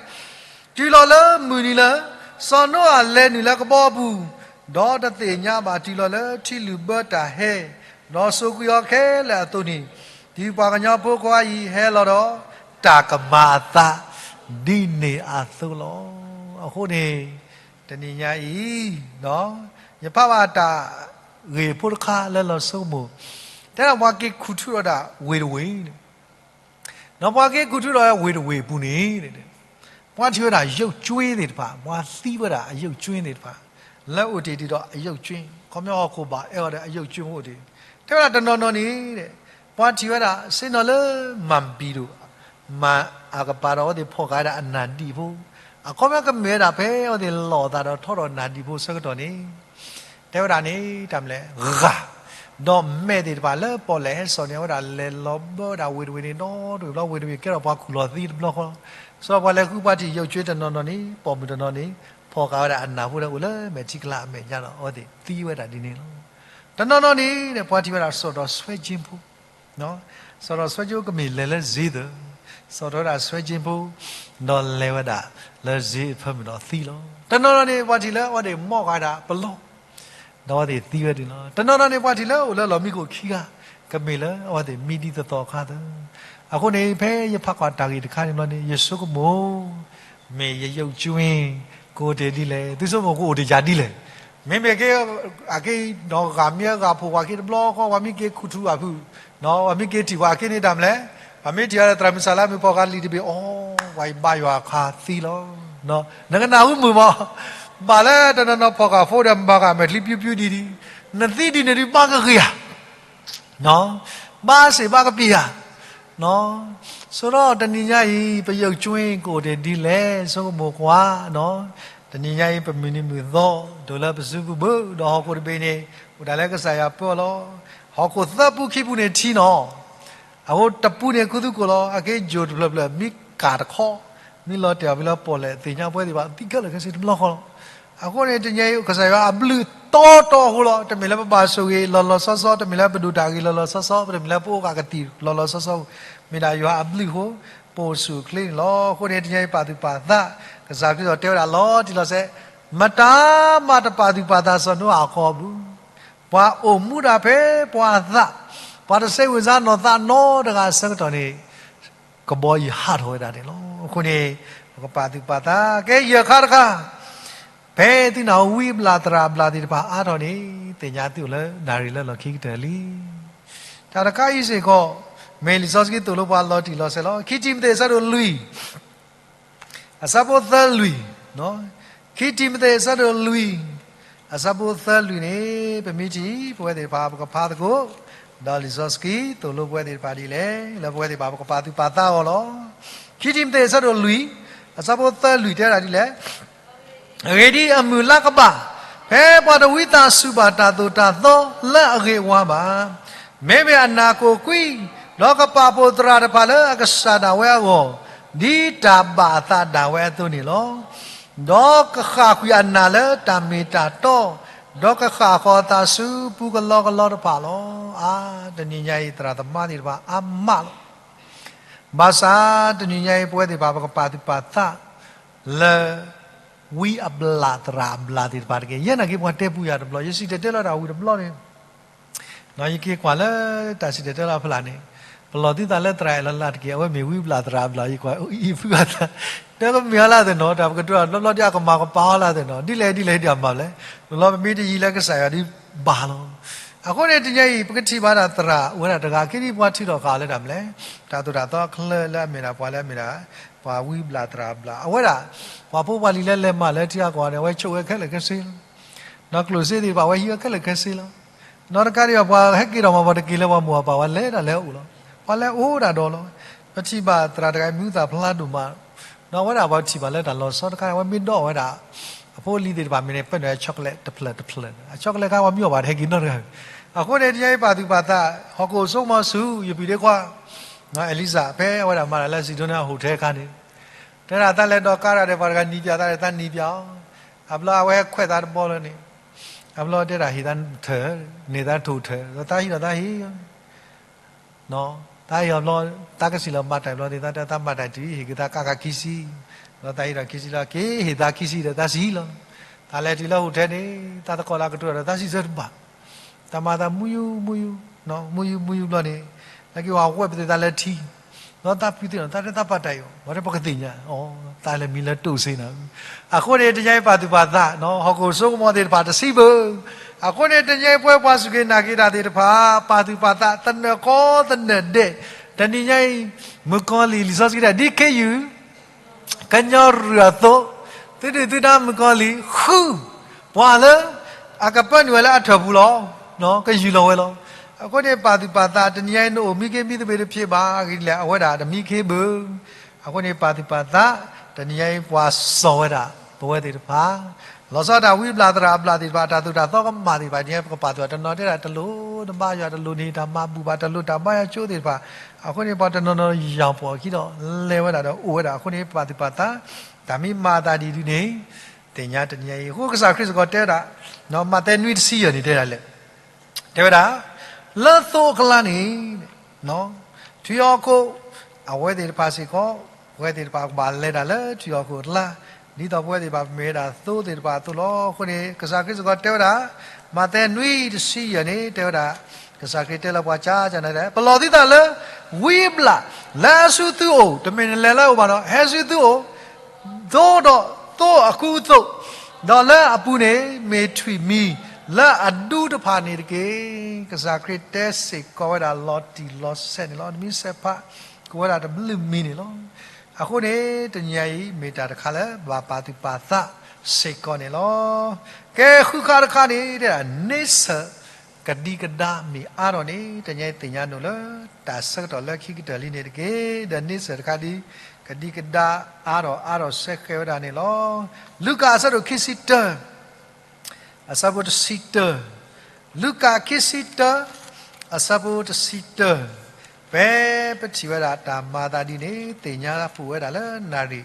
တုၤလီၤလၢမုၢ်နံၤလၢ စီၤနိအၤလဲၤနုာ်လၢကဘီအပူၤ, ဒီးတသ့ၣ်ညါဘၣ်တုၤလီၤလၢထံလုၣ်ဘၢတၢ်ဟဲ, ဒီးစိာ်ကွံာ်အီၤခဲလၢာ်အသိးန့ၣ်, တုၤပှၤကညီဖိခွါအံၤဟဲလီၤဒီး တၢ်ကမၤအသး ဒ်န့ၣ်အသိးလီၤ. အဃိန့ၣ် တနံၤညါအံၤ ယဖးဘၣ်တၢ်ဂ့ၢ်ဖိတခါလၢလီၤဆိကမိၣ်, တဲဒၣ်ပှၤက့ၤခူၣ်ထူဒီးဝ့ၢ်တဝ့ၢ်, ဒီးပှၤက့ၤခူၣ်ထူဒီးဝ့ၢ်တဝ့ၢ်အပူၤန့ၣ်, ပှၤထံၣ်ဝဲဒၣ်ရုပ်ကြွင်းသ့ၣ်တဖၣ်, ပှၤသံဝဲဒၣ်ရုပ်ကြွင်းသ့ၣ်တဖၣ်, လၢအိၣ်တ့ၢ်ဒံးဒီးရုပ်ကြွင်း, ခီပညီဟီၣ်ခိၣ်ဘၣ်အဲၣ်အီၤဒီးရုပ်ကြွင်းဖိအိၣ်တ့ၢ်, တဲဝဲဒၣ်တနီၤနီၤန့ၣ်, ပှၤထံၣ်ဝဲဒၣ်ဆ့ၣ်နီၤလၢမၤဘံၤဒိၣ်, မၤအကပၤဒီးအဝဲသ့ၣ်ဖီၣ်ဃာ်ဝဲဒၣ်အနၢ်ဒံၣ်ဖိ, အခီပညီကမ့ၢ်ဝဲဒၣ်ဖဲအဝဲသ့ၣ်လီၤအသးဒီးထီၣ်ဒီးနၢ်ဒံၣ်ဖိဆၢကတီၢ်န့ၣ် တဲဝဲဒၣ်န့ၣ် တၢ်မနုၤလဲၣ်, ဂၤ, ဒီးမဲာ်သ့ၣ်တဖၣ်လၢပီၣ်လဲၣ်ဟဲစိာ်န့ၢ်ဝဲဒၣ် လဲၤလီၤဘၢဝဲဒၣ်ဝ့ၢ်တဝ့ၢ်န့ၣ်ဒီတဝ့ၢ်ဘျီ ဝ့ၢ်တဝ့ၢ်ကဲထီၣ်ပှၤခူၣ်လီၤသံတဘျီဃီ, ဆိပှၤလဲၤဃုပှၤထံၣ်ရုပ်ကြွင်းတနီၤနီၤန့ၣ် ပိာ်မုၣ်တနီၤန့ၣ် ဖီၣ်ဃာ်ဝဲဒၣ်အနၢ်ဖိဒီးအိၣ်လၢမဲာ်ထံကလၤအမဲာ်ညါဒီး အဝဲသ့ၣ်သံဝဲဒၣ်ဒ်န့ၣ်လီၤ. တနီၤနီၤန့ၣ် ပှၤထံၣ်ဝဲဒၣ်စိာ်ထီၣ်ဆွဲကၠ့ဖိ စိာ်ထီၣ်ဆွဲကၠ့ဖိကမ့ၢ်လဲၤလၢစ့သၢၣ်, စိာ်ထီၣ်ဝဲဒၣ်ဆွဲကၠ့ဖိ, ဒီးလဲၤဝဲဒၣ်လၢစ့အဖၢမုၢ်ဒီးသံလီၤ. တနီၤနီၤန့ၣ် ပှၤထံၣ်လၢအဝဲသ့ၣ်မီၢ်ဃာ်ဝဲဒၣ်ပလီၢ်, ဒီးအဝဲသ့ၣ်သံဝဲဒၣ်လီၤ. တနီၤနီၤန့ၣ် ပှၤထံၣ်လၢအိၣ်လၢလီၢ်မံခိၣ်ခံဂၤ, ကမ့ၢ်လၢအဝဲသ့ၣ်မံဒ်သိးသိးအခါသၢၣ်. အဃိန့ၣ် ဖဲယဖးကွၢ်တၢ်ဂ့ၢ်တခါန့ၣ်ဘျီန့ၣ် ယဆိကမိၣ် မ့ၢ်ယရုပ်ကြွင်း ကအိၣ်တ့ၢ်ဒ်လဲၣ်, သုဆိကမိၣ်ကအိၣ်တ့ၢ်ယၤဒ်လဲၣ်. မ့မ့ၢ်က့ အက့ဒီးဂၤမ့ၢ်ဂၤဖိခွါက့တဘျီဃီ ပှၤမ့ၢ်က့ၤခူၣ်ထူအဖုၣ်, ပှၤမ့ၢ်က့ၤထံၣ်ပှၤအက့န့ၣ်တၢ်မနုၤလဲၣ်, ပှၤမ့ၢ်ထံၣ်ဝဲဒၣ်သရၣ်မုၣ်စၢ်လၢမုၣ်ဖီၣ်ဃာ်လံာ်တဘ့ၣ် အီ, ပှၤအံၤဘါယွၤအခါသံလီၤ. နကနၢ်ဟူမုာ်မး, ဘၣ်လၢတနီၤနီၤဖီၣ်ဃာ်ဖိဒီးမၤဃာ်မဲာ်ချံပျူပျူဒ်ဒ်, နသံဒ်န့ၣ်ဒ်ဘၣ်ကဂ့ၤဧါ ဘၣ်စ့ၢ်ဘၣ်ကပ့ၤဧါ. ဆိဒီးတနံၤညါအံၤ ပရုပ်ကြွင်းကအိၣ်တ့ၢ်ဒ်လဲၣ် ဆိကမိၣ်ကွၢ်, တနံၤညါအံၤ ပမုၢ်နံၤမုၢ်သီ ဒိၣ်လၢပစုပူၤဘၣ်, ဒီးဟီၣ်ခိၣ်တဘ့ၣ်န့ၣ် အိၣ်ဒၣ်လၢကစၢ်ယွၤပၢအီၤလီၤ. ဟီၣ်ခိၣ်သၢပူခံပူန့ၣ်ထံနီၤ, အဃိတပူန့ၣ်ခူသူၣ်ကိၢ်လီၤ, အက့ယိာ်တဖျၢၣ်ဖျၢၣ် မ့ၢ်ကၢ်တခီ, မ့ၢ်လီၤတဲာ်အီၤဖဲလၢပီၣ်လဲၣ်သ့ၣ်ညါပဝဲသ့ၣ်တဖၣ် သံခဲလၢာ်ခဲဆ့တဘျီဃီလီၤ. အဃိန့ၣ် တနံၤညါအံၤ ကစၢ်ယွၤအဘျုးတီတီအဃိလီၤ. တမ့ၢ်လၢပဘၣ်ဆိၣ်ဂ့ၤလီၤလီၤဆီဆီ, တမ့ၢ်လၢပဒိၣ်တၢ်ဂ့ၤလီၤလီၤဆီဆီ, ပတမ့ၢ်လၢပအိၣ်ဃာ်ကသံၣ်လီၤလီၤဆီဆီ, မ့ၢ်ဒၣ်ယွၤအဘျုးအဃိ ပအိၣ်ဆူၣ်အိၣ်ချ့န့ၣ်လီၤ. အဃိန့ၣ် တနံၤညါအံၤပာ်သူၣ်ပာ်သး, ကစၢ်ခရံာ်သိးတဲဝဲဒၣ်လီၤတံၢ်လီၤဆဲး, မတၤမးတပာ်သူၣ်ပာ်သးစီၤနိအၤအဃီအပူၤ, ပှၤအိၣ်မူဒၣ်ဖဲပှၤအသး, ပှၤတဆဲးဝံၣ်စါနီၢ်သးနီတဂၤအဆၢကတီၢ်န့ၣ် ကဘီယူၤဟးထီၣ်ဝဲဒၣ်န့ၣ်လီၤ. အဃိန့ၣ် ပကပာ်သူၣ်ပာ်သး ကဲယဲၢ်ခါတခါ, ဖဲသုနၢ်ဟူဝံအဘျၣ်သရၣ်အဘျၣ်သ့ၣ်တဖၣ်အါထီၣ်န့ၣ် သ့ၣ်ညါသုအိၣ်လၢနၣ်ရံၣ်လၢလီၢ်ခံကတၢၢ်လံ. တၢ်တခါအံၤစ့ၢ်ကီး မ့ၢ်လံာ်စီဆှံသိၣ်လိပှၤလီၤတံၢ်လီၤဆဲးလီၤ. ခံတံၤမသ့းအဆၢဒိၣ်လွံၢ် အဆၢဖိသၢလွံၢ်, ခံတံၤမသ့းအဆၢဒိၣ်လွံၢ် အဆၢဖိသၢလွံၢ်န့ၣ် ပမ့ၢ်ထံၣ် ပဝဲသ့ၣ်တဖၣ် ပကဖးသကိး, ဒီးလံာ်စီဆှံသိၣ်လိပဝဲသ့ၣ်တဖၣ်ဒ်လဲၣ်, လၢပဝဲသ့ၣ်တဖၣ် ပကပာ်သူၣ်ပာ်သးအီၤလီၤ. ခံတံၤမသ့းအဆၢဒိၣ်လွံၢ် အဆၢဖိသၢလွံၢ်တဲဝဲဒၣ်ဒ်လဲၣ်, အဂ့ၢ်ဒ်အံၤ, အမုၢ်လၢကဘၣ်, ဖဲပှၤတဝံသးစူၤဘၣ်တၢ်သိၣ်တၢ်သီလၢအဂ့ၤအဝါဘၣ်, မ့မ့ၢ်အနၢ်ကိၣ်ကွံ, ဒီးကပာ်ဖှိၣ်သရၣ်တဖၣ်လၢအကစၢ်ဒၣ်ဝဲအဂီၢ်, ဒ်တၢ်ဘၣ်အသးဒၣ်ဝဲအသိးန့ၣ်လီၤ. ဒီးကဃၣ်ကွံာ်အနၢ်လၢတၢ်မ့ၢ်တၢ်တီ, ဒီးကဃၣ်ဃီၤအသးဆူပူကလီကလီတဖၣ်လီၤ. အါ, တနံၤညါအံၤ သရၣ်သမါသ့ၣ်တဖၣ်အါမးလီၤ. ဘၣ်ဆၣ် တနံၤညါအံၤ ပဝဲသ့ၣ်တဖၣ် ပကပာ်သူၣ်ပာ်သးလၢ ဝံအဘျၣ်သရၣ်အဘျၣ်သ့ၣ်တဖၣ်တက့ၢ်. ယဲနာ်က့ ပှၤတဲပူယၤတဘျီ, ယစံၣ်တဲၤတဲလီၤတၢ်ဝံၤတဘျီန့ၣ်, ယက့ၤကွၢ်လၢတၢ်စံၣ်တဲၤတဲလီၤအဖျၢၣ်န့ၣ်, ပလီၢ်သုသးလၢသရၣ်အဲၣ်လီၤလၢ်တက့ၢ်, အဝဲမ့ၢ်ဝံအဘျၣ်သရၣ်အဘျၣ်, ယကွၢ်အံၤဖုအသး, တဲကမ့ၢ်အီၤလၢသ့ၣ်နီၤ, တၢ်ပကတိၤတဘျီဘျီဒ်အကမၤကပာ်အီၤလၢသ့ၣ်နီၤ, ဒ်လဲၣ်ဒ်လဲၣ်ဒ်အမၤလဲၣ်, လီၤပမ့ၢ်တယံၤလၢကစၢ်ယွၤဒ်ဘၣ်လီၤ. အဃိန့ၣ် တနံၤညါအံၤ ပကထံၣ်ဘၣ်ဒၣ်သရၣ်အိၣ်ဝဲဒၣ်တဂၤ က့ၤဒ်ပှၤထုးထီၣ်ဃာ်အီၤလၢတၢ်မနုၤလဲၣ်, တၢ်သိၣ်တၢ်သီအချၢလၢအမ့ၢ်ဒၣ်ပှၤလၢအမ့ၢ်ဒၣ် ပှၤဝံဘျၣ်သရၣ်ဘျၣ်, အဝဲဒၣ် ပှၤဖိပှၤလံၤလၢလဲၤမၤလၢထံအကီၢ်န့ၣ် အဝဲဆိၣ်ဝဲခဲလၢာ်ခဲဆ့လီၤ. နီၢ်ကျိၣ်စ့သ့ၣ်တဖၣ် အဝဲဟံးဝဲခဲလၢာ်ခဲဆ့လီၤ. နီၢ်တကးဒံးဘၣ် ပှၤဟဲက့ၤထီၣ်မၤပှၤတက့ၢ်လၢပှၤမိၢ်ပၢ်ပၢ် ပှၤလဲၤတၢ်လၢအအိၣ်လီၤ. ပှၤလဲၤအိၣ်ဒၣ်ဒီးလီၤ. ပထံၣ်ဘၣ်သရၣ်တဂၤအံၤ မံၤဟူသၣ်ဖျါဒိၣ်မး, ဒီးအဝဲဒၣ်ပှၤထံၣ်ဘၣ်လၢတၢ်လီၤဆီတခါန့ၣ် အဝဲမ့ၢ်ဒိးဝဲဒၣ် အဖိအလံၤသ့ၣ်တဖၣ်မ့ၢ်န့ၣ် ပၢနုာ်ဝဲ chocolate တဖျၢၣ်တဖျၢၣ်, အ chocolate ခါ ပှၤမံအီၣ်ဘၣ်တဟဲက့ၤနီတဂၤ. အဃိန့ၣ် တနံၤအံၤပာ်သူၣ်ပာ်သး, ဟီၣ်ခိၣ်စိကမီၤဆူယပုၢ်ဒ့ခွါ အဲလံစၢ် ဖဲအဝဲဒၣ်မၤတၢ်လၢ Sedona Hotel အခါန့ၣ်, တဲဒၣ်သးလဲၤဒိးကါတၢ်ဒီးပှၤတဂၤနံၤပၠးသးဒီး သးနံၤပၠးအီၤ, အဘျီအဝဲဟဲခွဲးသးတဘီလၢန့ၣ်, အဘျီတဲဒၣ်ဟ့ၣ်သးထၢၣ်, န့ၢ်သးထိၣ်ထၢၣ်, ဒီးသးဟံးဒီးသးဟ့ၣ် သးဟ့ၣ်အီၤဘျီ, သးကစံၣ်လီၤမၤတၢ်ဘျီန့ၣ် သးတဲသးမၤတၢ်တုၤ ဟ့ၣ်က့ၤသးကါခါခံဆံ, ဒီးသးဟ့ၣ်ဒီးခံဆံလီၤ, က့ၤဟ့ၣ်သးခံဆံဒီးသးစံၣ်လီၤ. သးလဲၤတုၤလၢ hotel န့ၣ် သးသကိးလၢအကတိၤဒီးသးစံၣ်ဆၢတဘၣ်, သးမၤသးမူယူၢ်မူယူၢ်, မူယူၢ်မူယူၢ်ဘျီန့ၣ်, လၢက့ၤဝဲဝဲပသ့ၣ်သးလၢထံ, ဒီးသးဖုးသ့ၣ်နီၤ သးတဲသးပာ်တၢ်အံၤအီၤ, ဝဲတဲပကသ့ၣ်ညါ, သးလဲၤမံလၢတိၢ်စ့နၤ. အဃိန့ၣ် တနံၤအံၤပာ်သူၣ်ပာ်သး, ဟီၣ်ခိၣ်စိကမီၤသ့ၣ်တဖၣ်တဆံဘၢၣ် အဃိန့ၣ် တနံၤအံၤပဝဲပှၤစူၢ်က့ၤနာ်က့ၤတၢ်သ့ၣ်တဖၣ် ပာ်သူၣ်ပာ်သးသနၢၣ်ကီသနၢၣ်ဒဲး, တနံၤညါအံၤ မုၣ်ကီၤလံၢ် လံာ်စီဆှံတဲ ဒ်ခ့ယုၢ် ကညီရုၢ်အသိး, သုဒုၣ်သုဒါမုၣ်ကီၤလံၢ် ဃုပှၤလၢ အကပၢနုာ်ဝဲလၢအထၢၣ်ပူၤလီၤ, ကယူၢ်လီၤဝဲလီၤ. အဃိန့ၣ် ပာ်သူၣ်ပာ်သး တနံၤညါအံၤ နအိၣ်မံခ့မံသပ့ၤတဖျ့ဘၣ်, အဂ့ၢ်ဒ်လဲၣ် အဝဲဒၣ်တမံခ့ဘၣ်. အဃိန့ၣ် ပာ်သူၣ်ပာ်သး တနံၤညါအံၤ ပှၤစိာ်ဝဲဒၣ် ပဝဲသ့ၣ်တဖၣ် လီၤဆီဒၣ်တၢ်ဝံဘျၣ်သရၣ်အဘျၣ်သ့ၣ်တဖၣ် တၢ်သိၣ်တၢ်သီကမၣ်သ့ၣ်တဖၣ် ဒ်န့ၣ် ပကပာ်သူၣ်တနီၤတဲဒၣ် တလိၣ်နဘါယွၤ တလိၣ်န့ၢ်တၢ်မၤဘူၣ်ဘၣ် တလိၣ်တၢ်ဘါယွၤကၠိသ့ၣ်တဖၣ်. အဃိန့ၣ် ပှၤတနီၤနီၤယၢ်ပှီၢ်အခံဒီး လဲၤဝဲဒၣ်ဒီးအိၣ်ဝဲဒၣ် အဃိန့ၣ် ပာ်သူၣ်ပာ်သး တၢ်မ့ၢ်မၤအသးဒ်ဒုန့ၣ် သ့ၣ်ညါတနံၤညါအံၤ အဃိကစၢ်ခရံာ်စ့ၢ်ကီးတဲဝဲဒၣ် မးသဲနွံတဆံယဲၢ်န့ၣ်တဲဒၣ်လဲၣ် တဲဝဲဒၣ် လၢသိအကျါန့ၣ် ထံဟီၣ်ခိၣ် အဝဲသ့ၣ်တဖၣ်စ့ၢ်ကီး ပဝဲသ့ၣ်တဖၣ်ကဘၣ်လဲၤတၢ်လၢထံဟီၣ်ခိၣ်အကျါ ဒ်သိးပဝဲသ့ၣ်တဖၣ်ပမ့ၢ်ဝဲဒၣ်သိသ့ၣ်တဖၣ်အသိးလီၤ. အဃိန့ၣ် ကစၢ်ခရံာ်စ့ၢ်ကီးတဲဝဲဒၣ် မးသဲနွံတဆံယဲၢ်န့ၣ် တဲဝဲဒၣ် ကစၢ်ခရံာ်တဲလၢပှၤကၠါကၠါန့ၣ်လဲၣ် ပလီၢ်သုသးလၢ ဝံဘျၣ် လၢအစုသုအိၣ် တမ့ၢ်နလဲၤလၢအအိၣ်ဘၣ်ဒီး ဟဲစုသုအိၣ် သိဒီးသိအကူအသိး, ဒီးလၢအပူၤန့ၣ် မ့ၢ်ထွံၣ်မံၤလၢအဒူတဖၣ်န့ၣ်တက့ၢ်. ကစၢ်ခရံာ်တဲစ့ၢ်ကီးဝဲဒၣ်လီၤတံၢ်လီၤဆဲးန့ၣ်လီၤ. တမံၤစဲးဖး ကဝဲဒၣ်တဘျုးမံၤန့ၣ်လီၤ. အဃိန့ၣ် တနံၤညါအံၤ မ့ၢ်တၢ်တခါလၢဘၣ်ပာ်သူၣ်ပာ်သးစ့ၢ်ကီးန့ၣ်လီၤ. ကဲဃုခါတခါန့ၣ် တဲဒၣ် န့ဆၢၣ် ကဒံကဒါမ့ၢ်အါထီၣ်န့ၣ် တနံၤညါအံၤသ့ၣ်ညါနုာ်လၢ တၢ်ဆၢကတီၢ်လၢခံကတၢၢ်လံန့ၣ်တက့ၢ်. ဒီးန့ဆၢၣ်တခါဒ် ကဒံကဒါအါထီၣ်အါထီၣ်ဆဲဃဲၤဝဲဒၣ်န့ၣ်လီၤ. လူၤကၣ်အဆၢဒိၣ်ခံဆံတၢ အဆၢဖိတဆံတၢ, လူၤကၣ်ခံဆံတၢ အဆၢဖိတဆံတၢ, ဖဲပထံၣ်ဝဲဒၣ်တၢ်မၤအသးဒ်န့ၣ် သ့ၣ်ညါပူၤဝဲဒၣ်လၢနၣ်ရံၣ်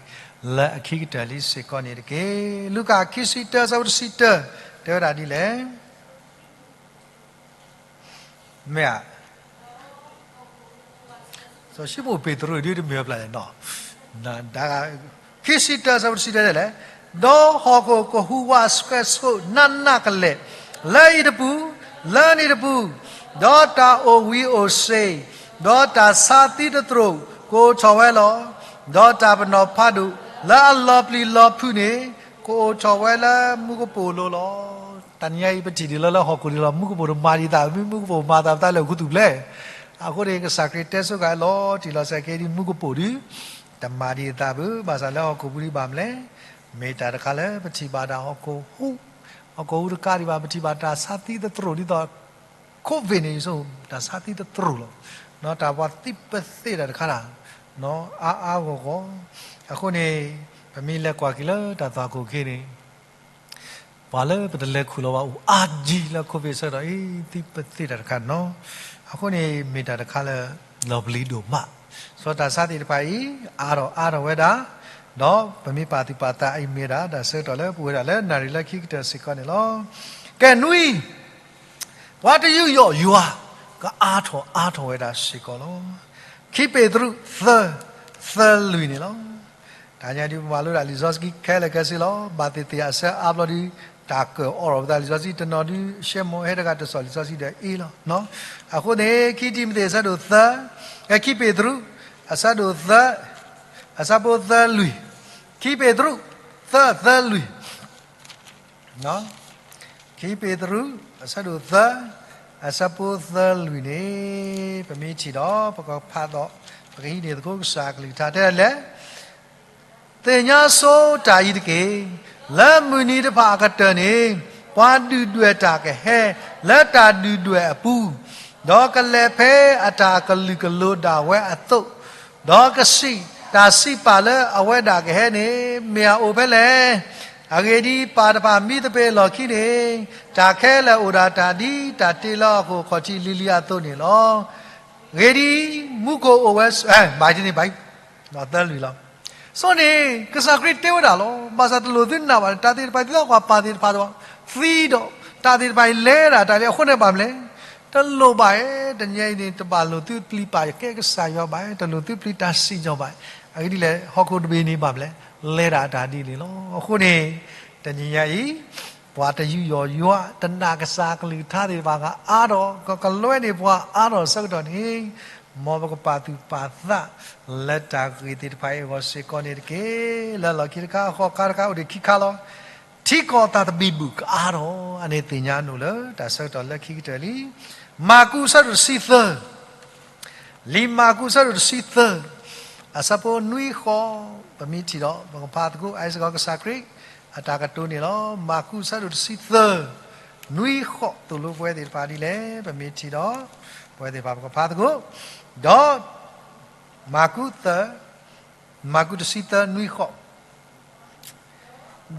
လၢအခံကတၢၢ်လံစ့ၢ်ကီးန့ၣ်တက့ၢ်. လူၤကၣ်ခံဆံတၢ အဆၢဖိတဆံတၢ တဲဝဲဒၣ်ဒ်လဲၣ် မ့ၢ်ဧါ, စီၤၡံမိၣ်ပ့းတရူးဒ်တမ့ၢ်အပျၢ်လဲၣ်နီၤ, ခံဆံတၢ အဆၢဖိတဆံတၢလဲၣ်, ဒီးဟီၣ်ခိၣ်ကဟူးဝးဆှဲးဆှိးနးနးကလဲာ်, လၢအံၤတပူၤ, လၢန့ၣ်တပူၤ, ဒီးတၢ်အိၣ်ဝံၤအိၣ်စ့ၤ, ဒီးတၢ်ဆါသံသတြိာ်ကအိၣ်ထီၣ်ဝဲလီၤ. ဒီးတၢ်ပနီၣ်ဖးဒိၣ်လၢအလီၤပျံၤလီၤဖုးန့ၣ် ကအိၣ်ထီၣ်ဝဲလၢမူကပိာ်လိၤလီၤ. တနံၤညါအံၤပထံၣ်ဒ်လီၤလၢဟီၣ်ခိၣ်ဒ်လီၤ မူကပိာ်တမၤဒံးသးဘၣ်, မ့ၢ်မူကပိာ်မၤသးပသးလၢအခိၣ်သူၣ်ဖျဲး. အဃိန့ၣ် ကစၢ်ခရံာ်တဲဆိကမိၣ်လီၤတံၢ်လီၤဆဲးက့ၤဒ်မူကပိာ်ဒ် တမၤဒံးသးဘၣ်, ဘၣ်ဆၣ်လၢဟီၣ်ခိၣ်ပူၤဒ်ဘၣ်မနုၤလဲၣ်, မ့ၢ်တၢ်တခါလၢပထံၣ်ဘၣ်တၢ်ဟီၣ်ခိၣ်ဟူး, ဟီၣ်ခိၣ်ဟူးတကးဒံးဘၣ် ပထံၣ်ဘၣ်တၢ်ဆါသံသတြိာ်ဒ်သိး COVID န့ၣ် ယဆိ တၢ်ဆါသံသတြိာ်လီၤ. တၢ်ပှၤသံပသ့ၣ်တၢ်တခါတၢ် အါအါဂီၢ်ဂီၢ်, အဃိန့ၣ် ပမ့ၢ်လဲၤကွၢ်က့ၤလၢတၢ်သွၣ်ခိၣ်ခ့န့ၣ် ပှၤလၢပတလဲၤခူၣ်လီၤဘၣ်အိၣ်အါဒံးလၢ COVID ဆၢကတီၢ်အံၤ သံပသ့ၣ်တၢ်တခါနီၤ. အဃိန့ၣ် မ့ၢ်တၢ်တခါလၢ လီၤပျံၤဒိၣ်မး, စီၤတၢ်ဆါသ့ၣ်တဖၣ်အံၤ အါထီၣ်အါထီၣ်ဝဲဒၣ်, ဒီးပမ့ၢ်ပာ်သူၣ်ပာ်သးအံၤမ့ၢ်ဒၣ် တၢ်ဆၢကတီၢ်လၢပဝဲဒၣ်လၢနၣ်ရံၣ်လၢခံကတၢၢ်စ့ၢ်ကီးန့ၣ်လီၤ. ကဲနွံ ပှၤတယူးယီၣ်ယွၤ ကအါထီၣ်အါထီၣ်ဝဲဒၣ်စ့ၢ်ကီးလီၤ. ခံပ့းတရူး သၢ သၢလွံၢ်န့ၣ်လီၤ. တနံၤညါဒ်ပမၤလိဒၣ်လံာ်စီဆှံခဲလၢာ်ခဲဆ့လီၤ. ဘၣ်သ့ၣ်သ့ၣ်အဆၢအါဘျီဒ် တၢ်ကၢၣ်အီၣ်ထီၣ်ပသးလံာ်စီဆှံတနီၤဒ် ရှဲမိၣ်ဟဲတဂၤတစီၣ်လံာ်စီဆှံဒီးအ့လီၤ. အဃိန့ၣ် ခံတံၤမသ့းအဆၢဒိၣ်သၢ, ခံပ့းတရူး အဆၢဒိၣ်သၢ, အဆၢဖိသၢလွံၢ်, ခံပ့းတရူး သၢ သၢလွံၢ် ခံပ့းတရူး အဆၢဒိၣ်သၢ, အဆၢဖိသၢလွံၢ်န့ၣ် ပမ့ၢ်ထံၣ်ဒီး ပကဖးဒီး ပကဟံးန့ၢ်သကိးကစၢ်အကလုၢ်ကထါတဲဒ်လဲၣ်, သ့ၣ်ညါဆိတၢ်အံၤတက့ၢ်. လၢမုၢ်နံၤတဖၣ်အကတၢၢ်န့ၣ် ပှၤဒုၣ်ဒွဲၣ်တၢ်ကဟဲ လၢတၢ်ဒုၣ်ဒွဲၣ်အပူၤ, ဒီးကလဲၤဖဲအတၢ်ကလုာ်ကလိၤဒၣ်ဝဲအသိး, ဒီးကစံးတၢ်စံးပာ်လၢအဝဲဒၣ်ကဟဲန့ၣ် မ့ၢ်အအိၣ်ဖဲလဲၣ်. အဂ့ၢ်ဒ်အံၤ, ပၢ်တဖၣ်မံသပ့ၤအလီၢ်ခံန့ၣ် တၢ်ခဲလၢာ်အိၣ်ဒၣ်တၢ်ဒ်တၢ်တ့လၢဟီၣ်ခိၣ်အခီၣ်ထံးလံၤလံၤအသိးန့ၣ်လီၤ. အဂ့ၢ်ဒ်အံၤ, မူခိၣ်အိၣ်ဝဲ, ဘၣ်န့ၣ်ဘၣ်, သၢလွံၢ်လီၤ. ဆိန့ၣ် ကစၢ်ခရံာ်တဲဝဲဒၣ်လီၤ. ဘၣ်ဆၣ်တလိၣ်သုနာ်ဘၣ်န့ၣ် တၢ်သ့ၣ်တဖၣ်အံၤ သံကွၢ်ပၢ်သ့ၣ်တဖၣ်သီ, သံဒီး တၢ်သ့ၣ်တဖၣ်အံၤ လဲၤဒၣ်တၢ်လံ အဃိန့ၣ်ဘၣ်မနုၤလဲၣ်, တလိၣ်ဘၣ်ဧါ, တနံၤအံၤန့ၣ် တဘၣ်လိၣ်သုပျံၤပာ်ယကဲကစၢ်ယွၤဘၣ်, တလိၣ်သုပျံၤတၢ်စံၣ်ညီၣ်ဘၣ်. အဂ့ၢ်ဒ်လဲၣ်, ဟီၣ်ခိၣ်တဘ့ၣ်န့ၣ်ဘၣ်မနုၤလဲၣ်, လဲၤဒၣ်တၢ်ဒ်န့ၣ်လီၤ. အဃိန့ၣ် တနံၤညါအံၤ ပှၤတယူးယီၣ်ယွၤ တနာ်ကစၢ်အကလုၢ်ကထါသ့ၣ်တဖၣ် ကအါထီၣ် ကကလွဲန့ၢ်ပှၤအါထီၣ်ဆၢကတီၢ်န့ၣ်, မ်ပကပာ်သူၣ်ပာ်သး လၢတၢ်ဂ့ၢ်သ့ၣ်တဖၣ်အံၤအဂီၢ်စ့ၢ်ကီးန့ၣ်တက့ၢ်. လၢလီၢ်ခံတခါ အဃိးခါတခါ အိၣ်ဒံးခံခါလီၤ. ထံ ထံကီၢ်သးတဘံၣ်ဘူၣ်ကအါထီၣ်, အန့ၣ်သ့ၣ်ညါနုာ်လၢတၢ်ဆၢကတီၢ်လၢခံကတၢၢ်လံ. မၢ်ကူးအဆၢဒိၣ်တဆံသၢ, လံာ်မၢ်ကူးအဆၢဒိၣ်တဆံသၢ, အဆၢဖိနွံဃိး, ပမ့ၢ်ထံၣ်ဒီး ပကဖးသကိး အအံၤစ့ၢ်ကီးကစၢ်ခရံာ်အတၢ်ကတိၤန့ၣ်လီၤ. မၢ်ကူးအဆၢဒိၣ်တဆံသၢ, နွံဃိး, သိၣ်လိပဝဲသ့ၣ်တဖၣ်ဒ်လဲၣ်, ပမ့ၢ်ထံၣ်ဒီး ပဝဲသ့ၣ်တဖၣ်ပကဖးသကိး, ဒီး မၢ်ကူးသၢ, မၢ်ကူးတဆံသၢနွံဃိး,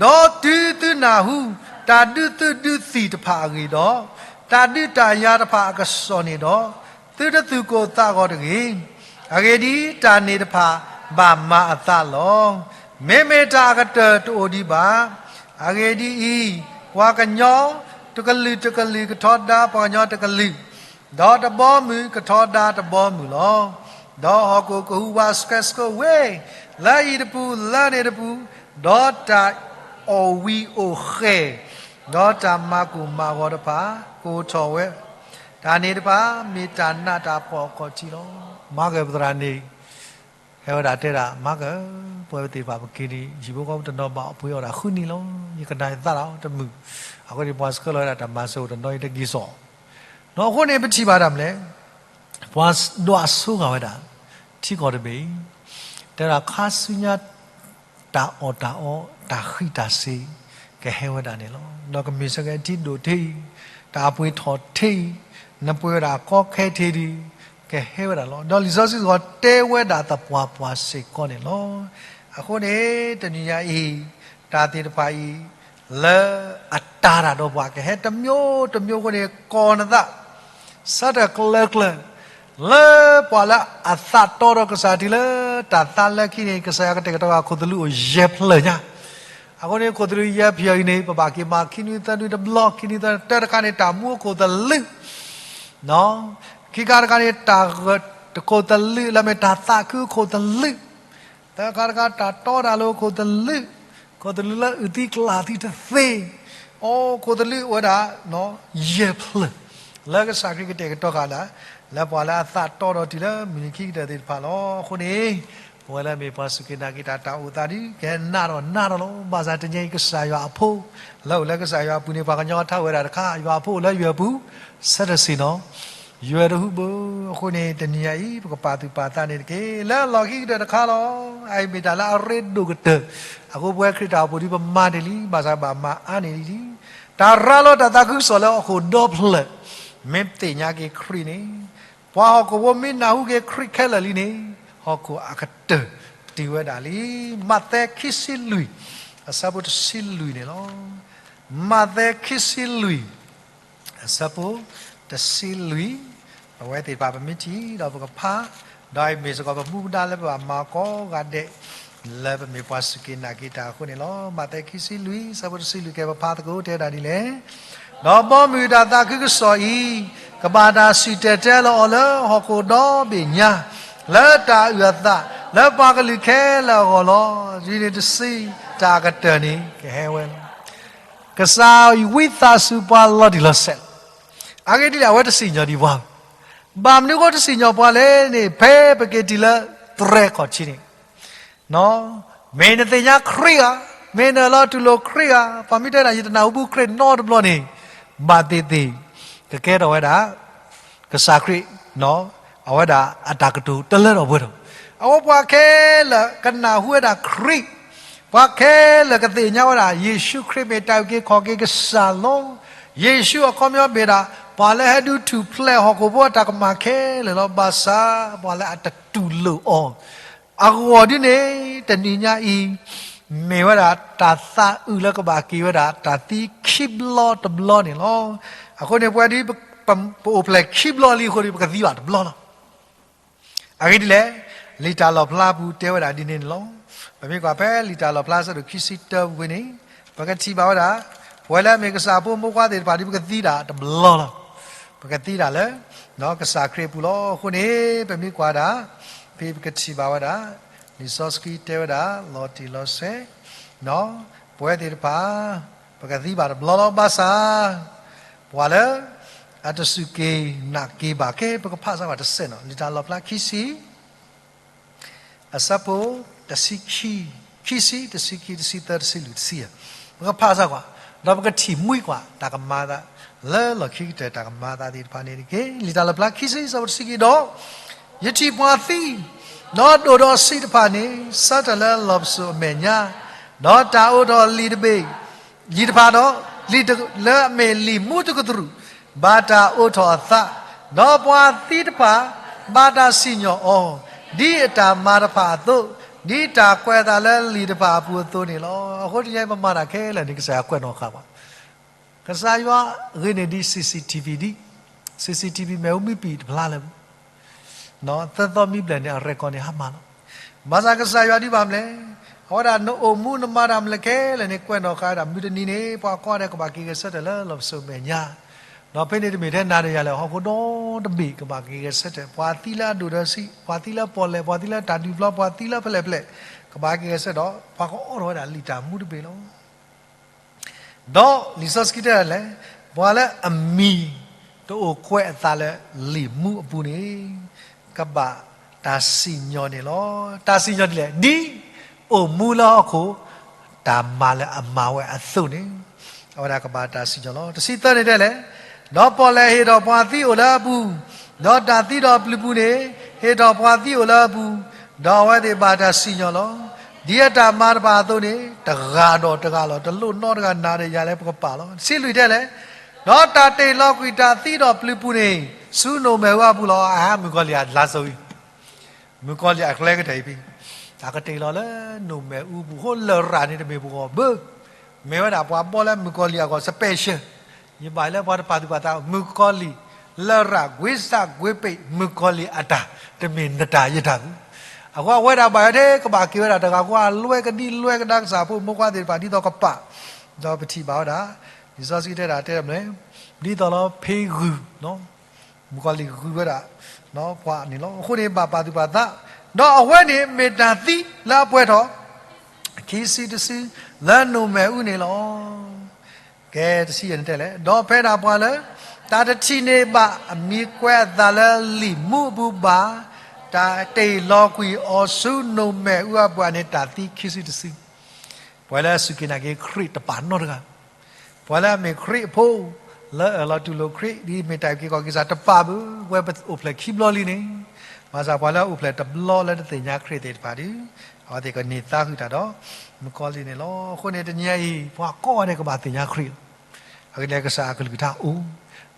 ဒီးတုၤသုနၢ်ဟူ တၢ်ဒုးသုးဒုးသံၣ်တဖၣ်အဂ့ၢ်ဒီး, တၢ်ဒုးတၢ်ယၤတဖၣ်အကစီၣ်န့ၣ်ဒီး, သုတသူၣ်ကိၢ်သးဂီၤတဂ့ၤ. အဂ့ၢ်ဒ်အံၤ, တၢ်န့ၣ်တဖၣ်ဘၣ်မၤအသးလီၤ. မ့မ့ၢ်တၢ်အကတၢၢ်တအိၣ်ဒံးဘၣ်. အဂ့ၢ်ဒ်အံၤ, ပှၤကညီတကလုာ်တကလုာ်ကထီဒါပှၤကညီတကလုာ်, ဒီးတဘီမုၢ်ကထီဒါတဘီမုၢ်လီၤ. ဒီးဟီၣ်ခိၣ်ကဟူးဝးဆှဲဆှိးဝ့ၢ်, လၢအံၤတပူၤလၢန့ၣ်တပူၤ, ဒီးတၢ်အီၣ်ဝံၤအိၣ်ဃဲၤ, ဒီးတၢ်မၤကိၢ်မၤဂီၤတဖၣ်ကအိၣ်ထီၣ်ဝဲ, တၢ်န့ၣ်တဖၣ်မ့ၢ်တၢ်နးတၢ်ဖှီၣ်အခီၣ်ထံးလီၤ. မၤကၢၢ်ပသရၣ်န့ၣ် ဟဲဝဲဒၣ်တဲဒၣ် မၤကၢၢ်, ပဝဲပသ့ၣ်တဖၣ်ပက့ၤန့ၣ် ယံာ်ဖိဃီဖိတနီၤဘၣ်အီၣ်ပှ့ၤအီၣ်ဒၣ်ဃုနံၣ်လီၤ. ယကနၣ်ယသးဒီးတမုာ်. အဃိန့ၣ် ပှၤဆှၢလီၤဝဲဒၣ်တၢ်မၤစၢၤအိၣ်တနီၤအံၤတဂ့ၤစီၣ်. ဒီးအဃိန့ၣ် ပထံၣ်ဘၣ်တၢ်မနုၤလဲၣ်, ပှၤဒွးဆိဂၤဝဲဒၣ် ထံကီၢ်တဘ့ၣ်အံၤ, တဲဒၣ်ခါဆူညါ တၢ်အီၣ်တၢ်အီ တၢ်ဃံးတၢ်စ့ၤ ကဟဲဝဲဒၣ်န့ၣ်လီၤ. ဒီးကမ့ၢ်ဆၢက့ၤထံဒိၣ်ထ့အံၤ, တၢ်အပှ့ၤထီၣ်ထ့အံၤ, နပှ့ၤဝဲဒၣ်ကီခဲထ့ဒံး ကဟဲဝဲဒၣ်လီၤ. ဒီးလံာ်စီဆှံစ့ၢ်ကီးတဲဝဲဒၣ်သပှၢ်ပှၢ်စ့ၢ်ကီးန့ၣ်လီၤ. အဃိန့ၣ် တနံၤညါအံၤ တၢ်သ့ၣ်တဖၣ်အံၤ လၢအတၢ်တၢ်ဒီးပှၤကဟဲတမျိုးတမျိုးအဃိန့ၣ် ကီၢ်နသး ဆၢထၢၣ်ကျၢၤကျၢၤ လၢပှၤလၢအသးတီဒီးကစၢ်တုၤလၢတၢ်သးလၢခံန့ၣ် ကစၢ်ယွၤကတဲာ်ကတီၤဃာ်ခိၣ်သလုးအိၣ်ယဲၢ်ဖျၢၣ်ညါ. အဃိန့ၣ် ခိၣ်သလုးယဲၢ်ဖျၢၣ်အံၤန့ၣ် ပဘၣ်က့ၤမၤခံနွံသၢနွံတဘျီ ခံနွံသၢ တၢတခါန့ၣ် တၢ်မူခိၣ်သလုး ခံခါတခါန့ၣ် တၢ်ဂၢၢ်ခိၣ်သလုး လၢမ့ၢ်တၢ်သးခုခိၣ်သလုး သၢခါတခါ တၢ်တီတၢ်လိၤခိၣ်သလုး, ခိၣ်သလုးလၢအုၣ်သံကျၢ်သံတသ့, အိၣ်ခိၣ်သလုးအိၣ်ဝဲဒၣ် ယဲၢ်ဖျၢၣ်, လၢကစၢ်ခရံာ်ကတဲာ်ကတီၤဃာ်ဒၣ် လၢပှၤလၢအသးတီဒီးတုၤလၢမုၢ်နံၤခံကတၢၢ်သ့ၣ်တဖၣ်လီၤ. အဃိန့ၣ် ပဝဲလၢမ့ၢ်ပှၤစူၢ်က့ၤနာ်က့ၤတၢ် တၢ်အိၣ်သးဒုး ကနးထီၣ်နးထီၣ်လီၤ. ဘၣ်ဆၣ်တနံၤအံၤ ကစၢ်ယွၤအဖိ လၢအိၣ်လၢကစၢ်ယွၤအပူၤန့ၣ် ပှၤကညီထါဝဲဒၣ်တခါ ယွၤအဖိအိၣ်လၢယွၤအပူၤ ဆၢထၢၣ်ဆ့ၣ်နီၤ ယွၤတဟူးဘၣ်. အဃိန့ၣ် တနံၤညါအံၤ ပကပာ်သူၣ်ပာ်သးန့ၣ်တက့ၢ်. လၢလီၢ်ခံကတၢၢ်တခါလီၤ. အအံၤမ့ၢ်တၢ်လၢအရ့ဒိၣ်ကတၢၢ်. အဃိပဝဲခရံာ်တၢ်အိၣ်ဖှိၣ်ဒုး ပမၤတ့ၢ်လံ, ဘၣ်ဆၣ်ဘၣ်မၤအါန့ၢ်ဒံးလံ. တၢ်ရၤလီၤတၢ်သးခုကစီၣ်လၢဟီၣ်ခိၣ်ဒီဖျၢၣ် မ့ၢ်သ့ၣ်ညါက့ၤခရံာ်န့ၣ်, ပှၤဟီၣ်ခိၣ်ဖိမ့ၢ်နၢ်ဟူက့ၤခရံာ်ခဲလၢာ်လံန့ၣ်, ဟီၣ်ခိၣ်အကတၢၢ်တုၤဝဲဒၣ်လံ. မးသဲခံဆံလွံၢ် အဆၢဖိတဆံလွံၢ်န့ၣ်လီၤ. မးသဲခံဆံလွံၢ် အဆၢဖိတဆံလွံၢ်, ပဝဲသ့ၣ်တဖၣ်ပမ့ၢ်ထံၣ်ဒီးပကဖး, ဒီးအံၤမ့ၢ်စ့ၢ်ကီးပမူဒါလၢပဘၣ်မၤကိးဂၤဒဲး လၢပမ့ၢ်ပှၤစူၢ်က့ၤနာ်က့ၤတၢ်အဃိန့ၣ်လီၤ. မးသဲခံဆံလွံၢ် အဆၢဖိတဆံလွံၢ် ကဲပဖးသကိးတဲဒၣ်ဒ်လဲၣ်. ဒီးဘီမုၢ်တၢ်သးခုကစီၣ်အံၤ ကဘၣ်တၢ်စံၣ်တဲၤတဲလီၤအီၤလၢဟီၣ်ခိၣ်ဒီဘ့ၣ်ညါ, လၢတၢ်အုၣ်အသး လၢပှၤကလုာ်ခဲလၢာ်အဂီၢ်လီၤ. ဒ်န့ၣ်တဆံ တၢ်အကတၢၢ်န့ၣ် ကဟဲဝဲလီၤ. ကစၢ်ဝံသးစူၤပှၤလီၤတံၢ်လီၤဆဲးလီၤ. အဂ့ၢ်ဒ်လဲၣ် အဝဲတစံၣ်ညီၣ်ဒံးပှၤ, ဘၣ်မနုၤအဃိတစံၣ်ညီၣ်ပှၤလဲၣ်န့ၣ် ဖဲပက့ၤတုၤလၢသရဲခီၣ်ထံးန့ၣ် မ့ၢ်နသ့ၣ်ညါခရံာ်ဧါ, မ့ၢ်နအၢၣ်လီၤတူၢ်လိာ်ခရံာ်ဧါ, ပှၤမ့ၢ်တဲဒၣ် ယတနၢ်ဟူဘူးခရံာ်နီတဘျီန့ၣ်, ဘၣ်သ့ၣ်သ့ၣ် ကကဲထီၣ်ဝဲဒၣ် ကစၢ်ခရံာ် အဝဲဒၣ်အတၢ်ကတိၤတလၢထီၣ်ပှဲၤထီၣ်. အဝဲပှၤခဲလၢာ်ကနၢ်ဟူဝဲဒၣ်ခရံာ်, ပှၤခဲလၢာ်ကသ့ၣ်ညါဝဲဒၣ် ယ့ၣ်ၡူးခရံာ်မ့ၢ်တၢ်အုၣ်က့ၤခီၣ်က့ၤကစၢ်လီၤ. ယ့ၣ်ၡူးအခီပညီမ့ၢ်ဒၣ် ပှၤလၢဟဲဒုးထူၣ်ဖျဲးဟီၣ်ခိၣ်ဖိအတၢ်ကမၣ်ခဲလၢာ်လီၤ. ဘၣ်ဆၣ်ပှၤလၢအတတူၢ်လိာ်အီၤ အဂီၢ်ဒ်န့ၣ် တနံၤညါအံၤ မ့ၢ်ဝဲဒၣ်တၢ်သးအုးလၢကဘၣ်က့ၤဝဲဒၣ် တၢ်သံခံဘျီတဘျီန့ၣ်လီၤ. အဃိန့ၣ် ပဝဲဒ် ပအိၣ်ဖျဲၣ်ခံဘျီလံအဃိန့ၣ် ပကသံဘၣ်တဘျီလီၤ. အဂ့ၢ်ဒ်လဲၣ်, လံာ်တၢ်လီၣ်ဖျါပူၤတဲဝဲဒၣ်ဒ်န့ၣ်န့ၣ်လီၤ. ပမ့ၢ်ကွၢ်ဖဲလံာ်တၢ်လီၣ်ဖျါအဆၢဒိၣ်ခံဆံတၢပူၤန့ၣ် ပကထံၣ်ဘၣ်ဝဲဒၣ် ပဝဲလၢအမ့ၢ်ကစၢ်အဖိမုၣ်ဖိခွါသ့ၣ်တဖၣ်ဒ် ပကသံဒၣ်တဘျီလီၤ. ပကသံဒၣ်လၢ ကစၢ်ခရံာ်အပူၤလီၤ. အဃိန့ၣ် ပမ့ၢ်ကွၢ်ဒၣ် ဖဲပကထံၣ်ဘၣ်ဝဲဒၣ် လံာ်စီဆှံတဲဝဲဒၣ် လီၤတံၢ်လီၤဆဲး ပဝဲသ့ၣ်တဖၣ် ပကသံဘၣ်တဘျီလီၤ. ဘၣ်ဆၣ် ပှၤလၢ အတစူၢ်က့ၤနာ်က့ၤဘၣ်ကဲ ပကဖးစၢ်ဘၣ်တစဲးနီၤ လံာ်တၢ်လီၣ်ဖျါခံဆံ အဆၢဖိ တဆံခံ, ခံဆံ, တဆံခံ, တဆံသၢ, တဆံလွံၢ်, တဆံယဲၢ်. ပကဖးစၢ်ကွၢ်, ဒီးပကထံၣ်မှံကွၢ်တၢ်ကမၤအသး, လၢလီၢ်ခံကတၢၢ်တၢ်ကမၤအသးသ့ၣ်တဖၣ်န့ၣ်တက့ၢ်. လံာ်တၢ်လီၣ်ဖျါခံဆံ အဆၢဖိတဆံခံ, ဒီးယထံၣ်ပှၤသံ, ဒီးဒိၣ်ဒီးဆံးတဖၣ်န့ၣ် ဆၢထၢၣ်လၢလီၢ်ပစိာ်အမဲာ်ညါ, ဒီးတၢ်အိးထီၣ်လံာ်တဘ့ၣ်, လံာ်တဖၣ်ဒီး, လံာ်လၢအမ့ၢ်လံာ်မူတကတြူၢ်, ဘၣ်တၢ်အိးထီၣ်အသး, ဒီးပှၤသံတဖၣ် ဘၣ်တၢ်စံၣ်ညီၣ်အီၤ, ဒ်အတၢ်မၤတဖၣ်အသိး, ဒ်တၢ်ကွဲးအသးလၢလံာ်တဖၣ်အပူၤအသိးန့ၣ်လီၤ. အဃိတနံၤအံၤပမၤတၢ်ခဲလၢာ်န့ၣ် ကစၢ်ယွၤကွဲးနီၣ်ဃာ်ပှၤ, ကစၢ်ယွၤဂ့ၤန့ၢ်ဒ် C C T V ဒ်, C C T V မ့ၣ်အူမ့ၢ်ပံာ်တဖျါလၢၤ, သၢသီမံဘျဲၣ်န့ၣ် အrecordန့ၣ်ဟါမၢ်လီၤ. ဘၣ်ဆၣ်ကစၢ်ယွၤဒ်ဘၣ်မနုၤလဲၣ်, အဝဲဒၣ်နအိၣ်မူနမၤတၢ်မနုၤလဲၣ်ခဲလၢာ်န့ၣ် ကွဲးနီၣ်ဃာ်ဝဲဒၣ်မုၢ်တနံၤန့ၣ် ပှၤကိးဂၤဒဲးကဘၣ်က့ၤဂဲၤဆၢထၢၣ်လၢလီၢ်ပစိာ်မဲာ်ညါ, ဒီးဖဲန့ၣ်တမ့ၢ်ထဲနၤဒီးယၤလၢၤ ဟီၣ်ခိၣ်ဒီတဘ့ၣ်ကဘၣ်က့ၤဂဲၤဆၢထၢၣ်, ပှၤသံလၢအဒိၣ်ဒီးဆံး, ပှၤသံလၢပီၣ်လဲၣ်, ပှၤသံလၢတၢ်ဒုးပျီ, ပှၤသံလၢဖဲလဲၣ်ဖဲလဲၣ်, ကဘၣ်က့ၤဂဲၤဆၢထၢၣ်ဒီး ပှၤကအိးထီၣ်ဝဲဒၣ်လံာ်တၢ်မူတဘ့ၣ်လီၤ. ဒီးလံာ်စီဆှံတဲဒ်လဲၣ်, ပှၤလၢအမံၤတအိၣ်ကွဲးအသးလၢလံာ်မူအပူၤန့ၣ် ကဘၣ်တၢ်စံၣ်ညီၣ်န့ၣ်လီၤ. တၢ်စံၣ်ညီၣ်ဒ်လဲၣ်, ဒ်အိၣ်မူလၢဟီၣ်ခိၣ် တၢ်မၤလၢအမၤဝဲအသိးန့ၣ် အဝဲဒၣ်ကဘၣ်တၢ်စံၣ်ညီၣ်လီၤ. တဆံသၢန့ၣ်တဲလဲၣ်, ဒီးပီၣ်လဲၣ်ဟ့ၣ်ထီၣ်ပှၤသံအိၣ်လၢအပူၤ, ဒီးတၢ်သံဒီးပျုၤပူၤန့ၣ် ဟ့ၣ်ထီၣ်ပှၤသံအိၣ်လၢအပူၤ, ဒီးအဝဲသ့ၣ်ဘၣ်တၢ်စံၣ်ညီၣ်လီၤ. ဒ်အတၢ်မၤတဖၣ်အသိးန့ၣ် တဂၤဒီးတဂၤလီၤ. တလိၣ်နီတဂၤနၤဒီးယၤလၢပကပာ်လီၤ. တဆံလွံၢ်တဲလဲၣ်, ဒီးတၢ်တ့ၢ်လီၤကွံာ်တၢ်သံဒီးပျုၤပူၤန့ၣ် ဆူနိၣ်မဲာ်အူအပူၤလီၤ. အဟါ မုၣ်ကီၤလံၢ်အလါစီဝံၤ မုၣ်ကီၤလံၢ်အကျဲကတၢၢ်အံၤဖဲ တၢ်ကတ့ၢ်လီၤလၢနိၣ်မဲာ်အူပူၤ အဃိလရာ်န့ၣ်တမ့ၢ်ပဂီၢ်ဘၣ်, မ့ၢ်ဝဲဒၣ်ပှၤဘီလၢမုၣ်ကီၤလံၢ်အဂီၢ် special. ယဘၣ်လၢပှၤတပာ်သူၣ်ပာ်သး မုၣ်ကီၤလံၢ် လရာ် ကွ့စၢ်ကွ့ပ့း မုၣ်ကီၤလံၢ်အတၢ်, တမ့ၢ်နတၢ်ယတၢ်ဘၣ်. အဃိအဝဲဒၣ်ဘၣ်ယဲဒၣ် ကဘၣ်က့ၤဝဲဒၣ်တဂၤဃီ အလွဲကဒံလွဲကဒါကစၢ်ဖိမိၢ်ခွါသ့ၣ်တဖၣ် ဒ်သိးကပာ်, ဒီးပထံၣ်ဘၣ်ဝဲဒၣ် လံာ်စီဆှံတဲဒၣ်တဲမနုၤလဲၣ်, ဒ်သိးလီၤဖဲဂုၢ် မုၣ်ကီၤလံၢ်ဂုာ်ဝဲဒၣ် ပှၤန့ၣ်လီၤ. အဃိန့ၣ် ဘၣ်ပာ်သူၣ်ပာ်သး, ဒီးအဝဲန့ၣ်မ့ၢ်တၢ်သံလၢအပှဲၤထီၣ် ခံစုတစု လၢနိၣ်မဲာ်အူန့ၣ်လီၤ. ကဲ တဆံယဲၢ်န့ၣ်တဲလဲၣ်, ဒီးဖဲဒၣ်ပှၤလၢ တၢ်တထံၣ်န့ၢ်ဘၣ်အမံၤကွဲးအသးလၢလံာ်မူအပူၤဘၣ်, တၢ်တ့ၢ်လီၤကွံာ်အီၤဆူနိၣ်မဲာ်အူအပူၤန့ၣ် တၢ်သံခံစုတစု ပှၤလၢအစူၢ်က့ၤနာ်က့ၤခရံာ်တပာ်နီတဂၤ, ပှၤလၢအမ့ၢ်ခရံာ်အဖိ လၢအၢၣ်လီၤတူၢ်လိာ်ခရံာ် ဒ်မ့ၢ်တၢ်အုၣ်က့ၤခီၣ်က့ၤစၢ်တပာ်ဘၣ်, ဝဲပအိၣ်ဖျဲၣ်ခံဘျီလံန့ၣ်, ဘၣ်ဆၣ်ပှၤလၢအအိၣ်ဖျဲၣ်တဘျီလၢတသ့ၣ်ညါခရံာ်သ့ၣ်တဖၣ်ဒီး အဝဲသ့ၣ်ကန့ၢ်သါဃုာ်တၢ်ဒီး မုၣ်ကီၤလံၢ်န့ၣ်လီၤ. အဃိန့ၣ် တနံၤညါအံၤ ပှၤကိးဂၤဒဲးကဘၣ်သ့ၣ်ညါခရံာ်လီၤ. အဂ့ၢ်ဒ်လဲၣ် ကစၢ်အကလုၢ်ကထါအိၣ်,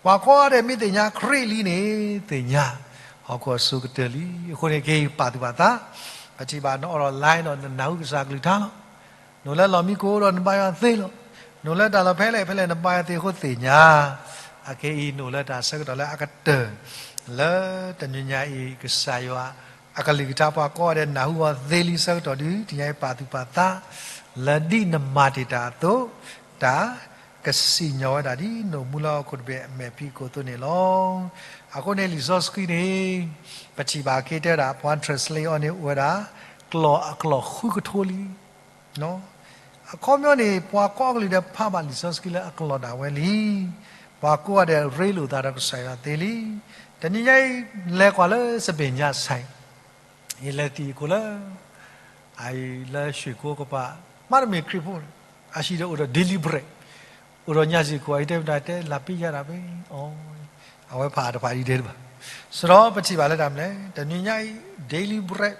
ပှၤကိးဂၤဒဲးမ့ၢ်သ့ၣ်ညါခရံာ်လံန့ၣ် သ့ၣ်ညါ ဟီၣ်ခိၣ်အစိၤကတၢၢ်လံ. အဃိန့ၣ် ခဲအံၤပာ်သူၣ်ပာ်သး, ပထံၣ်ဘၣ်နအိးထီၣ် line ဒီးနနၢ်ဟူကစၢ်အကလုၢ်ကထါလီၤ. နအိၣ်လၢလီၢ်မံခိၣ်ဒီးနဘါယွၤသ့လီၤ. နအိၣ်လၢတၢ်လီၢ်ဖဲလဲၣ်ဖဲလဲၣ်နဘါယွၤသ့အဃိသ့ၣ်ညါ, အခဲအံၤနအိၣ်လၢတၢ်ဆၢကတီၢ်လၢအကတၢၢ်, လၢတနံၤညါအံၤ ကစၢ်ယွၤအကလုၢ်ကထါပှၤကိးဂၤဒဲးနၢ်ဟူအီၤသ့လံဆၢကတီၢ်ဒုး တနံၤညါအံၤပာ်သူၣ်ပာ်သး, လၢဒ်နမၤတ့ၢ်တၢ်အသိး, တၢ် ကစံၣ်ညီၣ်ဝဲဒၣ်ဒ်နအိၣ်မူလၢဟီၣ်ခိၣ်တဘ့ၣ်အမဲာ်ဖံးခိၣ်သိးန့ၣ်လီၤ. အဃိန့ၣ်လံာ်စီဆှံန့ၣ်, ပထံၣ်ဘၣ်က့ၤတဲဝဲဒၣ် ပှၤ translate အီၤန့ၣ်အိၣ်ဝဲဒၣ်, ကျိာ်အကျိာ်ဃုကထိလံ. အခီပညီန့ၣ် ပှၤကိးကလုာ်ဒဲးဖးဘၣ်လံာ်စီဆှံလၢအကျိာ်ဒၣ်ဝဲလံ. ပှၤကိးဂၤဒဲးရ့လိာ်သးဒီးကစၢ်ယွၤသ့လံ. တနံၤညါအံၤ လဲၤကွၢ်လၢ စဘ့ၣ်ညါဆဲး ယလဲၤတံာ်ခိၣ်လၢ အအံၤလၢရွှ့ၣ်ကိကပၤ, မ့တမ့ၢ်ခရံာ်ဖိန့ၣ်, အဟံၣ်ဒီးအိၣ်ဒီး daily bread, အိၣ်ဒီးညါစ့ၢ်ကီး အံၤတဲဝဲဒၣ်တဲ လၢပ့ယၤဒၣ်ဝဲ, အဝဲဖးတဖၣ်အံၤဒဲးတဘၣ်. စရီပထံၣ်ဘၣ်လၢတၢ်မနုၤလဲၣ်, တနံၤညါအံၤ daily bread,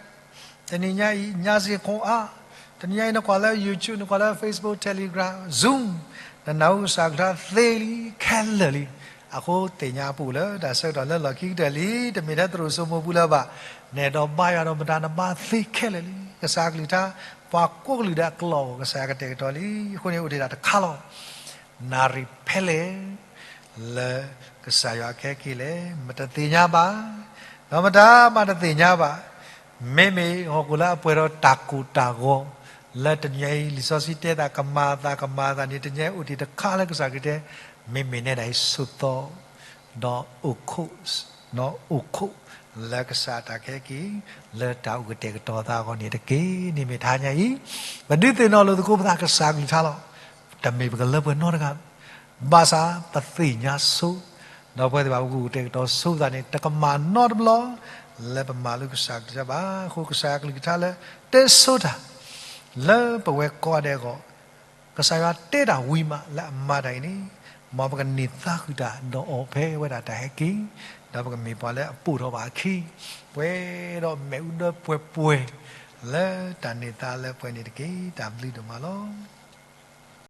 တနံၤညါအံၤ ညါစ့ၢ်ကီးအါ, တနံၤညါအံၤ နကွၢ်လၢ YouTube, နကွၢ်လၢ Facebook, Telegram, Zoom, နနၢ်ဟူကစၢ်ကလုၢ်ကထါသ့လံ, ခဲလၢာ်လံ. အဃိသ့ၣ်ညါအပူၤလၢတၢ်ဆၢကတီၢ်လၢလီၢ်ခံကတၢၢ်လံ, တမ့ၢ်ထဲသရိာ်စိမိၤပူၤလၢၤဘၣ်, နအဲၣ်ဒိးဘါယွၤဒီးမတၤနဘါသ့ခဲလၢာ်လံ. ကစၢ်အကလုၢ်ကထါ, ပှၤကိးကလုာ်ဒဲးအကျိာ်အဂီၢ် ကစၢ်ယွၤကတဲာ်ကတီၤလံ. အဃိန့ၣ်အိၣ်တ့ၢ်ဒၣ်တခါလီၤ. နၣ်ရံၣ်ဖဲလဲၣ် လၢကစၢ်ယွၤအကဟဲက့ၤလဲၣ် မတသ့ၣ်ညါဘၣ်, ဒီးမတၤမးတသ့ၣ်ညါဘၣ်. မ့မ့ၢ်ဟီၣ်ခိၣ်လၢအပှဲၤဒီးတၢ်ကိၢ်တၢ်ဂီၤ လၢတနံၤညါအံၤ လံာ်စီဆှံတဲသး ကမၤအသး ကမၤအသးန့ၣ် တနံၤညါအံၤအိၣ်တ့ၢ်တခါလၢကစၢ်ခရံာ်တဲ, မ့မ့ၢ်နဲဒၣ်အံၤဆိးသီ ဒီးအိၣ်ခိး, အိၣ်ခိး လၢကစၢ်အတၢ်ကဟဲက့ၤ လၢတၢ်အိၣ်ကတဲာ်ကတီၤသးအဂီၢ်န့ၣ်တက့ၢ်. န့ၣ်မ့ၢ်တဟါညါအံၤ ပဒုးသ့ၣ်နီၣ်လိာ်သကိးပသးကစၢ်အကလုၢ်ကထါလီၤ. တမ့ၢ်ပကလၢပှဲၤနီတဂၤ, ဘၣ်ဆၣ်ပသ့ၣ်ညါဆိ, ဒီးပဝဲသ့ၣ်ဘၣ်ပကအိၣ်ကတဲာ်ကတီၤဆိပသးန့ၣ် တကမၣ်နီတဘျီ လၢပမၤလိကစၢ်အကလုၢ်ကထါဘၣ်. အဃိကစၢ်အကလုၢ်ကထါလၢတဲဆိတၢ် လၢပဝဲကိးဂၤဒဲးအဂီၢ် ကစၢ်ယွၤတဲတၢ်ဝံၤမးလၢအမၤတၢ်အံၤန့ၣ်, မ်ပကန့ၢ်သါဃုာ်တၢ်ဒီးအီၤဖဲဝဲဒၣ်တၢ်ဟဲက့ၤ, ဒီးပကမ့ၢ်ပှၤလၢအပိာ်ထီၣ်ဘၣ်အခံ, ပှဲၤဒီးမ့ၣ်အူဒၢပှဲၤပှဲၤ, လၢတၢ်န့ၢ်သါလၢပှဲၤန့ၣ်တက့ၢ်. တၢ်ဘျုးဒိၣ်မးလီၤ.